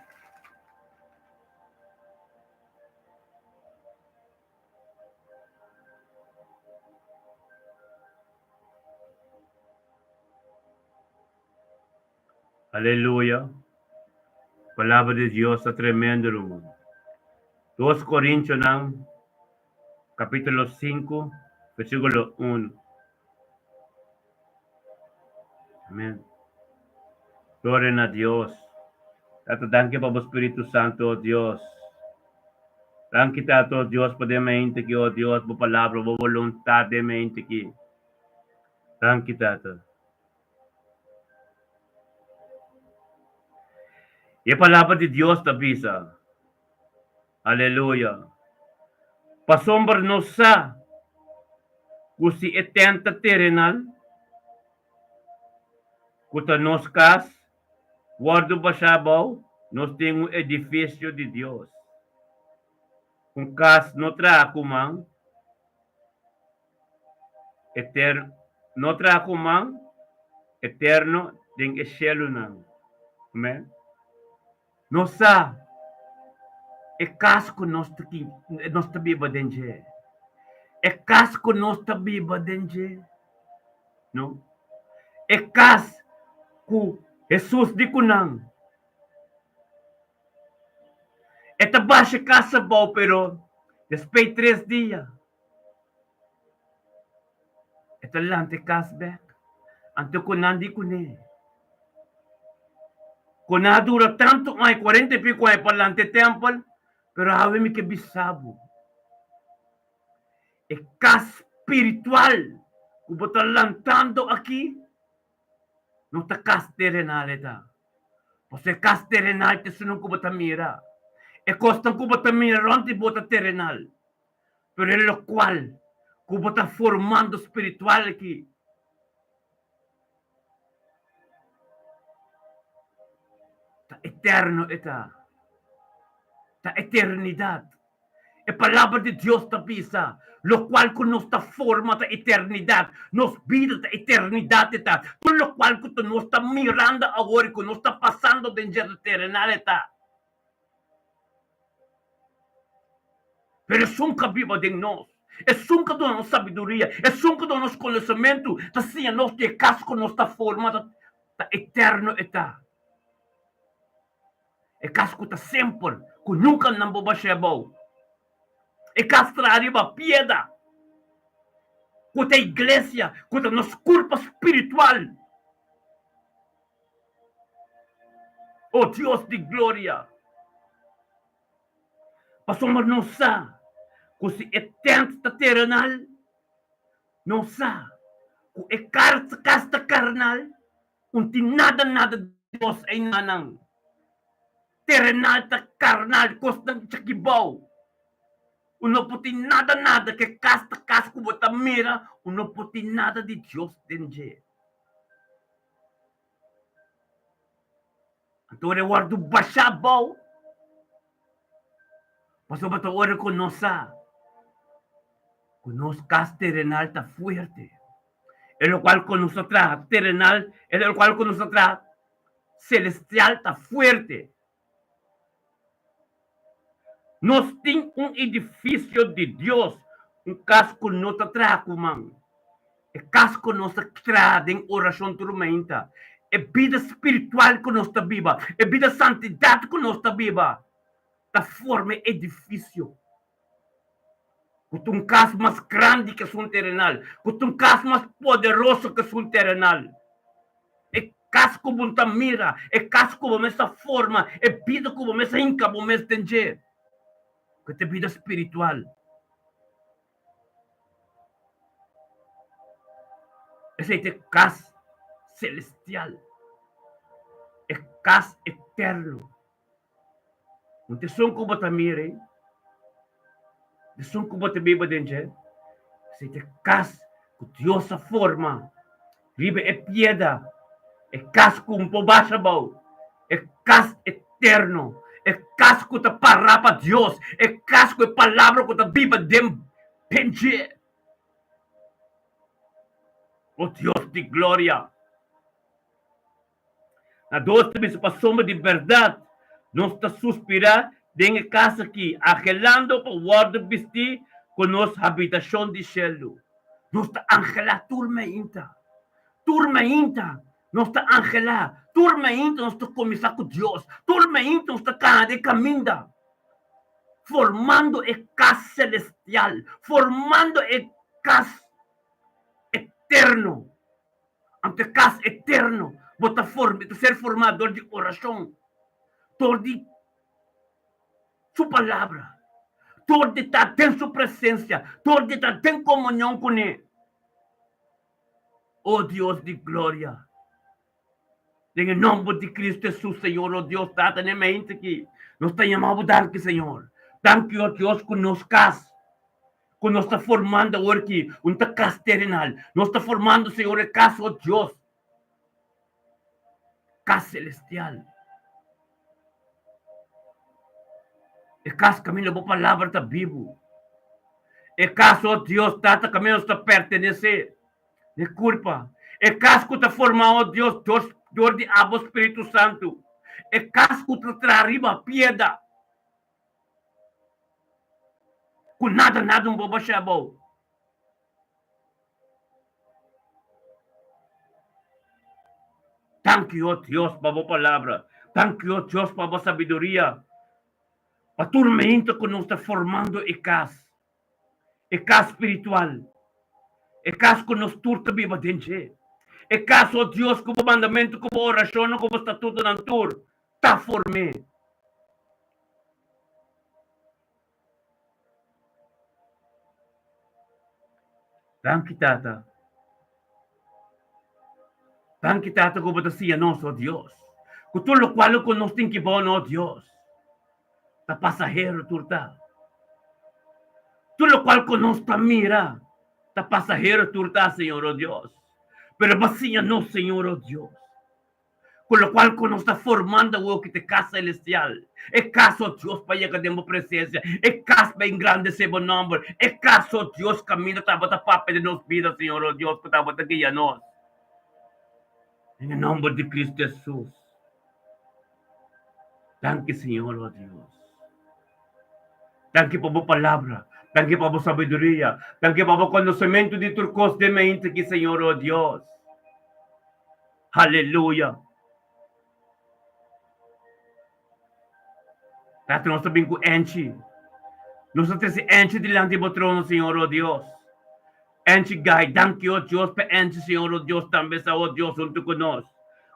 Aleluya. Palabra di Dios ta tremendo, ruman. Dos Corintionan, capítulo 5, versículo 1. Amén. Gloria na Dios. Tata, danki pa bo Spiritu Santo, oh Dios. Danki, Tata, oh Dios, pa den mente ki, oh Dios, bo palabra, bo voluntad den mente ki. Danki, Tata. E palabra di Dios ta bisa, Aleluya! Pasobra nos sa ku si e tenta terenal, ku ta nos kas, wòrdu bashá abou, nos tin un edifisio di Dios, un kas no traha ku man, eterno, no traha ku man. eterno den e shelunan. Amen. Nos sa e kas ku nos ta nos ta biba den dje. E kas ku nos ta biba den dje, no? E kas ku Hesus di ku nan. E ta basha e kas abou, pero despues tres dia E ta lanta e kas bek. Anto ku nan di kuné, Ku nan a dura tantu aña, kuarenta i piku aña, pa lanta e tèmpel, pero awe mi ke bisa bo, e kas spiritual ku bo ta lantando aki no ta kas terenal e ta. Pasobra e kas terenal ta esun ku bo ta mira. E kosnan ku bo ta mira rònt di bo ta terenal. Pero e lokual ku bo ta formando spiritual aki ta eterno e ta, ta eternidat. E Palabra di Dios ta bisa, Lokual ku nos ta forma ta eternidat, nos bida ta eternidat e ta. Tur lokual ku ta nos ta mirando awor i ku nos ta pasando den dje terenal e ta. Pero esun ku a biba den nos, esun ku a duna nos sabiduria, esun ku a duna nos konosementu, ta siña nos di e kas ku nos ta forma ta eterno e ta. E kas ku ta semper, ku nunka nan por bash'é abou. E kas traha riba pieda, ku ta iglesia, ku ta nos kurpa spiritual. O Dios di gloria! Pasobra nos sa ku si e tent ta terenal, nos sa ku e kas ta karnal, un tin nada nada di Dios einanan. Terenal ta karnal, kosnan chakibou. Un no por tin nada nada, ku e kas ta kas ku bo ta mira, un no por tin nada di Dios den dje. Anto ora e wòrdu bashá abou, pasobra ta ora ku nos sa ku nos kas terenal ta fuerte, e lokual ku nos ta traha terenal, e lokual ku nos ta traha selestial ta fuerte. Nos tin un edifisio di Dios, un kas ku no ta traha ku man. E kas ku nos ta traha den orashon tur mainta, e bida spiritual ku nos ta biba, e bida santidat ku nos ta biba, ta forma e edifisio ku ta un kas mas grandi ku esun terenal, ku ta un kas mas poderoso ku esun terenal. E kas ku bo ta mira, e kas ku bo mes ta forma, e bida ku bo mes a hinka bo mes den dje, ku ta e bida spiritual. Esei ta e kas selestial, e kas eterno. Un ta esun ku bo ta mira ei, esun ku bo ta biba den dje, esei ta e kas ku Dios a forma riba e piedra, e kas ku un por basha abou, e kas eterno, e kas ku ta pará pa Dios, e kas ku e Palabra ku ta biba den dje. O Dios di gloria! Na dos ta bisa, Pasobra di bèrdat nos ta suspirá den e kas akí, anhelando pa wòrdu bistí ku nos habitashon di shelu. Nos ta anhelá tur mainta. Tur mainta nos ta anhelá. Tur mainta nos ta kuminsá ku Dios. Tur mainta nos ta kana den kaminda, formando e kas selestial, formando e kas eterno. Anto e kas eterno bo ta forma, ta ser formá dor di orashon, dor di Su Palabra, dor di ta den Su presensia, dor di ta den komunion kuné. O Dios di gloria, den e nòmber di Kristu Hesus, Señor, o Dios Tata, n'e mente aki, nos ta yama Bo danki, Señor. Danki, o Dios, ku nos kas ku nos ta formando awor ki un ta kas terenal. Nos ta formando, Señor, e kas, o Dios, kas selestial. E kas kaminda bo palabra ta bibu. E kas, o Dios, Tata, kaminda nos ta pertenesé. E kurpa. E kas ku ta formá, o Dios, dor di abo Spiritu Santu. E kas ku ta traha riba pieda. Ku nada nada un por basha abou. Danki, o Dios, pa bo palabra. Danki, o Dios, pa bo sabiduria. Pa tur meinta ku nos ta formando e kas, e kas spiritual, e kas ku nos tur ta biba den dje, e kas, o Dios, ku bo mandamentu, ku bo orashonnan, ku bo statutonan tur ta form'é. Danki, Tata. Danki, Tata, ku bo ta siña nos, o Dios, ku tur lokual ku nos tin ki bo, no Dios, ta pasahero tur ta. Tur lokual ku nos ta mira ta pasahero tur ta, Señor, o Dios. Pero bo a siña nos, Señor, o Dios, ku lokual ku nos ta formando awor ki ta e kas selestial, e kas, o Dios, pa yega den bo presensia, e kas pa engrandesé bo nòmber, e kas, o Dios, kaminda tabata papia den nos bida, Señor, o Dios, ku tabata guia nos. Den e nòmber di Kristu Hesus. Danki, Señor, o Dios. Danki pa bo palabra. Danki pa bo sabiduria. Danki pa bo konosementu di tur kos den mente aki, Señor, o Dios. Haleluya! Tata, nos ta bin ku enchi. Nos ta trese enchi dilanti bo trono, Señor, o Dios. Enchi gai, danki, o Dios, pa enchi, Señor, o Dios, tambe sa, o Dios, huntu ku nos.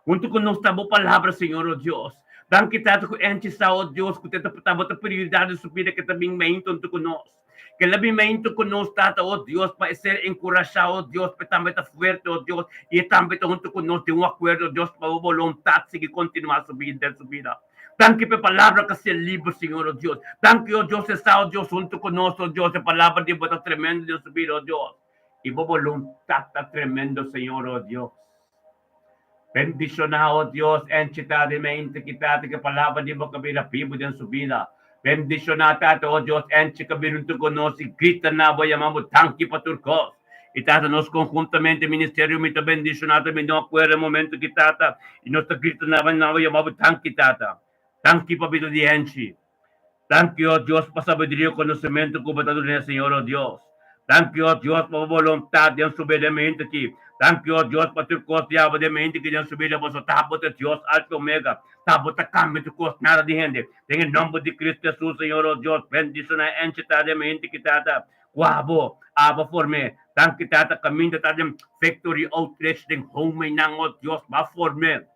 Huntu ku nos ta bo palabra, Señor, o Dios. Danki, Tata, ku enchi sa, o Dios, ku ta bo ta prioridat den su bida ke ta bin meinta huntu ku nos. Ke la bin meinta ku nos, Tata, o Dios, pa e ser enkurashá, o Dios, pa e tambe ta fuerte, o Dios, i e tambe ta huntu ku nos den un akuerdo, o Dios, pa bo boluntat sigui kontinuá su bida den su bida. Danki pa e palabra ku a ser liber, Señor, o Dios. Danki, o Dios, e sa, o Dios, huntu ku nos, o Dios, e palabra di bo ta tremendo den su bida, o Dios, i bo boluntat ta tremendo, Señor, o Dios. Bendishoná, o Dios, enchi ta di mente ki Tata ku e palabra di bo ka bira bibu den su bida. Bendishoná, Tata, o Dios, enchi ka bira huntu ku nos i grita na bo yama bo danki pa tur kos. I Tata, nos konhuntamente, ministerio mi ta bendishoná ta bini akuerdo e momento ki Tata i nos ta grita na bo yama bo danki, Tata. Danki pa bida di enchi. Danki, o Dios, pa sabiduria i konosementu ku bo ta dun'é, Señor, o Dios. Danki, o Dios, pa bo boluntat den su bida e mente aki. Danki, o Dios, pa tur kos di abo den mente aki den su bida. Boso ta bo ta Dios, Alfa i Omega. Ta bo ta kambia tur kos, nada di hende. Den e nòmber di Kristu Hesus, Señor, o Dios, bendishoná e enchi ta den mente aki, Tata, ku abo, abo form'é. Danki, Tata, kaminda ta den Victory Outreach den homennan, o Dios, bo a form'é.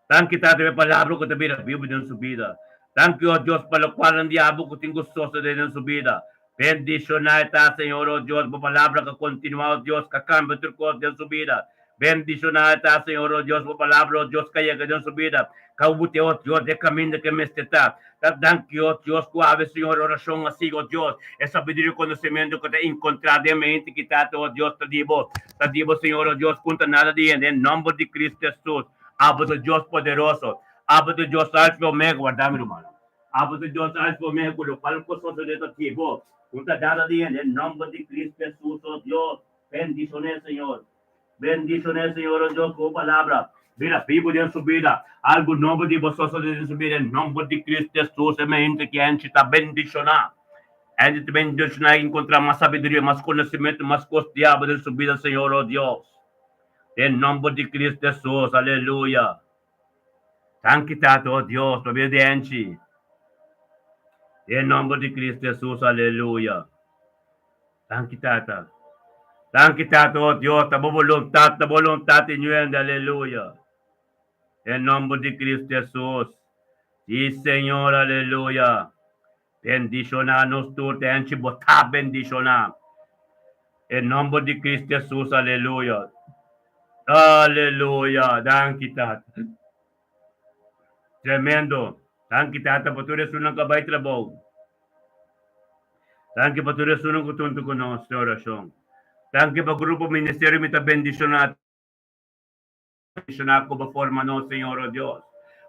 Danki Tata pa e palabra ku ta bira bibu den su bida. Danki o Dios pa lokualnan di abo ku tin ku sosode den su bida. Bendishoná e ta Señor o Dios bo palabra ka kontinuá o Dios ka kambia tur kos den su bida. Bendishoná e ta Señor o Dios bo palabra o Dios ka yega den su bida. Ka bute o Dios den kaminda ke mester ta. Ta danki o Dios ku awe Señor orashon a sigui o Dios e sabiduria i konosementu ku ta inkontrá den mente ki Tata o Dios ta di bo. Ta di bo Señor o Dios kunta nada di hende den nòmber di Kristu Hesus. Abo ta Dios poderoso. Abo ta Dios Alfa i Omega. Warda mi rumannan. Abo ta Dios Alfa i Omega ku lokual ku sosodé ta di bo. Un ta dada di hende. Den nòmber di Kristu Hesus, o Dios, bendishoné, Señor. Bendishoné, Señor, o Dios, ku bo palabra bira bibu den su bida. Algu nobo di bo sosodé den su bida. Den nòmber di Kristu Hesus, e mente ki hende ta bendishoná. Hende ta bendishoná i enkontrá mas sabiduria, mas konosementu, mas kos di abo den su bida, Señor, o Dios. Den nomber di Cristo Jesus, aleluya. Danki Tata, oh Dios, pabia di enchi. Den nomber di Cristo Jesus, aleluya. Danki Tata. Danki Tata, oh Dios, ta bo voluntad, ta bo voluntad inhuende, aleluya. Den nomber di Cristo Jesus. Si Señor, aleluya. Bendiciona nos tur te enchi bo ta bendiciona. E nomber di Cristo Jesus aleluya. Aleluya. Danki Tata. Tremendo. Danki Tata pa tur esunnan ku a bai trabou. Danki pa tur esunnan ku tuntu ku nos den oracion. Danki pa grupo ministerio mi ta bendiciona. Bendiciona cu bo forma nos, Señor, oh Dios.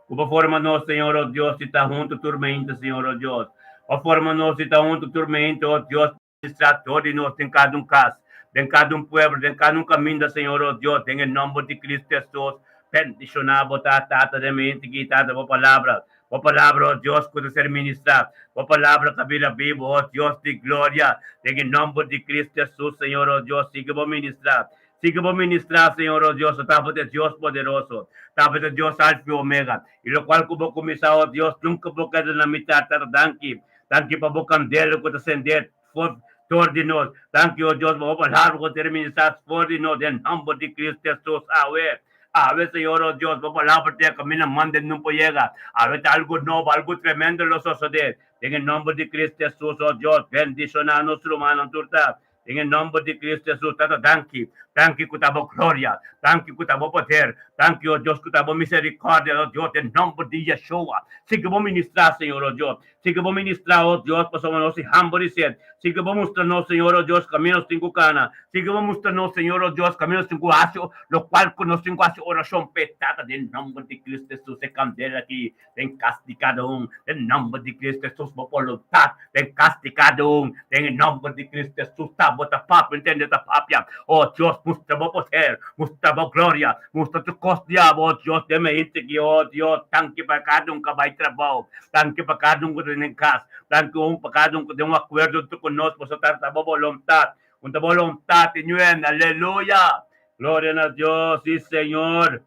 Cu bo forma nos, Señor, oh Dios, di ta hunto tur mente, Señor, oh Dios. Bo forma nos di ta hunto tur mente, oh Dios, ministra tur di nos den cada un cas. Den kada un pueblo, den kada un kaminda, Señor, oh Dios, den e nòmber di Cristo Hesus, bendishoná Bo ta, Tata, den mente aki, Tata, Bo palabra, Bo palabra, oh Dios, ku ta ser ministrá, Bo palabra ta bira bibu, oh Dios di gloria, den e nòmber di Cristo Hesus, Señor, oh Dios, sigui Bo ministrá, sigui Bo ministrá, Señor, oh Dios, Tabata e Dios poderoso, Tabata e Dios Alfa i Omega, i lokual ku Bo kuminsá, oh Dios, nunka bo keda na mitat, Tata, danki, danki pa Bo kandela ku ta sendé for dor di nos. Danki, oh Dios, pa bo palabra ku ta ministrá for di nos den nòmber di Cristo Hesus. Awe. Awe, Señor, oh Dios, bo palabra ta e kaminda manda nun por yega. Awe ta algu nobo, algu tremendo lo sosodé. Den e nòmber di Cristo Hesus, oh Dios, bendishoná nos rumannan tur ta. Den e nòmber di Cristo Hesus, Tata, danki. Danki ku ta bo gloria. Danki ku ta bo poder. Danki, oh Dios, ku ta bo miserikòrdia, oh Dios, den nòmber di Yeshua. Sigui bo ministrá, Señor, oh Dios. Sigui bo ministrá, oh Dios, pasobra nos tin hamber i sed. Sigui bo mustra nos, Señor, oh Dios, kaminda nos tin ku kana. Sigui bo mustra nos, Señor, oh Dios, kaminda nos tin ku hasi lokual ku nos tin ku hasi orashon p'e Tata den nòmber di Cristo Hesus. E kandela aki den kas di kada un, den nòmber di Cristo Hesus. Bo boluntat den kas di kada un, den e nòmber di Cristo Hesus. Ta bo ta papia, ntende ta papia. Oh Dios, mustra bo poder, mustra bo gloria, mustra tur kos di abo, oh Dios, den e hende aki, oh Dios. Danki pa kada un ku a bai trabou. Danki pa kada un ku ta den kas. Danki un pa kada un ku den un akuerdo huntu ku nos. Boso ta ta bo boluntat. Un ta boluntat di ñuen. Aleluya! Gloria na Dios. Si, Señor.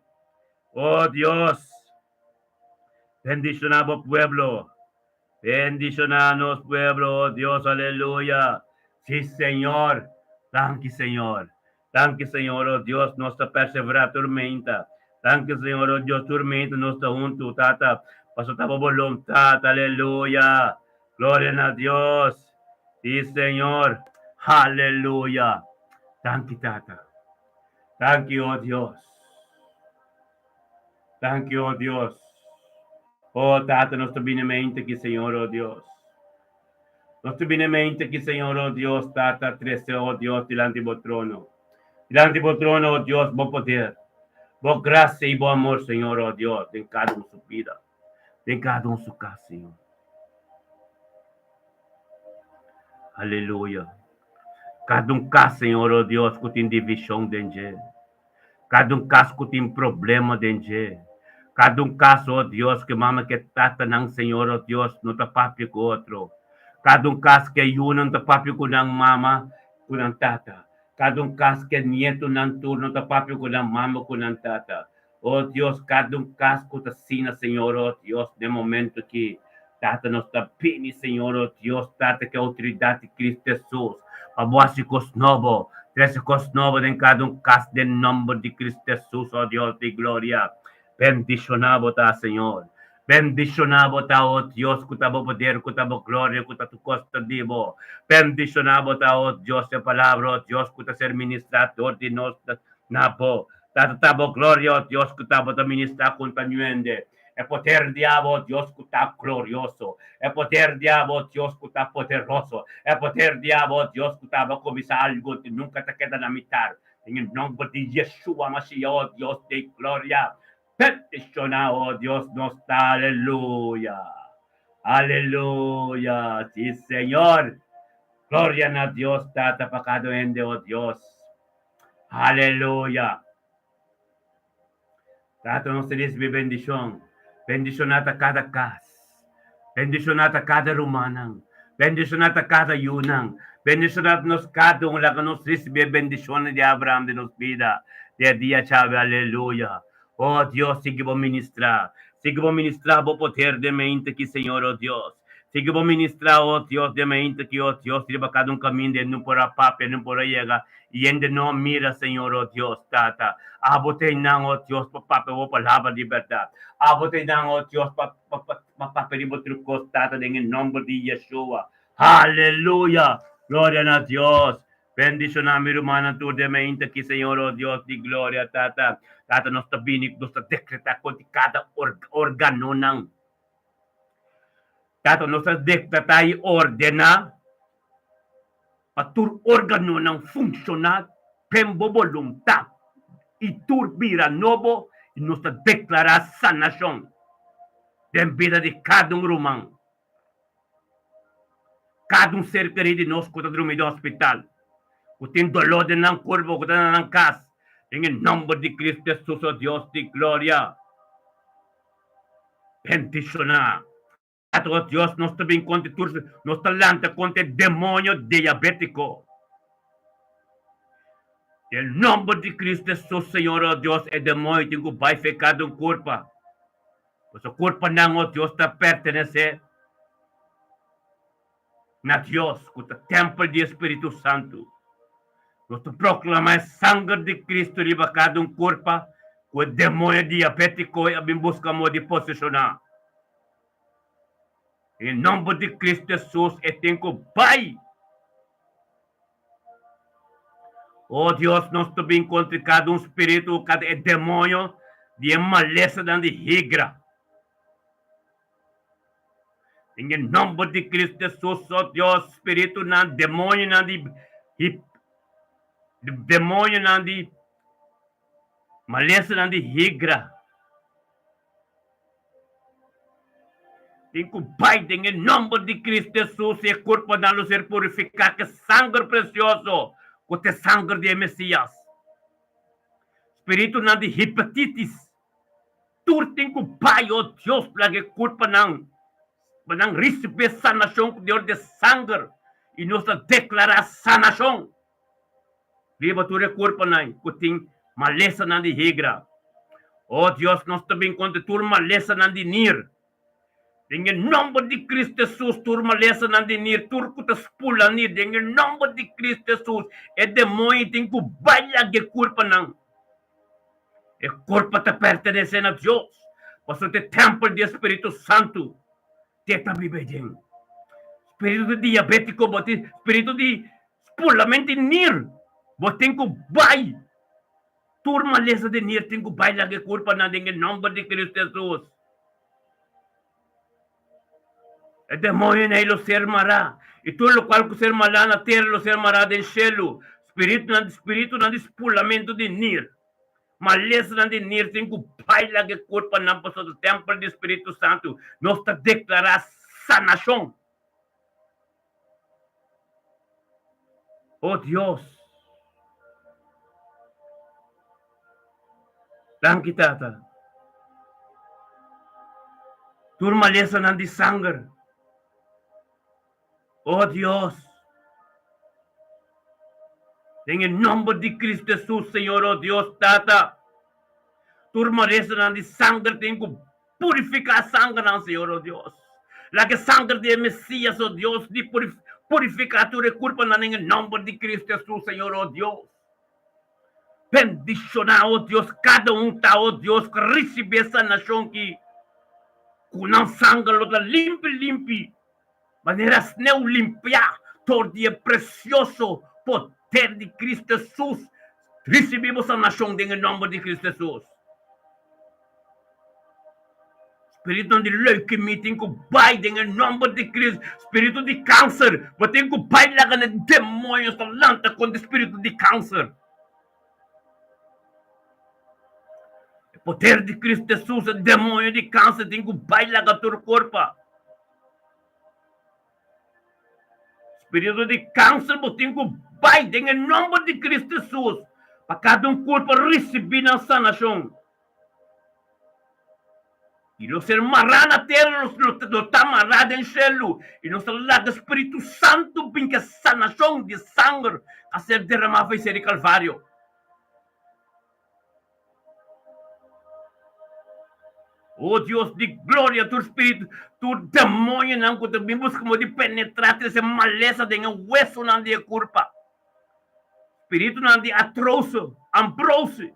Oh, Dios. Bendishoná bo pueblo. Bendishoná nos pueblo, oh Dios. Aleluya. Si, Señor. Danki, Señor. Danki Señor, oh Dios, nos ta perseverá tur meinta. Danki Señor, oh Dios, tur meinta nos ta huntu, Tata, paso ta bo boluntat, aleluya. Gloria na Dios. Sí, Señor. Aleluya. Danki, Tata. Danki, oh Dios. Danki, oh Dios. Oh, Tata, nos ta bini meinta aki, Señor, oh Dios. Nos ta bini mente aki, Señor, oh Dios, Tata, trece, oh Dios, dilanti bo trono. Dilanti bo trono, oh Dios, bo poder, bo gracia y bo amor, Señor, oh Dios, den cada un su bida, den cada un su cas, Señor. Aleluya. Cada un cas, Señor, oh Dios, cu tin division den dje. Kada un kas ku tin problema den dje. Kada un kas, o Dios, ku e mama ku e tatanan, Señor, o Dios, no ta papia ku otro. Kada un kas ku e yunan ta papia ku nan mama ku nan tata. Kada un kas ku e nietonan tur no ta papia ku nan mama ku nan tata. O Dios, kada un kas ku ta asina, Señor, o Dios, den momento aki, Tata, nos ta bini, Señor, o Dios, Tata, ku e outoridat di Cristo Hesus, pa Bo hasi kos nobo, trese kos nobo den kada un kas den nòmber di Cristo Hesus, o Dios di gloria. Bendishoná Bo ta, Señor. Bendishoná Bo ta, o Dios, ku ta Bo poder, ku ta Bo gloria, ku ta tur kos ta di Bo. Bendishoná Bo ta, o Dios, e palabra, o Dios, ku ta ser ministrá dor di nos na Bo. Tata, ta Bo gloria, o Dios, ku ta Bo ta ministrá kontra ñuende. E poder di abo, Dios ku ta glorioso. E poder di abo, Dios ku ta poderoso. E poder di abo, Dios ku ta abo kuminsá algu ku nunka ta keda na mitar. Den e nòmber di Yeshua Mashiach, o Dios di gloria, bendishoná, o Dios nos ta. Aleluya! Aleluya! Si, Señor! Gloria na Dios Tata pa kada hende, o Dios. Aleluya! Tata nos ta risibi bendishon. Bendishoná ta kada kas. Bendishoná ta kada rumannan. Bendishoná ta kada yunan. Bendishoná ta nos kada un. Laga nos risibi e bendishonnan di Abraham den nos bida den e dia djawe. Aleluya. Oh Dios, sigui bo ministrá. Sigui bo ministrá bo poder den mente aki, Señor, oh Dios. Sigui bo ministrá, oh Dios, den mente aki, oh Dios, riba kada un kaminda e no por a papia, e no por a yega. I hende no a mira, Señor, oh Dios, Tata. Abo ta einan, oh Dios, pa papia bo palabra di bèrdat. Abo ta einan, oh Dios, pa pa pa papia di bo tur kos, Tata, den e nòmber di Yeshua. Aleluya! Gloria na Dios! Bendishoná mi rumannan tur den meinta aki, Señor, oh Dios di gloria, Tata. Tata, nos ta bini, nos ta dekretá kontra kada organonan. Tata, nos ta dekretá i ordená pa tur órganonan funshoná den bo boluntat i tur bira nobo i nos ta deklará sanashon den bida di kada un ruman, kada un ser kerí di nos ku ta drumi den hospital. Ku tin doló den nan kurpo ku ta na nan kas, den e nòmber di Kristu Hesus, o Dios di gloria, bendishoná. Tata, o Dios, nos ta bin kontra tur, nos ta lanta kontra e demonio diabétiko. Den nòmber di Kristu Hesus, Señor, o Dios, e demonio tin ku bai fe kada un kurpa, pasobra kurpanan, o Dios, ta pertenesé na Dios, ku ta tèmpel di e Spiritu Santu. Nos ta proklamá e sanger di Kristu riba kada un kurpa ku e demoño diabétiko a bin buska moda di poseshoná. Den e nòmber di Kristu Hesus e tin ku bai! O Dios, nos ta bin kontra kada un spiritu, kada e demoño di e malesanan di higra. Den e nomber di Cristo Jesus, oh Dios, spiritunan, demonionan di demonionan di malesanan di higra tin ku bai den e nomber di Cristo Jesus i e kurponan lo ser purifiká ku e sanger presioso ku ta e sanger di e Mesias. Spiritunan di hepatitis Tur tin ku bai, o Dios, laga e kulpanan pa nan risibí sanashon ku dor di e sanger, i nos ta deklará sanashon riba tur e kurpanan ku tin malesanan di higra. O Dios, nos ta bin kontra tur malesanan di nir. Den e nòmber di Kristu Hesus, tur malesanan di nir, tur ku ta spula nir, den e nòmber di Kristu Hesus, e demoño tin ku bai laga e kurpanan. E kurpa ta pertenesé na Dios, pasobra ta e tèmpel di e Spiritu Santu ku e ta biba aden. Spiritu di diabétiko bo tin, spiritu di spulamentu di nir, bo tin ku bai. Tur malesa di nir tin ku bai laga e kurpanan den e nòmber di Kristu Hesus. E demonionan ei lo ser mará, i tur lokual ku ser mará na tera lo ser mará den shelu. Spiritunan, spiritunan di spulamentu di nir, malesanan di nir tin ku bai laga e kurpanan pasobra ta tèmpel di Spiritu Santu. Nos ta deklará sanashon. O Dios! Danki, Tata. Tur malesanan di sanger. O Dios! Den e nomber di Cristo Jesus, Señor, o Dios, Tata, tur malesanan di sanger tin cu Purifiká sangernan, Señor, o Dios. Laga e sanger di e Mesías, o Dios, di purifiká tur e kurpanan den e nòmber di Cristo Hesus, Señor, o Dios. Bendishoná, o Dios, kada un ta, o Dios, ku risibí e sanashon ki ku nan sanger lo ta limpi limpi, manera sneu limpiá dor di e presioso poder di Cristo Hesus. Risibí bo sanashon den e nòmber di Cristo Hesus. Spiritunan di leukemia tin ku bai den e nòmber di Cristo. Spiritu di kanser, bo tin ku bai laga na demoños ta lanta kontra e spiritu di kanser. E poder di Cristo Jesus, e demoño di kanser tin ku bai laga tur kurpa. Spiritu di kanser, bo tin ku bai den e nòmber di Cristo Jesus pa kada un kurpa risibí nan sanashon. I lo ser mará na tera, lo ta mará den shelu, i nos ta laga Spiritu Santu bin ku e sanashon di sanger a ser deramá pa esei di Kalvario. O Dios di gloria, tur spiritu, tur demonionan ku ta bin buska modo di penetrá trese malesa den e wesonan di e kurpa, spiritunan di atrose, ambrose,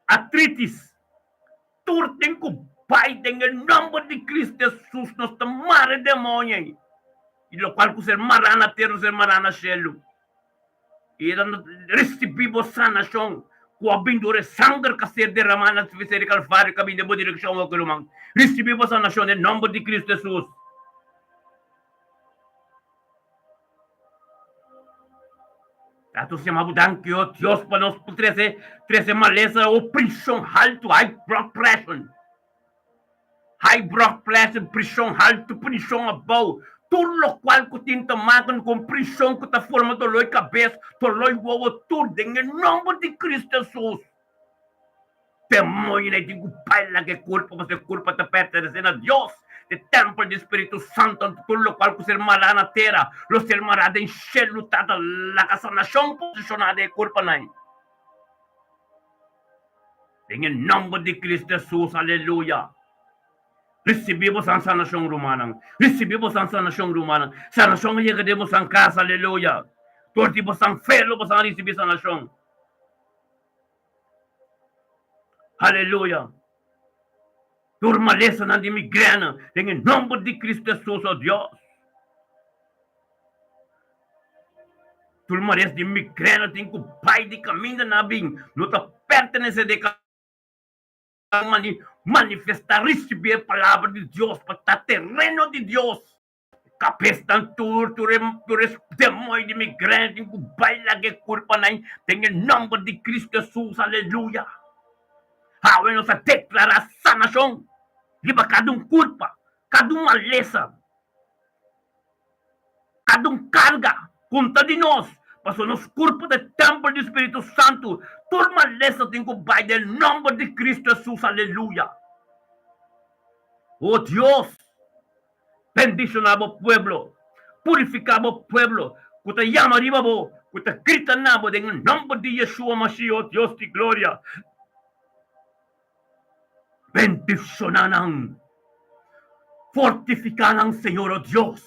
Artritis, tur tin ku bai den e nòmber di Cristo Hesus nos ta mara e demoño ei, i lokual ku ser mará na tera lo ser mará na shelu, i e ta risibí bo sanashon ku a bin dor e sanger ku a ser deramá na sakrifisio di Kalvario ku a bin den bo direkshon, oke ruman, risibí bo sanashon den nòmber di Cristo Hesus. Tato siña bo danki o Dios pa nos por trese trese malesa o prishon haltu, high blood pressure, high blood pressure, prishon haltu, prishon abou. Tur lokual ku tin ta makan ku un prishon ku ta forma doló i kabes, doló i wowo, tur den e nòmber di Kristu Hesus. Demoñonan tin ku bai laga e kurpa, pasobra e kurpa ta pertenesé na Dios, e tèmpel di Spiritu Santu. Anto tur lokual ku ser mará na tera lo ser mará den shelu. Tata, laga sanashon posishoná den e kurpanan. Den e nòmber di Kristu Hesus, aleluya. Risibí bosan sanashon, rumannan. Risibí bosan sanashon, rumannan. Sanashon a yega den bosan kas, aleluya. Dor di bosan fe lo bosan a risibí sanashon. Aleluya. Tur malesanan di migrena, den e nòmber di Kristu Hesus, o Dios. Tur malesa di migrena tin ku bai di kaminda nan a bin, no ta pertenesé den e Manifestá, risibí e palabra di Dios pa ta tereno di Dios. Kabesnan tur, tur e tur e demoño di migrena tin ku bai laga e kurpanan den e nòmber di Kristu Hesus, aleluya. Awe nos a deklará sanashon riba kada un kurpa, kada un malesa. Kada un karga konta di nos, pasobra nos kurpo ta e tèmpel di Spiritu Santu. Tur malesa tin ku bai den nòmber di Kristu Hesus. Aleluya! O Dios, bendishoná bo pueblo, purifiká bo pueblo ku ta yama riba bo, ku ta grita na bo den e nòmber di Yeshua Mashiach, o Dios di gloria. Bendiciona nan, fortifica nan, Señor, o Dios.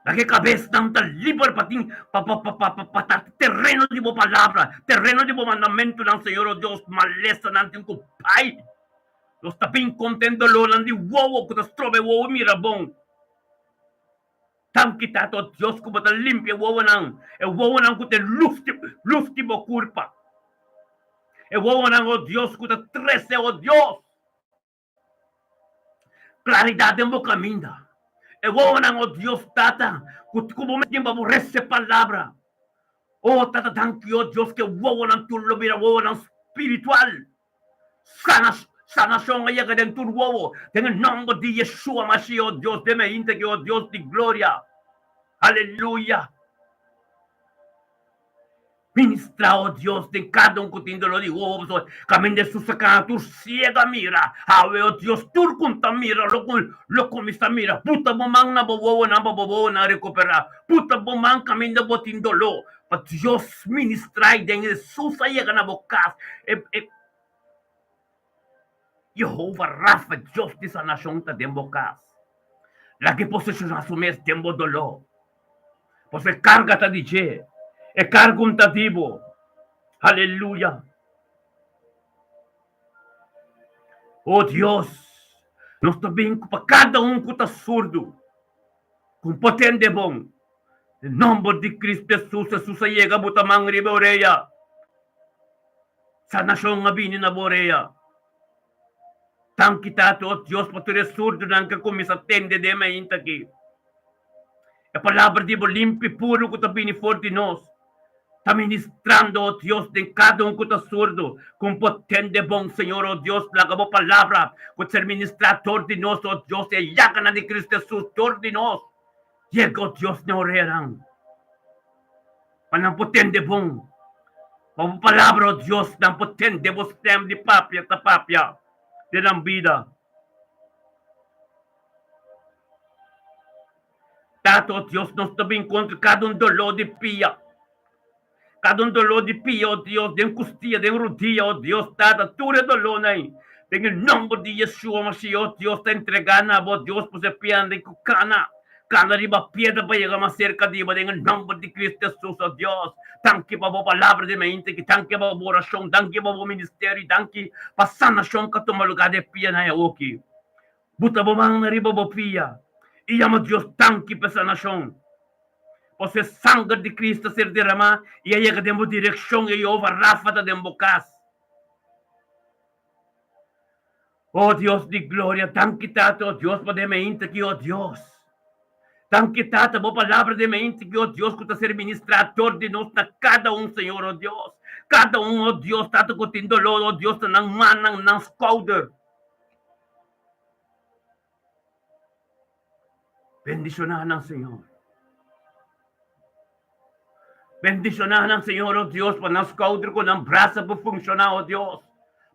Laga e cabesnan ta liber pa tin pa pa pa pa pa ta tereno di bo palabra, tereno di bo mandamentunan, Señor, o Dios. Malesanan tin cu bai. Nos ta bin conten dolornan di wowo cu ta stroba e wowo mira bon. Danki Tata o Dios ku bo ta limpia e wowonan, e wowonan ku ta e lus di lus di bo kurpa, e wowonan o Dios ku ta trese o Dios klaridat den bo kaminda, e wowonan o Dios Tata ku ku bo mes tin pa bo rese palabra. O Tata danki o Dios ku e wowonan tur lo bira wowonan spiritual. Sana, sanashon a yega den tur wowo, den e nòmber di Yeshua Mashiach, o Dios den e hinte aki, o Dios di gloria. Aleluya. Ministra, o Dios, den kada un ku tin doló di wowo, pasobra kaminda Hesus a kana tur siegu a mira. Awe, o Dios, tur ku ta mira lo ku lo kuminsá mira. Buta bo man na bo wowonan pa bo wowonan rekuperá. Buta bo man kaminda bo tin doló. Pa Dios ministra i den Hesus a yega na bo kas. E e Yehova Rafa, Dios di sanashon ta den bo kas. Laga e poseshoná su mes den bo doló. Pasobra e karga ta di dje, e karga un ta di bo. Aleluya! O Dios, nos ta bin pa kada un ku ta surdu. Ku por tende bon. Den nomber di Cristo Jesus, Jesus a yega bo ta man riba e orea. Sanashon a bini na bo orea. Danki Tata, o Dios, pa tur e surdunan ku a kuminsá tende den mainta aki. E palabra di bo limpi i puru ku ta bini for di nos ta ministrando, o Dios, den kada un ku ta surdu, ku un por tende bon. Señor, o Dios, laga bo palabra ku ta ser ministrá dor di nos, o Dios, e yaganan di Cristo Jesus dor di nos, yega, o Dios, na e oreanan, pa nan por tende bon. Pa bo palabra, o Dios, nan por tende bo stèm di papia ta papia den nan bida. Tata, o Dios, nos ta bin kontra kada un doló di pia, kada un doló di pia, o Dios, den kustia, den rudia, o Dios, Tata, tur e dolónan ei, den e nòmber di Yeshua Mashiach, o Dios, ta entregá na bo, Dios, pa su pianan den ku kana, kana riba piedra pa yega mas serka di bo, den e nòmber di Cristo Jesus, o Dios. Danki pa bo palabra di mainta aki, danki pa bo orashon, danki pa bo ministerio, i danki pa sanashon ku a tuma lugá den e pianan ei awoki. Buta bo man riba bo pia i yama Dios danki pa e sanashon. Pasobra e sanger di Cristo a ser deramá i a yega den bo direkshon i Jehová Rafa ta den bo kas. O Dios di gloria, danki Tata, o Dios, pa den meinta aki, o Dios. Danki Tata, bo palabra den meinta aki, o Dios, ku ta ser ministrá dor di nos na kada un, Señor, o Dios. Kada un, o Dios, Tata, ku tin dolor, o Dios, na nan mannan, nan skouder. Bendishoná nan, Señor. Bendishoná nan, Señor, o Dios, pa nan skouder ku nan brasa por funshoná, o Dios.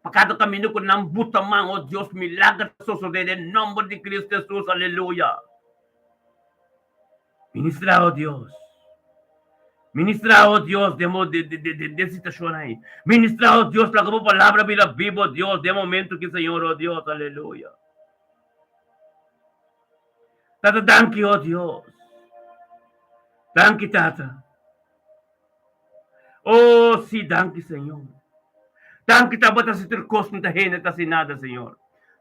Pa kada kaminda ku nan buta man, o Dios, milager ta sosodé den nòmber di Kristu Hesus. Aleluya. Ministrá, o Dios. Ministrá, o Dios, den bo den situashon ei. Ministrá, o Dios, laga bo palabra bira bibu, o Dios, den momento ki, Señor, o Dios. Aleluya. Tata, danki, o Dios. Danki, Tata. Oh, sí, danki, Señor. Danki tabata si tur kos no ta hende ta si nada, Señor.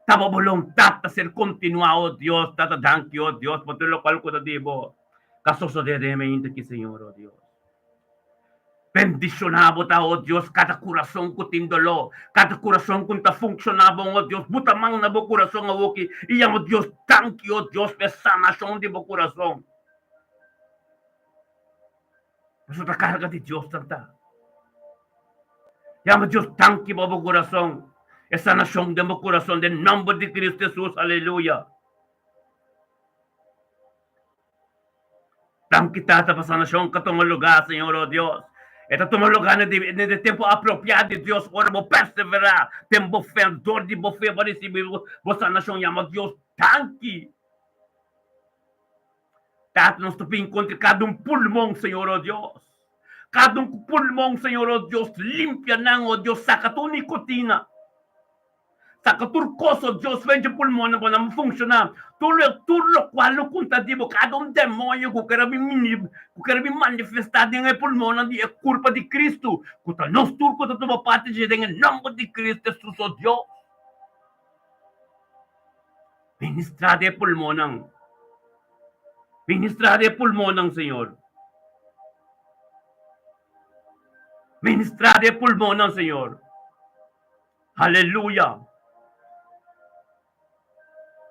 Taba boluntat ta ser kontinuá, oh Dios. Tata, danki, oh Dios, pa tur lokual ku ta di bo ka sosodé den mi ainda aki, Señor, oh Dios. Bendishoná bo ta, oh Dios, kada kurason ku tin doló, kada kurason ku no ta funkshoná bon, oh Dios. Buta man na bo kurason awoki i yama Dios danki, oh Dios, pa e sanashon di bo kurason. Pasobra ta karga di Dios nan ta. Yama Dios danki pa bo kurason, e sanashon den bo kurason, den nòmber di Kristu Hesus, aleluya. Danki Tata pa sanashon ka tuma lugá, Señor, oh Dios. E ta tuma lugá na e tempu apropiá di Dios ora bo perseverá den bo fe, dor di bo fe bo risibí bo sanashon. Yama Dios danki. Tata, nos ta bin kontra kada un pulmon, Señor, oh Dios. Kada un pulmon, Señor, oh Dios, limpia nan, oh Dios, saka tur nikotina. Saka tur kos, oh Dios, fen dje pulmonnan pa nan funshoná. Tur tur lokual lo kunta di bo, kada un demoño ku kere bin ku kere bin manifestá den e pulmonnan di e kurpa di Kristu, ku ta nos tur ku ta tuma parti dje den e nòmber di Kristu Hesus, oh Dios. Ministrá den e pulmonnan. Ministrá den e pulmonnan, Señor. Ministrá den e pulmonnan, Señor. Aleluya!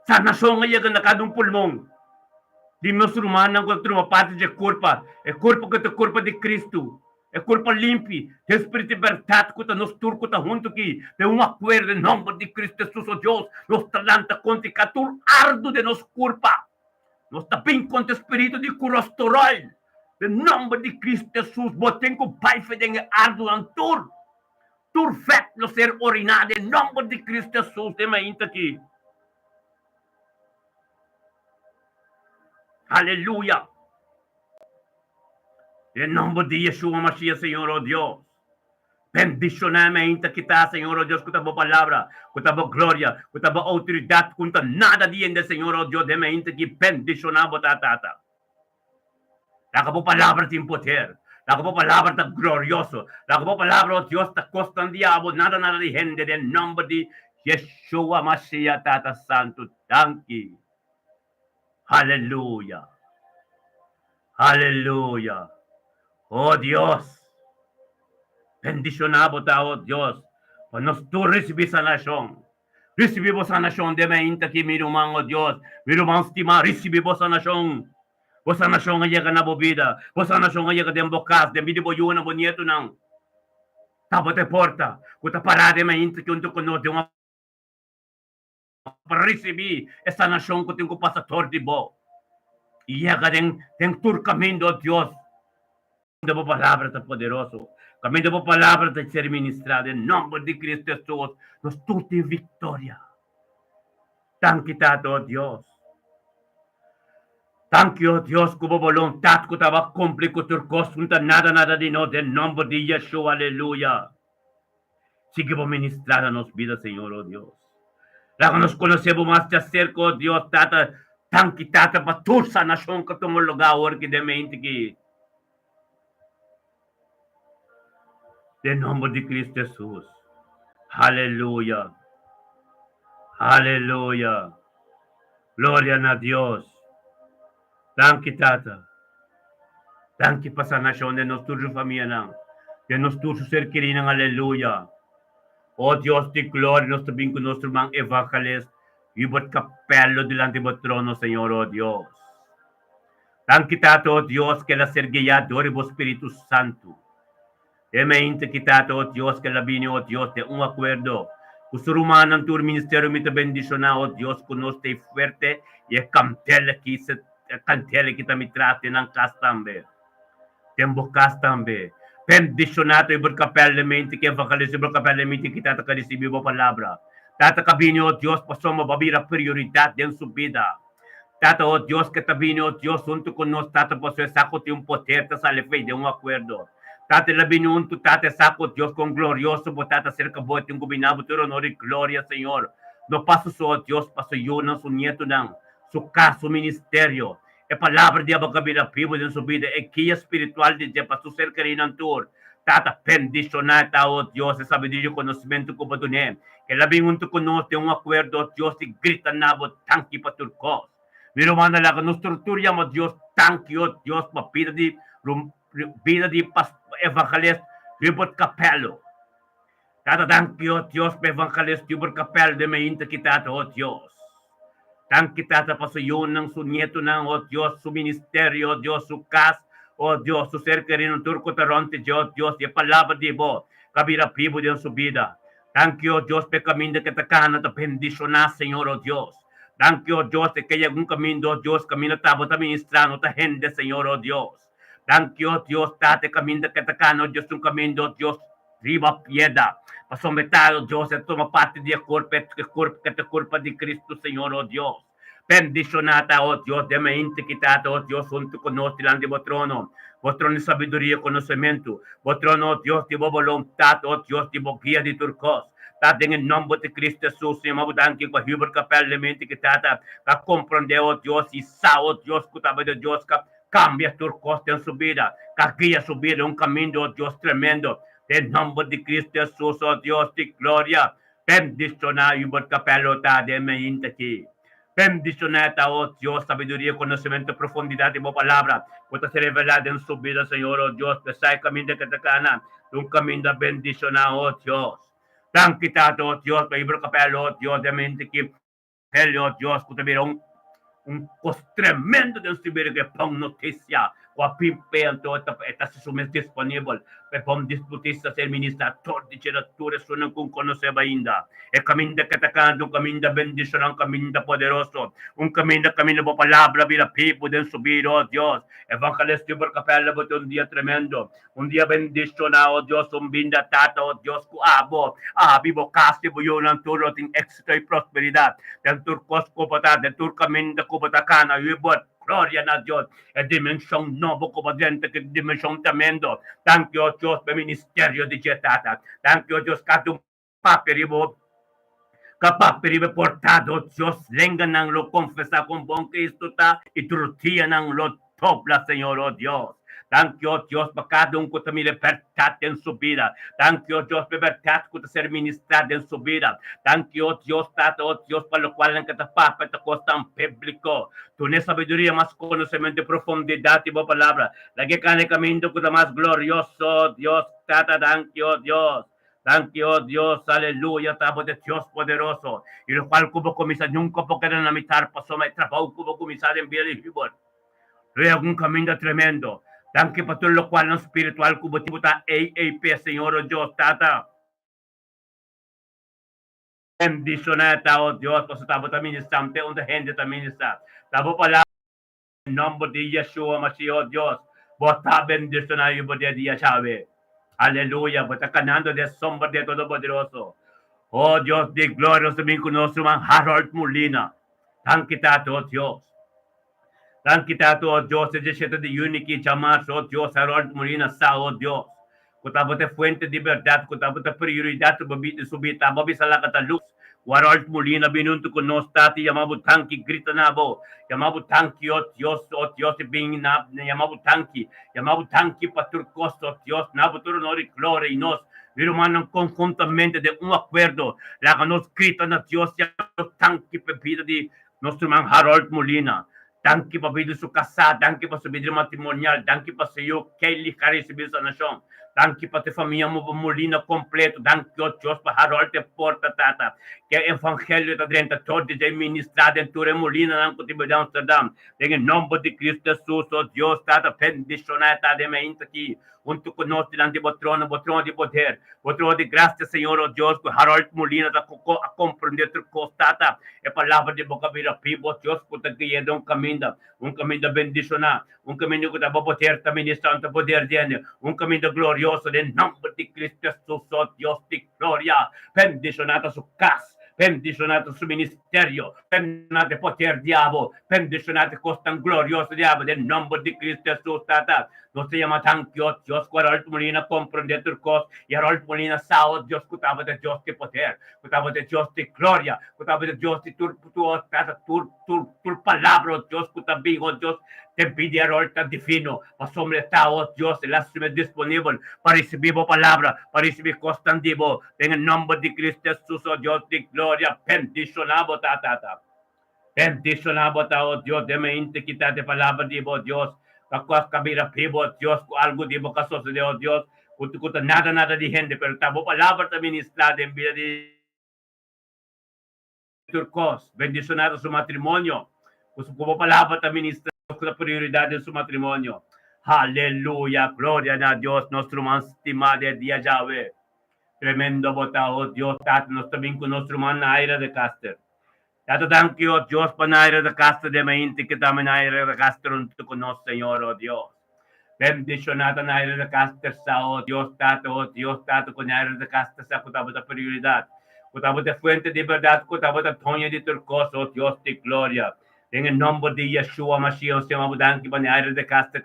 Sanashon a yega na kada un pulmon di nos rumannan ku ta truma parti dje kurpa, e kurpa ku ta kurpa di Kristu, e kurpa limpi den spiritu di bèrdat ku ta nos tur ku ta huntu aki den un akuerdo den nòmber di Kristu Hesus. O Dios, nos ta lanta kontra i tur ardu den nos kurpa. Nos ta bin kontra e spiritu di kurostoròl den nòmber di Kristu Hesus. Bo tin ku bai fe den e ardunan tur. Tur vet lo ser oriná den nòmber di Kristu Hesus den mainta aki. Aleluya! Den nòmber di Yeshua Mashiach, Señor, o Dios, bendishoná e mainta aki ta, Señor, o Dios, ku ta bo palabra, ku ta bo gloria, ku ta bo outoridat, ku no ta nada di hende, Señor, o Dios, den mainta aki bendishoná bo ta, Tata. Laga bo palabra tin poder. Laga bo palabra ta glorioso. Laga bo palabra, oh Dios, ta kosnan diabel, nada nada di hende, den nomber di Yeshua Mashiach, Tata Santu. Danki. Aleluya. Aleluya. Oh Dios, bendiciona bo ta, oh Dios, pa nos tur ricibi sanacion. Risibi bo sanashon den mainta aki, mi ruman, o Dios, mi ruman stimá, risibi bo sanashon. Bo sanashon a yega na bo bida, bo sanashon a yega den bo kas, den bida di bo yunan, bo nietunan. Tabata e porta ku ta pará den mainta aki huntu ku nos den un pa risibi e sanashon ku tin ku pasa tor di bo i yega den den tur kaminda, o Dios. Kaminda bo palabra ta poderoso, kaminda bo palabra ta ser ministrá den nòmber di Cristo Hesus, nos tur tin viktoria. Danki Tata, o Dios. Danki, o Dios, ku bo boluntat ku tabata kumpli ku tur kos, no ta nada nada di nos den nòmber di Yeshua, aleluya. Sigui bo ministrá na nos bida, Señor, o Dios. Laga nos konosé bo mas djaserka, o Dios, Tata. Danki, Tata, pa tur sanashon ku a tuma lugá awor ki den mente ki. Den nomber di Cristo Hesus. Aleluya. Aleluya. Gloria na Dios. Danki Tata. Danki pa sanashon den nos tur su famianan, den nos tur su ser kerinan. Aleluya. O Dios di gloria, nos ta bin ku nos ruman Evangelist Hubert Capello dilanti bo trono, Señor, o Dios. Danki Tata, o Dios, ku el a ser guiá dor di bo Spiritu Santu. E mente ki Tata, o Dios, ku el a bini, o Dios, den un akuerdo ku su rumannan tur ministerio mi ta bendishoná, o Dios, ku nos ta e fuerte i e kandela ki se. kandela ki ta mi tras den nan kas tambe. Den bo kas tambe. Bendishoná ta Hubert Kapel den mente ki evangelista Hubert Kapel den mente ki tata ka risibí bo palabra. Tata ka bini, o Dios, pasobra bo a bira prioridat den su bida. Tata, o Dios, ke ta bini, o Dios, huntu ku nos, Tata, pasobra e sa ku tin un poder ta sali fei den un akuerdo. Tata, el a bini huntu, Tata, e sa ku, Dios, kon glorioso bo ta ta serka bo, e tin ku bini na bo tur honor i gloria, Señor. No pa su so, o Dios, pa su yunan, su nietunan, su kas, su ministerio. E palabra di abo ka bira bibu den su bida, e guia spiritual di dje pa su ser kerinan tur. Tata, bendishoná e ta, o Dios, e sabiduria i konosementu ku bo dun'é. El a bin huntu ku nos den un akuerdo, o Dios, i grita na bo danki pa tur kos. Mi rumannan, laga nos tur tur yama Dios danki, o Dios, pa bida di bida di evangelist Hubert Capello. Tata, danki, o Dios, pa evangelist Hubert Capello den mainta ki, Tata, o Dios. Danki, Tata, pa su yunan, su nietunan, o Dios, su ministerio, o Dios, su kas, o Dios, su ser kerinan, tur ku ta rònt dje, o Dios, i e palabra di bo ka bira bibu den su bida. Danki, o Dios, pa e kaminda ke ta kana ta bendishoná, Señor, o Dios. Danki, o Dios, e ke yega un kaminda, o Dios, kaminda ta bo ta ministrá, no ta hende, Señor, o Dios. Danki, o Dios, Tata, e kaminda ke ta kana, o Dios, un kaminda, o Dios, riba pieda. Pasobra e ta, o Dios, e ta tuma parti di e kurpa, e kurpa ke ta e kurpa di Kristu, Señor, o Dios. Bendishoná ta, o Dios, den mainti ki Tata, o Dios, huntu ku nos dilanti bo trono, bo trono di sabiduria i konosementu, bo trono, o Dios, di bo boluntat, o Dios, di bo guia di tur kos. Ta den e nòmber di Kristu Hesus, Señor, bo danki pa Hubert Kapel den mainti ki Tata ka komprondé, o Dios, i sa, o Dios, ku tabata Dios ka Cambia tur cos den su bida, ca guia su bida un caminda, oh Dios tremendo, den nomber di Cristo Jesus, oh Dios di gloria, bendiciona Hubert Capello ta den mainta aki. Bendiciona e ta, oh Dios, sabiduria, conocimento, profundidad di bo palabra, cu ta ser revela den su bida, Señor, oh Dios, p'esai caminda ke ta cana, ta un caminda bendiciona, oh Dios. Danki Tata, oh Dios, pa Hubert Capello, oh Dios, den mainta aki. Hel, oh Dios, ku ta bira un un kos tremendo den su bida ku e bon notisia ku a bin p'e, anto e ta e ta hasi su mes disponibel pa e bon notisia ser ministrá tur di dje na tur esunnan ku konoseba ainda. E kaminda ke ta kanta un kaminda bendishoná, un kaminda poderoso, un kaminda kaminda bo palabra bira bibu den su bida, oh Dios. Evangelist Hubert Capella bo tin un dia tremendo. Un dia bendishoná, o Dios, un binda Tata, o Dios, ku abo a habi bo kas i bo yunan tur lo tin éksito i prosperidat den tur kos ku bo ta, den tur kaminda ku bo ta kana. Yu bo gloria na Dios, e dimenshon nobo ku bo drenta ki dimenshon tremendo. Danki, o Dios, pa e ministerio di dje, Tata. Danki, o Dios, kada un papia riba bo ka papia riba e portada, o Dios, lenganan lo konfesá kon bon Kristu ta i tur dianan lo dobla, Señor, o Dios. Danki, o Dios, pa kada un ku ta mira e bèrdat den su bida. Danki, o Dios, pa e bèrdat ku ta ser ministrá den su bida. Danki, o Dios, Tata, o Dios, pa lokualnan ku ta papia ta kosnan bíbliko. Duna e sabiduria, mas konosementu i profundidat di bo Palabra. Laga e kana e kaminda ku ta mas glorioso, o Dios, Tata. Danki, o Dios. Danki, oh Dios, aleluya, ta bo ta Dios poderoso, i lokual ku bo kuminsá nunka por keda na mitar, pasobra e trabou ku bo kuminsá den bida di Hubert lo e algun kaminda tremendo. Danki pa tur lokualnan spiritual ku bo tin ku ta ei ei p'e, Señor, oh Dios, Tata. Bendishoná ta, oh Dios, pasobra ta bo ta ministrá, te unda hende ta ministrá, ta bo palabra. Den nomber di Yeshua Mashiach, oh Dios, bo ta bendiciona y bo den dia djawe. Aleluya, bo ta canando den sombra di e Todopoderoso. Oh Dios di gloria, nos ta bin cu nos ruman Harold Molina. Danki Tata, oh Dios. Danki Tata, oh Dios, e diesshete di juni ki djamarsa, oh Dios, Harold Molina sa, oh Dios, ku tabata e fuente di bèrdat, ku tabata prioridat riba bida di su bida, tabata bisa laga ta lus. Harold Molina bini huntu ku nos, Tata, yama bo danki, grita na bo, yama bo danki, o Dios, o Dios, i bin na, yama bo danki, yama bo danki pa tur kos, o Dios, na bo tur honor i gloria, i nos, mi rumannan, konhuntamente den un akuerdo, laga nos grita na Dios, yama bo danki pa e bida di nos ruman Harold Molina. Danki pa bida di su kasá, danki pa su bida matrimonial, danki pa su yu Kaylee ka risibí sanashon. Danki pa te famia Molina kompleto. Danki, o Dios, pa Harold te porta, Tata. Ke evangelio ta drenta tur di dje ministrá den tur e Molinanan ku tin di Amsterdam. Den e nomber di Cristo Jesus, o Dios, Tata, bendishoná e ta den mainta aki huntu ku nos dilanti bo trono, bo trono di poder, bo trono di grasia, Señor, o Dios, ku Harold Molina ta a komprendé tur kos, Tata. E palabra di bo ka bira bibu, o Dios, ku ta gui'é den un kaminda, un kaminda bendishoná. Un kaminda ku ta bo poder ta ministra ante poder di hende. Un kaminda glorioso den nomber di Cristo Jesus, o Dios di gloria. Bendishoná ta su kas, bendishoná ta su ministerio, bendishoná ta e poder di abo, bendishoná ta e kosnan glorioso di abo den nomber di Cristo Jesus, Tata. Nos ta yama danki, o Dios, ku Harold Molina komprondé tur kos, i Harold Molina sa, o Dios, ku tabata Dios di poder, ku tabata Dios di gloria, ku tabata Dios di tur, tur, Tata, tur. Tur tur palabra, oh Dios, ku ta bin, oh Dios, den bida e ròl ta divino, pasobra e ta, oh Dios, el a sum'e disponibel pa risibí bo palabra, pa risibí kosnan di bo, den e nòmber di Cristo Jesus, oh Dios di gloria, bendishoná bo ta, Tata. Bendishoná bo ta, oh Dios, den mente kita e palabra di bo, oh Dios, pa kos ka bira bibu, oh Dios, ku algu di bo ka sosodé, oh Dios, ku ku ta nada nada di hende, pero ta bo palabra ta ministrá den bida di. Tur kos. Bendishoná ta su matrimonio. Ku su ku bo palabra ta ministra ku ta prioridat den su matrimonio. Haleluya! Gloria na Dios, nos ruman stimá den e dia djawe. Tremendo bo ta, o Dios Tata, nos ta bin ku nos ruman Naira de Caster. Tata danki, o Dios, pa Naira de Caster den mainti ke ta Naira de Caster huntu ku nos, Señor, o Dios. Bendishoná ta Naira de Caster sa, o Dios Tata, o Dios Tata, ku Naira de Caster sa ku tabata prioridat, ku tabata e fuente di bèrdat, ku tabata doño di tur kos, o Dios di gloria. Den e nòmber di Yeshua Mashiach, nos yama bo danki pa Naira de Caster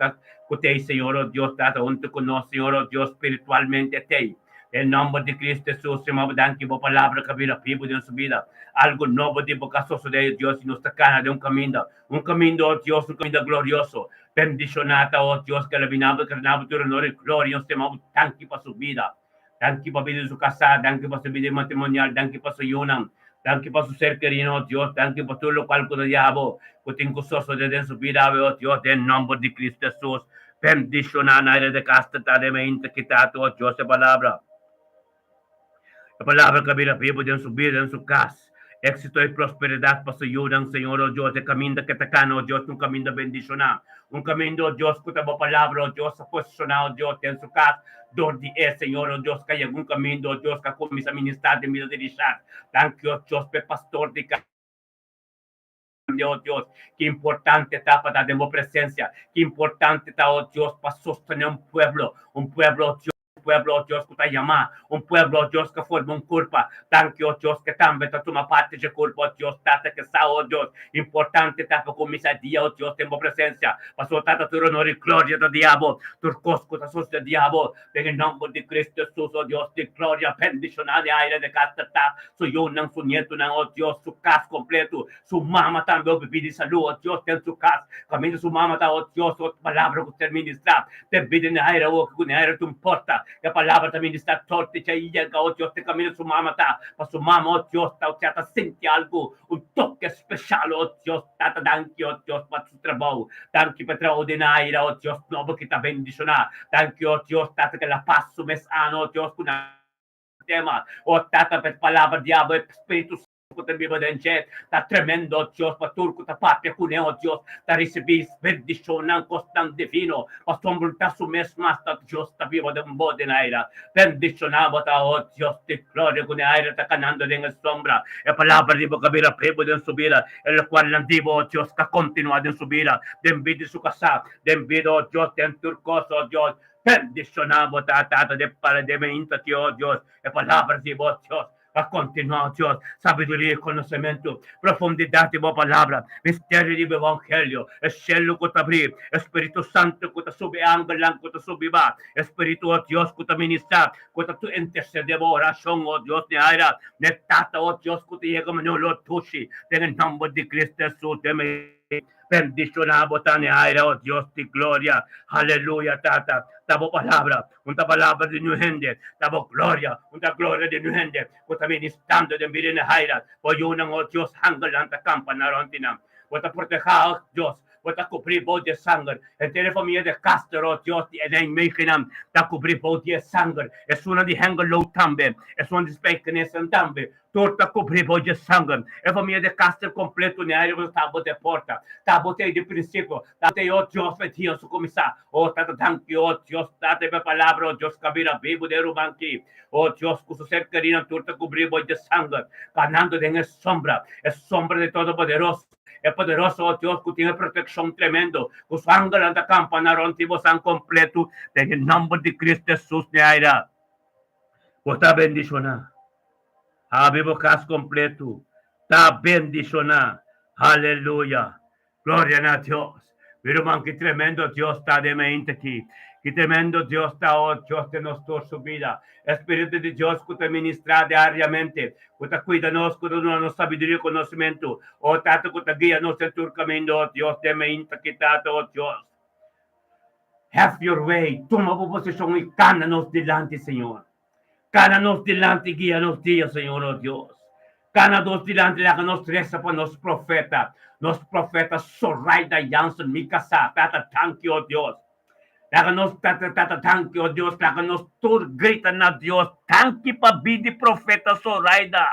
ku t'ei, Señor, o Dios Tata, huntu ku nos, Señor, o Dios, spiritualmente t'ei. Den nòmber di Cristo Jesus, yama bo danki bo palabra ka bira bibu den su bida. Algu nobo di bo ka sosodé, o Dios, i nos ta kana den un kaminda, un kaminda, o Dios, un kaminda glorioso. Bendishoná ta, o Dios, ku el a bini abo, kere bo tur honor i gloria. Nos ta yama bo danki pa su bida. Danki pa bida di su kasá, danki pa su bida matrimonial, danki pa su yunan, danki pa su ser kerido, o Dios, danki pa tur lokual ku ta di abo, ku tin ku sosodé den su bida awe, o Dios, den nòmber di Cristo Jesus. Bendishoná na aire de kas ta ta den meinta kita tu, o Dios, e palabra. E palabra ka bira bibu den su bida, den su kas. Éksito i prosperidat pa su yunan, Señor, o Dios, e kaminda ke ta kana, o Dios, ta un kaminda bendishoná. Un kaminda, o Dios, ku ta bo palabra, o Dios, a posishoná, o Dios, den su kas. Dor di e, Señor, o Dios, ka yega un kaminda, o Dios, ka kuminsá ministrá den bida di Richard. Danki, o Dios, pa e pastor di kas. O Dios, ki importante ta pa ta den bo presencia. Ki importante ta, o Dios, pa sostene un pueblo, un pueblo, o Dios, un pueblo, o Dios, ku ta yamá, un pueblo, o Dios, ku forma un kurpa. Danki, o Dios, ke tambe ta tuma parti dje kurpa, o Dios, Tata, ke sa, o Dios, importante ta pa kuminsá dia, o Dios, den bo presencia. Pasobra, Tata, tur honor i gloria ta di abo, tur kos ku ta sosodé di abo. Den e nòmber di Cristo Jesus, o Dios di gloria, bendishoná di aire de kas ta ta, su yunan, su nietunan, o Dios, su kas kompletu, su mama tambe, o bibi di salú, o Dios, den su kas, kaminda su mama ta, o Dios, o palabra ku ser ministrá, den bida di aire, o ku aire ta un porta, e palabra ta ministrá torti dje i yega, o Dios, den kaminda su mama ta, pa su mama, o Dios, ta, o sea, ta sinti algu, un toke speshal, o Dios, Tata, danki, o Dios, pa su trabou. Danki pa trabou den aire, o Dios nobo ki ta bendishoná. Danki, o Dios, Tata, ke la pas su mes ano, o Dios, ku nan tema. O Tata, pa e palabra di abo, e Spiritu Santu ku ta biba den dje, ta tremendo, o Dios, pa tur ku ta papia kuné, o Dios, ta risibí bendishonnan, kosnan divino, pasobra ta su mes mas ta Dios ta biba den bo den aire. Bendishoná bo ta, o Dios di gloria, ku den aire ta kanando den e sombra. E palabra di bo ka bira bibu den su bida. E lokualnan di bo, o Dios, ta kontinuá den su bida, den bida di su kasá, den bida, o Dios, den tur kos, o Dios. Bendishoná bo ta, Tata, den pala den mainta ti, o Dios, e palabra di bo, Dios, ta kontinuá, o Dios, sabiduria i konosementu, profundidat di bo palabra, misterio di bo evangelio, e shelu ku ta abrí, e Spiritu Santu ku ta subi, e angelnan ku ta subi ba, e Spiritu, o Dios, ku ta ministrá, ku ta tu intersedé bo orashon, o Dios, n'e aira, n'e Tata, o Dios, ku ta yega manera lo dushi, den e nòmber di Cristo Hesus, den mi bendishoná bo ta n'e aira, o Dios di gloria. Haleluya, Tata. Ta bo palabra, un ta palabra di nu hende, ta bo gloria, un ta gloria di nu hende, ku ta ministrando den bida n'e aira. Bo yunan, o Dios, hangelnan ta kampa na rònt di nan. Bo ta protehá, o Dios. Bo ta kubrí bou di e sanger. Henter e famia di Caster, o Dios, di Nijmegennan ta kubrí bou di e sanger. Esunnan di Hengelo tambe, esunnan di Spijkenissen tambe. Tur ta kubrí bou di e sanger. E famia di Caster kompleto nearia ku ta bo te porta. Ta bo te di prinsipio. Ta bo te, o Dios, fe dia su kuminsá. O Tata, danki, o Dios, Tata, e palabra, o Dios, ka bira bibu den ruman aki. O Dios, ku su ser kerinan tur ta kubrí bou di e sanger, kanando den e sombra, e sombra di Todopoderoso. E poderoso, o Dios, ku tin e protekshon tremendo, ku su angelnan ta kampa na rònt di bosan kompletu, den e nòmber di Kristu Hesus, Neaira, bo ta bendishoná. Habri bo kas kompletu, ta bendishoná. Aleluya! Gloria na Dios! Mi ruman, ki tremendo Dios ta den mente aki! Ki tremendo Dios ta, o Dios, den nos tur su bida! E Spiritu di Dios ku ta ministrá diariamente, ku ta kuida nos, ku ta duna nos sabiduria i konosementu, o Tata, ku ta guia nos den tur kaminda, o Dios, den mente aki, Tata, o Dios. Have your way, tuma bo posishon i kana nos dilanti, Señor. Kana nos dilanti, guia nos dia, Señor, o Dios. Kana nos dilanti, laga nos resa pa nos profeta, nos profeta Soraida Jansen, mi kasá. Tata, danki, o Dios. Laga nos, Tata, Tata, danki, o Dios. Laga nos tur grita na Dios, danki pa bida di profeta Soraida.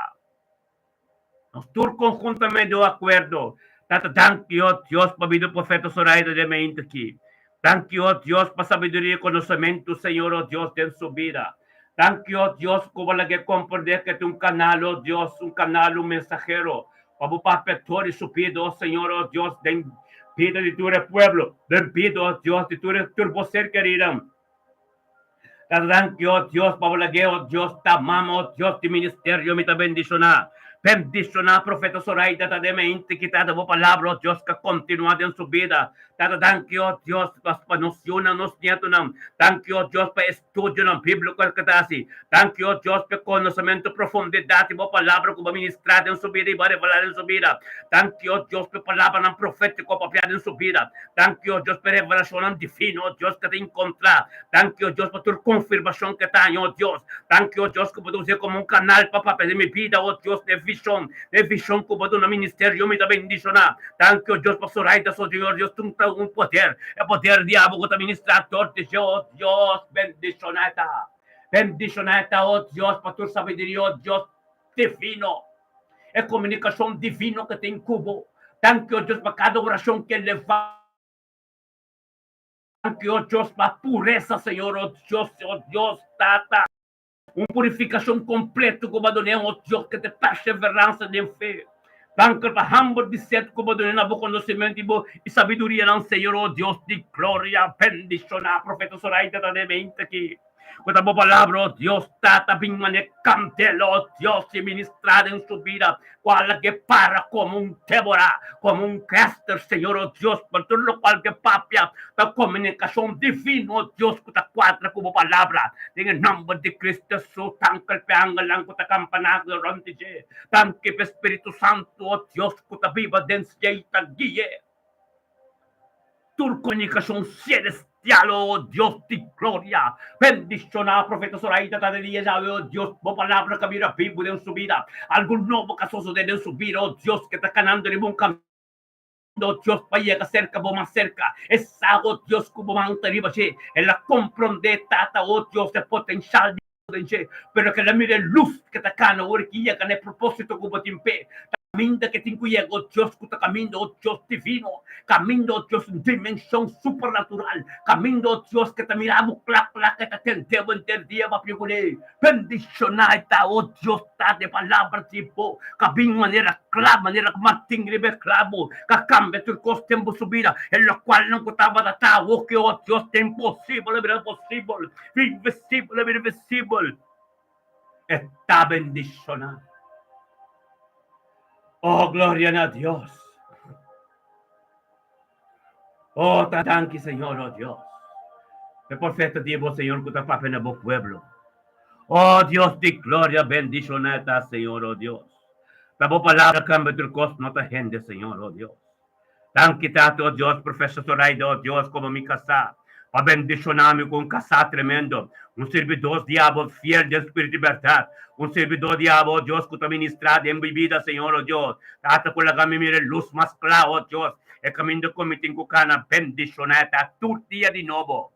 Nos tur konhuntamente o akuerdo. Tata, danki, o Dios, pa bida di profeta Soraida den mente aki. Danki, o Dios, pa sabiduria i konosementu, Señor, o Dios, den su bida. Danki, o Dios, ku bo lag'é komprendé ku e ta un kanal, o Dios, un kanal, un mensahero, pa bo papia tur di su bida, o Señor, o Dios, den bida di tur e pueblo, den bida, o Dios, di tur e tur bo ser kerinan. Tata, danki, o Dios, pa bo lag'é, o Dios, ta mama, o Dios di ministerio, mi ta bendishoná. Bendishoná Profeta Soraida ta den mente ki tata bo palabra, o Dios, ka kontinuá den su bida. Tata, danki, o Dios, pa nos yunan, nos nietonan. Danki, o Dios, pa e estudionan bíbliko ku ta hasi. Danki, o Dios, pa e konosementu profundidat di bo palabra ku bo a ministrá den su bida i bo a revelá den su bida. Danki, o Dios, pa e palabranan profétiko papiá den su bida. Danki, o Dios, pa e revelashonnan divino, o Dios, ku ta enkontrá. Danki, o Dios, pa tur konfirmashon ku ta haña, o Dios. Danki, o Dios, ku bo ta us'é komo un kanal pa papia den mi bida, o Dios, na e vishon, na e vishon ku bo duna ministerio, mi ta bendishoná. Danki, o Dios, pa Soraida, Señor Dios, tur ta un poder, e poder di abo ku ta ministrá tur di dje, o Dios, bendishoná e ta. Bendishoná e ta, o Dios, pa tur sabiduria, o Dios divino, e komunikashon divino ku tin ku bo. Danki, o Dios, pa kada orashon ku e levanta. Danki, o Dios, pa puresa, Señor, o Dios, o Dios, Tata. Un purifikashon kompleto ku bo a dun'é, o Dios, ku ta perseveransa den fe. Danki pa hamber di set ku bo a dun'é na bo konosementu i bo i sabidurianan, Señor, o Dios di gloria. Bendishoná Profeta Soraida ta den mente aki. Ku ta bo palabra, o Dios, Tata, bin manera kandela, o Dios, i ministrá den su bida, kual a ke para komo un Débora, komo un Ester, Señor, o Dios, pa tur lokual ke papia ta komunikashon divino, o Dios, ku ta kuadra ku bo palabra. Den e nòmber di Cristo Hesus, danki p'e angelnan ku ta kampaná rònt di dje. Danki p'e Spiritu Santu, o Dios, ku ta biba den dje i ta gui'é. Tur komunikashon selestial, o Dios di gloria, bendishoná Profeta Soraida ta den dia djawe, o Dios, bo palabra ka bira bibu den su bida, algu nobo ka sosodé den su bida, o Dios, ke ta kanando riba un kaminda, o Dios, pa yega serka bo mas serka, e sa, o Dios, ku bo man ta riba dje, el a komprondé, Tata, o Dios, e potenshal di bo den dje, pero ke el a mira e lus ke ta kana ora ki yega na e propósito ku bo tin p'e. Kaminda ke tin ku yega, o Dios ku ta kaminda, o Dios divino, kaminda, o Dios un dimenshon supernatural, kaminda, o Dios ke ta mira bo kla kla, ke ta tende bo henter dia papia kuné. Bendishoná e ta, o Dios, ta de palabra di bo, ka bin manera kla, manera ku martin riba e klabo, ka kambia tur kos den bo su bida, e lokualnan ku tabata ta awoki, o Dios, ta imposibel a bira posibel, invisibel a bira visibel. E ta bendishoná. Oh, gloria na Dios. Oh, ta danki, Señor, oh Dios. E profeta di bo, Señor, ku ta papia na bo pueblo. Oh, Dios di gloria, bendishoná ta, Señor, oh Dios. Ta bo palabra kambia tur kos, no ta hende, Señor, oh Dios. Danki, Tata, oh Dios, Professor Zoraida, oh Dios, komo mi kasá. Pa bendishoná mi ku un kasá tremendo, un sirbidor di abo fiel den spiritu i bèrdat, un sirbidor di abo, o Dios, ku ta ministrá den mi bida, Señor, o Dios. Tata, ku laga mi mira e lus mas kla, o Dios, e kaminda ku mi tin ku kana. Bendishoná e ta tur dia di nobo.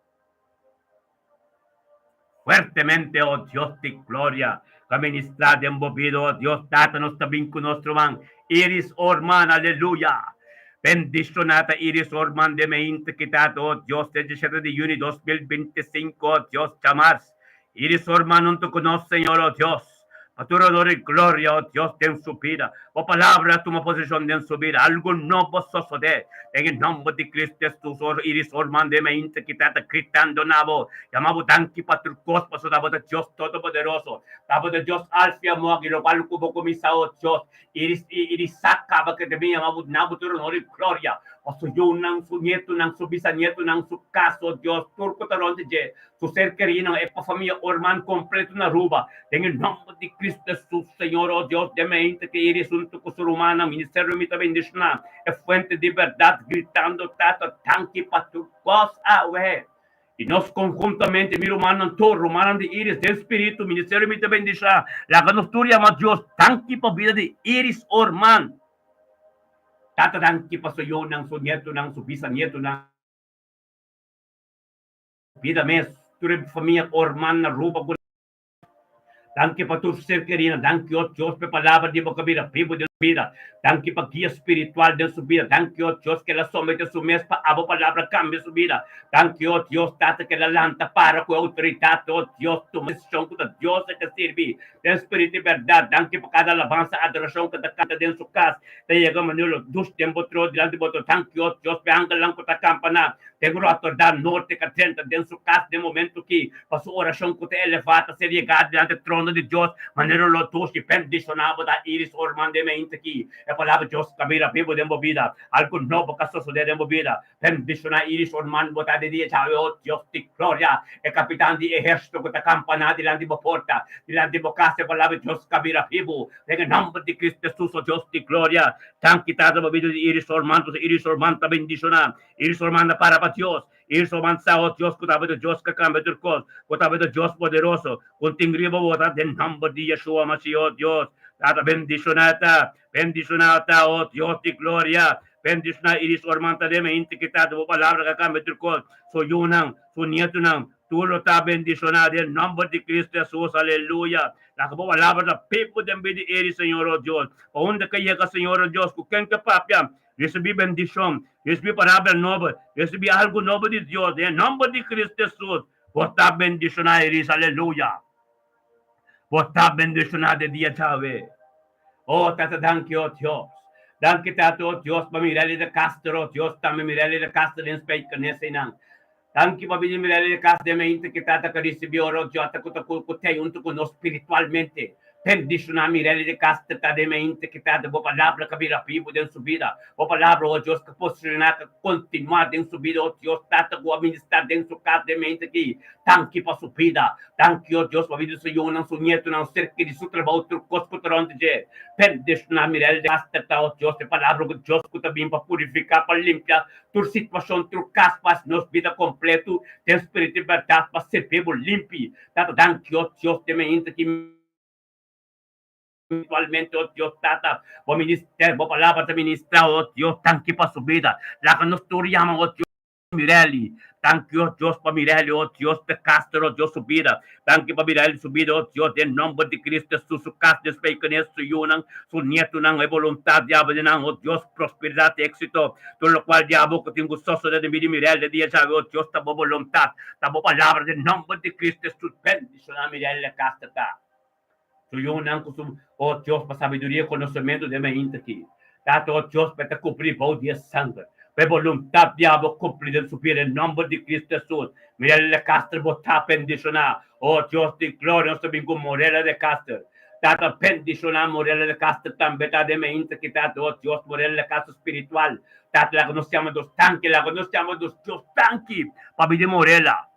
Fuertemente, o Dios di gloria, ku a ministrá den bo bida, o Dios. Tata, nos ta bin ku nos ruman Iris Orman, aleluya! Bendishoná ta Iris Orman den e inta ki tata, o Dios, den diesshete di yüni 2025, o Dios, djamars. Iris Orman huntu ku nos, Señor, o Dios. Pa tur honor i gloria, o Dios, den su bida. Bo palabra a tuma poseshon den su bida. Algu nobo sosodé. Den e nòmber di Cristo Hesus, ora Iris Orman den mainta ki ta ta gritando na bo, yama bo danki pa tur kos, pasobra bo ta Dios Todopoderoso. Ta bo ta Dios Alfa i Omega, i lokual ku bo kuminsá, o Dios, Iris Iris sa kaba ke ta bin yama bo na bo tur honor i gloria. Pa su yunan, su nietunan, su bisanietunan, su kas, o Dios, tur ku ta rònt di dje, Su ser kerinan e pa famia Orman kompleto na Aruba. Den e nomber di Cristo Jesus, Señor, oh Dios, den mente ke iri asunto ku su rumannan, ministerio mi ta bendiciona e fuente di berdad, gritando, Tata, danki pa tur kos awe. I nos konhuntamente, mi rumannan tur, rumannan di Iris, den spiritu, ministerio mi ta bendiciona, laga nos tur yama Dios, danki pa bida di Iris Orman. Tata, danki pa su yunan, su nietonan, su bisanietonan. Bida mes, tur e famia Orman na Aruba ku Danki pa tur ser kerina, danki o Dios pa e palabra di bo ka bira bibu den su bida, danki pa guia spiritual den su bida, danki o Dios ke el a somete su mes pa abo palabra kambia su bida, danki o Dios Tata ke el a lanta para ku e outoridat o Dios tuma desishon ku ta Dios e ta sirbi den spiritu i bèrdat, danki pa kada alabansa adorashon ku ta kanta den su kas ta yega manera lo dush den bo tro dilanti bo tro, danki o Dios pa e angelnan ku ta kampa na Den Rotterdam, Norte ka drenta den su kas den momento ki pa su orashon ku ta elevá ta ser yegá dilanti e trono di Dios, manera lo dushi bendishoná bo ta Iris Orman den mente ki e palabra Dios ta bira bibu den bo bida, algu nobo ka sosodé den bo bida. Bendishoná Iris Orman bo ta di dia djawe, o Dios di gloria, e kapitan di ehérsito ku ta kampaná dilanti bo porta, dilanti bo kas, e palabra Dios ka bira bibu den e nòmber di Cristo Hesus, o Dios di gloria. Danki Tata pa bida di Iris Orman, pasobra Iris Orman ta bendishoná. Irso manda para pa Dios. Irso man sa, oh Dios, ku tabata Dios ka kambia tur kos, ku tabata Dios poderoso, ku tin riba bo ta den nòmber di Yeshua Mashiach, oh Dios. Tata, bendishoná ta, bendishoná ta, oh Dios di gloria. Bendishoná Iris Orman ta den e hende ki tata bo palabra ka kambia tur kos, su yunan, su nietunan, tur lo ta bendishoná den nòmber di Cristo Hesus. Aleluya. Laga bo palabra ta bibu den bida di Iris, Señor, oh Dios. Pa unda ke yega, Señor, oh Dios, ku ken ke papia, Recibi bendicion, recibi palabra nobo, recibi algo nobo di Dios den e nomber di Cristo Jesus. Bo ta bendiciona Iris, aleluya. Bo ta bendiciona den dia djawe. Oh Tata danki oh Dios. Danki Tata oh Dios pa Mirelli de Castro oh Dios tambe Mirelli de Castro den Spijkenisse einan. Danki pa bini Mirelli de Castro den mente ki Tata ka ricibi ora oh Dios ta ku ta ku tei hunto ku nos spiritualmente. Bendishoná Mirelli de Castro ta den mente ki Tata bo palabra ka bira bibu den su bida. Bo palabra, oh Dios, ka posishoná ka kontinuá den su bida, oh Dios, Tata ku a ministrá den su kas den mente ki. Danki pa su bida. Danki, oh Dios, pa bida di su yunan, su nietunan, ser keri, su trabou, tur kos ku ta rònt di dje. Bendishoná Mirelli de Castro ta, oh Dios, e palabra ku Dios ku ta bin pa purifiká, pa limpia tur situashon, tur kas, pa hasi nos bida kompletu den spiritu i bèrdat, pa sirbi bo limpi. Tata, danki, oh Dios, den mente ki. Spiritualmente, oh Dios Tata, bo minister, bo palabra ta ministra, oh Dios, danki pa su bida. Laga nos tur yama, oh Dios, Mirelli. Danki, oh Dios, pa Mirelli, oh Dios, p'e Castro, oh Dios, su bida. Danki pa Mirelli su bida, oh Dios, den nomber di Cristo Jesus, su cas den Spijkenisse, su yunan, su nietunan, e boluntad diabel di nan, oh Dios, prosperidad y exito. Tur locual diabel cu tin cu sosode den bida di Mirelli den dia djawe, oh Dios, ta bo boluntad, ta bo palabra, den nomber di Cristo Jesus, bendiciona Mirelli Castro ta. Su yunan ku su, oh Dios, pa sabiduria i konosementu den mainta aki. Tata, oh Dios, pa e ta kubrí bou di e sanger, pa e boluntat di abo kumpli den su bida, den nòmber di Kristu Hesus. Mirella de Castro bo ta bendishoná, oh Dios di gloria, nos ta bin ku Morella de Castro. Tata, bendishoná Morella de Castro tambe ta den mainta aki, Tata, oh Dios, Morella de Castro spiritual. Tata, laga nos yama Dios danki, laga nos yama Dios Dios danki pa bida di Morella.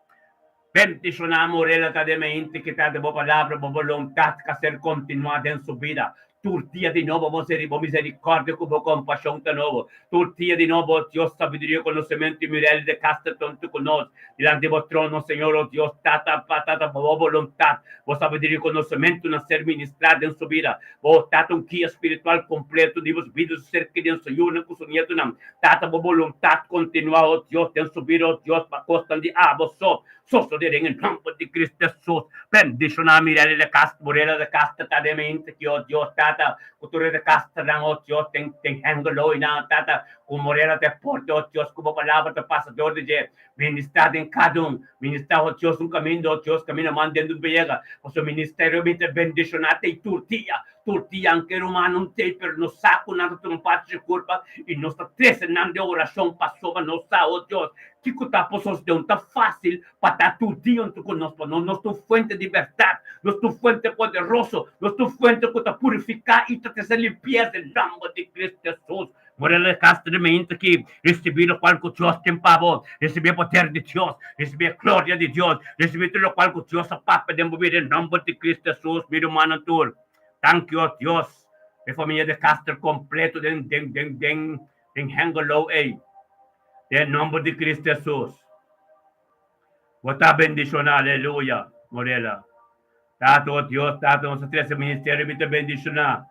Bendishoná Morella ta den mente ki ta di bo palabra, bo boluntat ka ser kontinuá den su bida. Tur dia di nobo bo bo miserikòrdia ku bo kompashon ta nobo. Tur dia di nobo, o Dios, sabiduria, konosementu i Mirelli de Castro ta huntu ku nos dilanti bo trono, Señor, o Dios, Tata, pa Tata, bo boluntat, bo sabiduria i konosementu na ser ministrá den su bida. Bo, Tata, un guia spiritual kompleto di bos bida, su ser kerido, su yunan ku su nietunan. Tata, bo boluntat kontinuá, o Dios, den su bida, o Dios, pa kosnan di abo so sosodé den e nòmber di Cristo Hesus. Bendishoná Mirelli de Castro, Morela de Castro ta den mente ki, o Dios, Tata, ku tur e de Castronan, o Dios, den den Hengelo i nan, Tata, ku Morela ta e porte, o Dios, ku bo palabra ta pasa dor di dje. Ministrá den kada un. Ministrá, o Dios, un kaminda, o Dios, kaminda man den un beyega. Pasobra ministerio mi ta bendishoná te tur dia, tur dia, anke rumannan un tei, pero nos sa ku nan ta tuma parti dje kurpa i nos ta trese nan den orashon pasobra nos sa, o Dios, kiko ta por sosodé. Un ta fásil pa ta tur dia huntu ku nos, pasobra nos ta un fuente di bèrdat, nos ta un fuente poderoso, nos ta un fuente ku ta purifiká i ta trese limpiesa den nòmber di Kristu Hesus. Morela Castro mainta ki ricibi locual cu Dios tin pa bo, ricibi e poder di Dios, ricibi e gloria di Dios, ricibi tur locual cu Dios a papia den bo bida den nomber di Cristo Jesus, mi rumannan tur. Danki o Dios, e familia de Castro completo den den den den den Hengelo ey, den nomber di Cristo Jesus. Bo ta bendiciona, aleluya, Morela. Tata, o Dios, Tata, nos a trece ministerio, mi ta bendiciona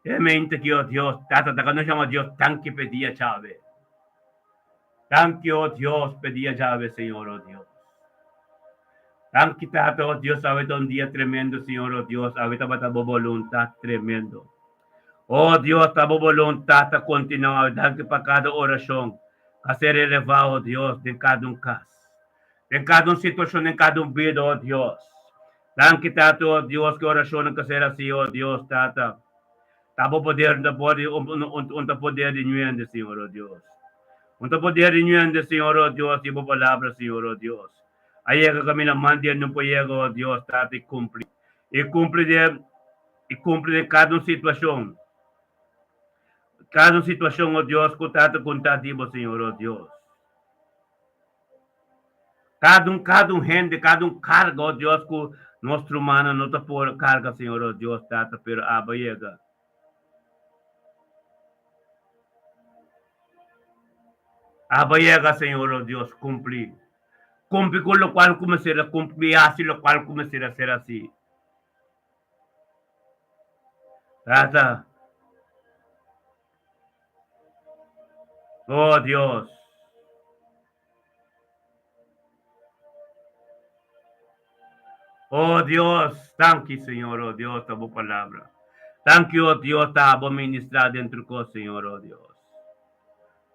e mente aki, o Dios, Tata, ta nos yama Dios, danki p'e dia djawe. Danki, o Dios, p'e dia djawe, Señor, o Dios. Danki, Tata, o Dios, awe ta un dia tremendo, Señor, o Dios, awe tabata bo boluntad tremendo. O Dios, ta bo boluntad ta continua awe. Danki pa cada oracion a ser eleva, o Dios, den cada un cas. Den kada un situashon, den kada un bida, o Dios. Danki, Tata, o Dios, ku e orashonnan ka ser hasi, o Dios, Tata. Ta bo poder un ta por un ta poder di ñuende, Señor, o Dios. Un ta poder di ñuende, Señor, o Dios, di bo palabra, Señor, o Dios. A yega kaminda man di e no por yega, o Dios, Tata, i kumpli. I kumpli den, i kumpli den kada un situashon. Kada un situashon, o Dios, ku Tata konta di bo, Señor, o Dios. Cada un, cada un hende, cada un carga, oh Dios, cu nos rumannan no ta por carga, Señor, oh Dios, Tata, pero abo yega. Abo yega, Señor, oh Dios, cumpli. Cumpli cu locual cu mester a cumpli y haci locual cu mester a ser haci. Tata. Oh Dios. Oh Dios, danki Señor, oh Dios, ta bo palabra. Danki, oh Dios, ta bo ministra dentro ko, Señor, oh Dios.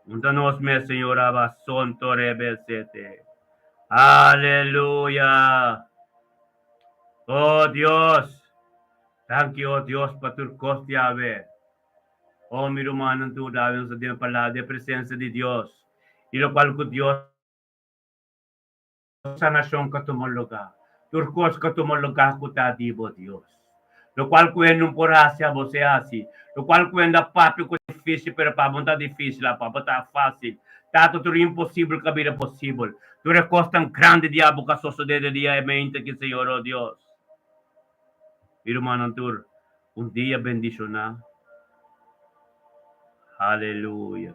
Unta nos mes, Señor, aba sonto rebesete. Aleluya. Oh Dios, danki, oh Dios, pa tur kos di awe. Oh, mi rumannan tur, awe nos ta den palabra di e presencia di Dios, i locual cu Dios sanacion ka tuma lugar, tur cos ka tuma lugar cu ta di bo Dios. Locual cu e no por haci, abo se haci. Locual cu e da papia cu dificil, pero pa bo no ta dificil, pa bo ta facil. Tata, tur imposibel ka bira posibel. Tur e cosnan grandi di abo ka sosode de dia e mente ki, Señor, oh Dios. Mi rumannan tur, un dia bendishoná. Aleluya.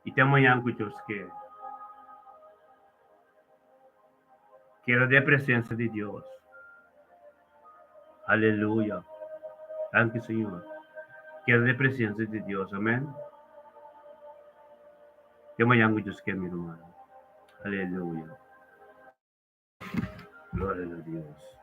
I te mañan ku Dios ke. Keda den presensia di Dios. Aleluya. Danki, Señor. Keda den presensia di Dios. Amen. Te mañan ku Dios ke, mi ruman. Aleluya. Gloria na Dios.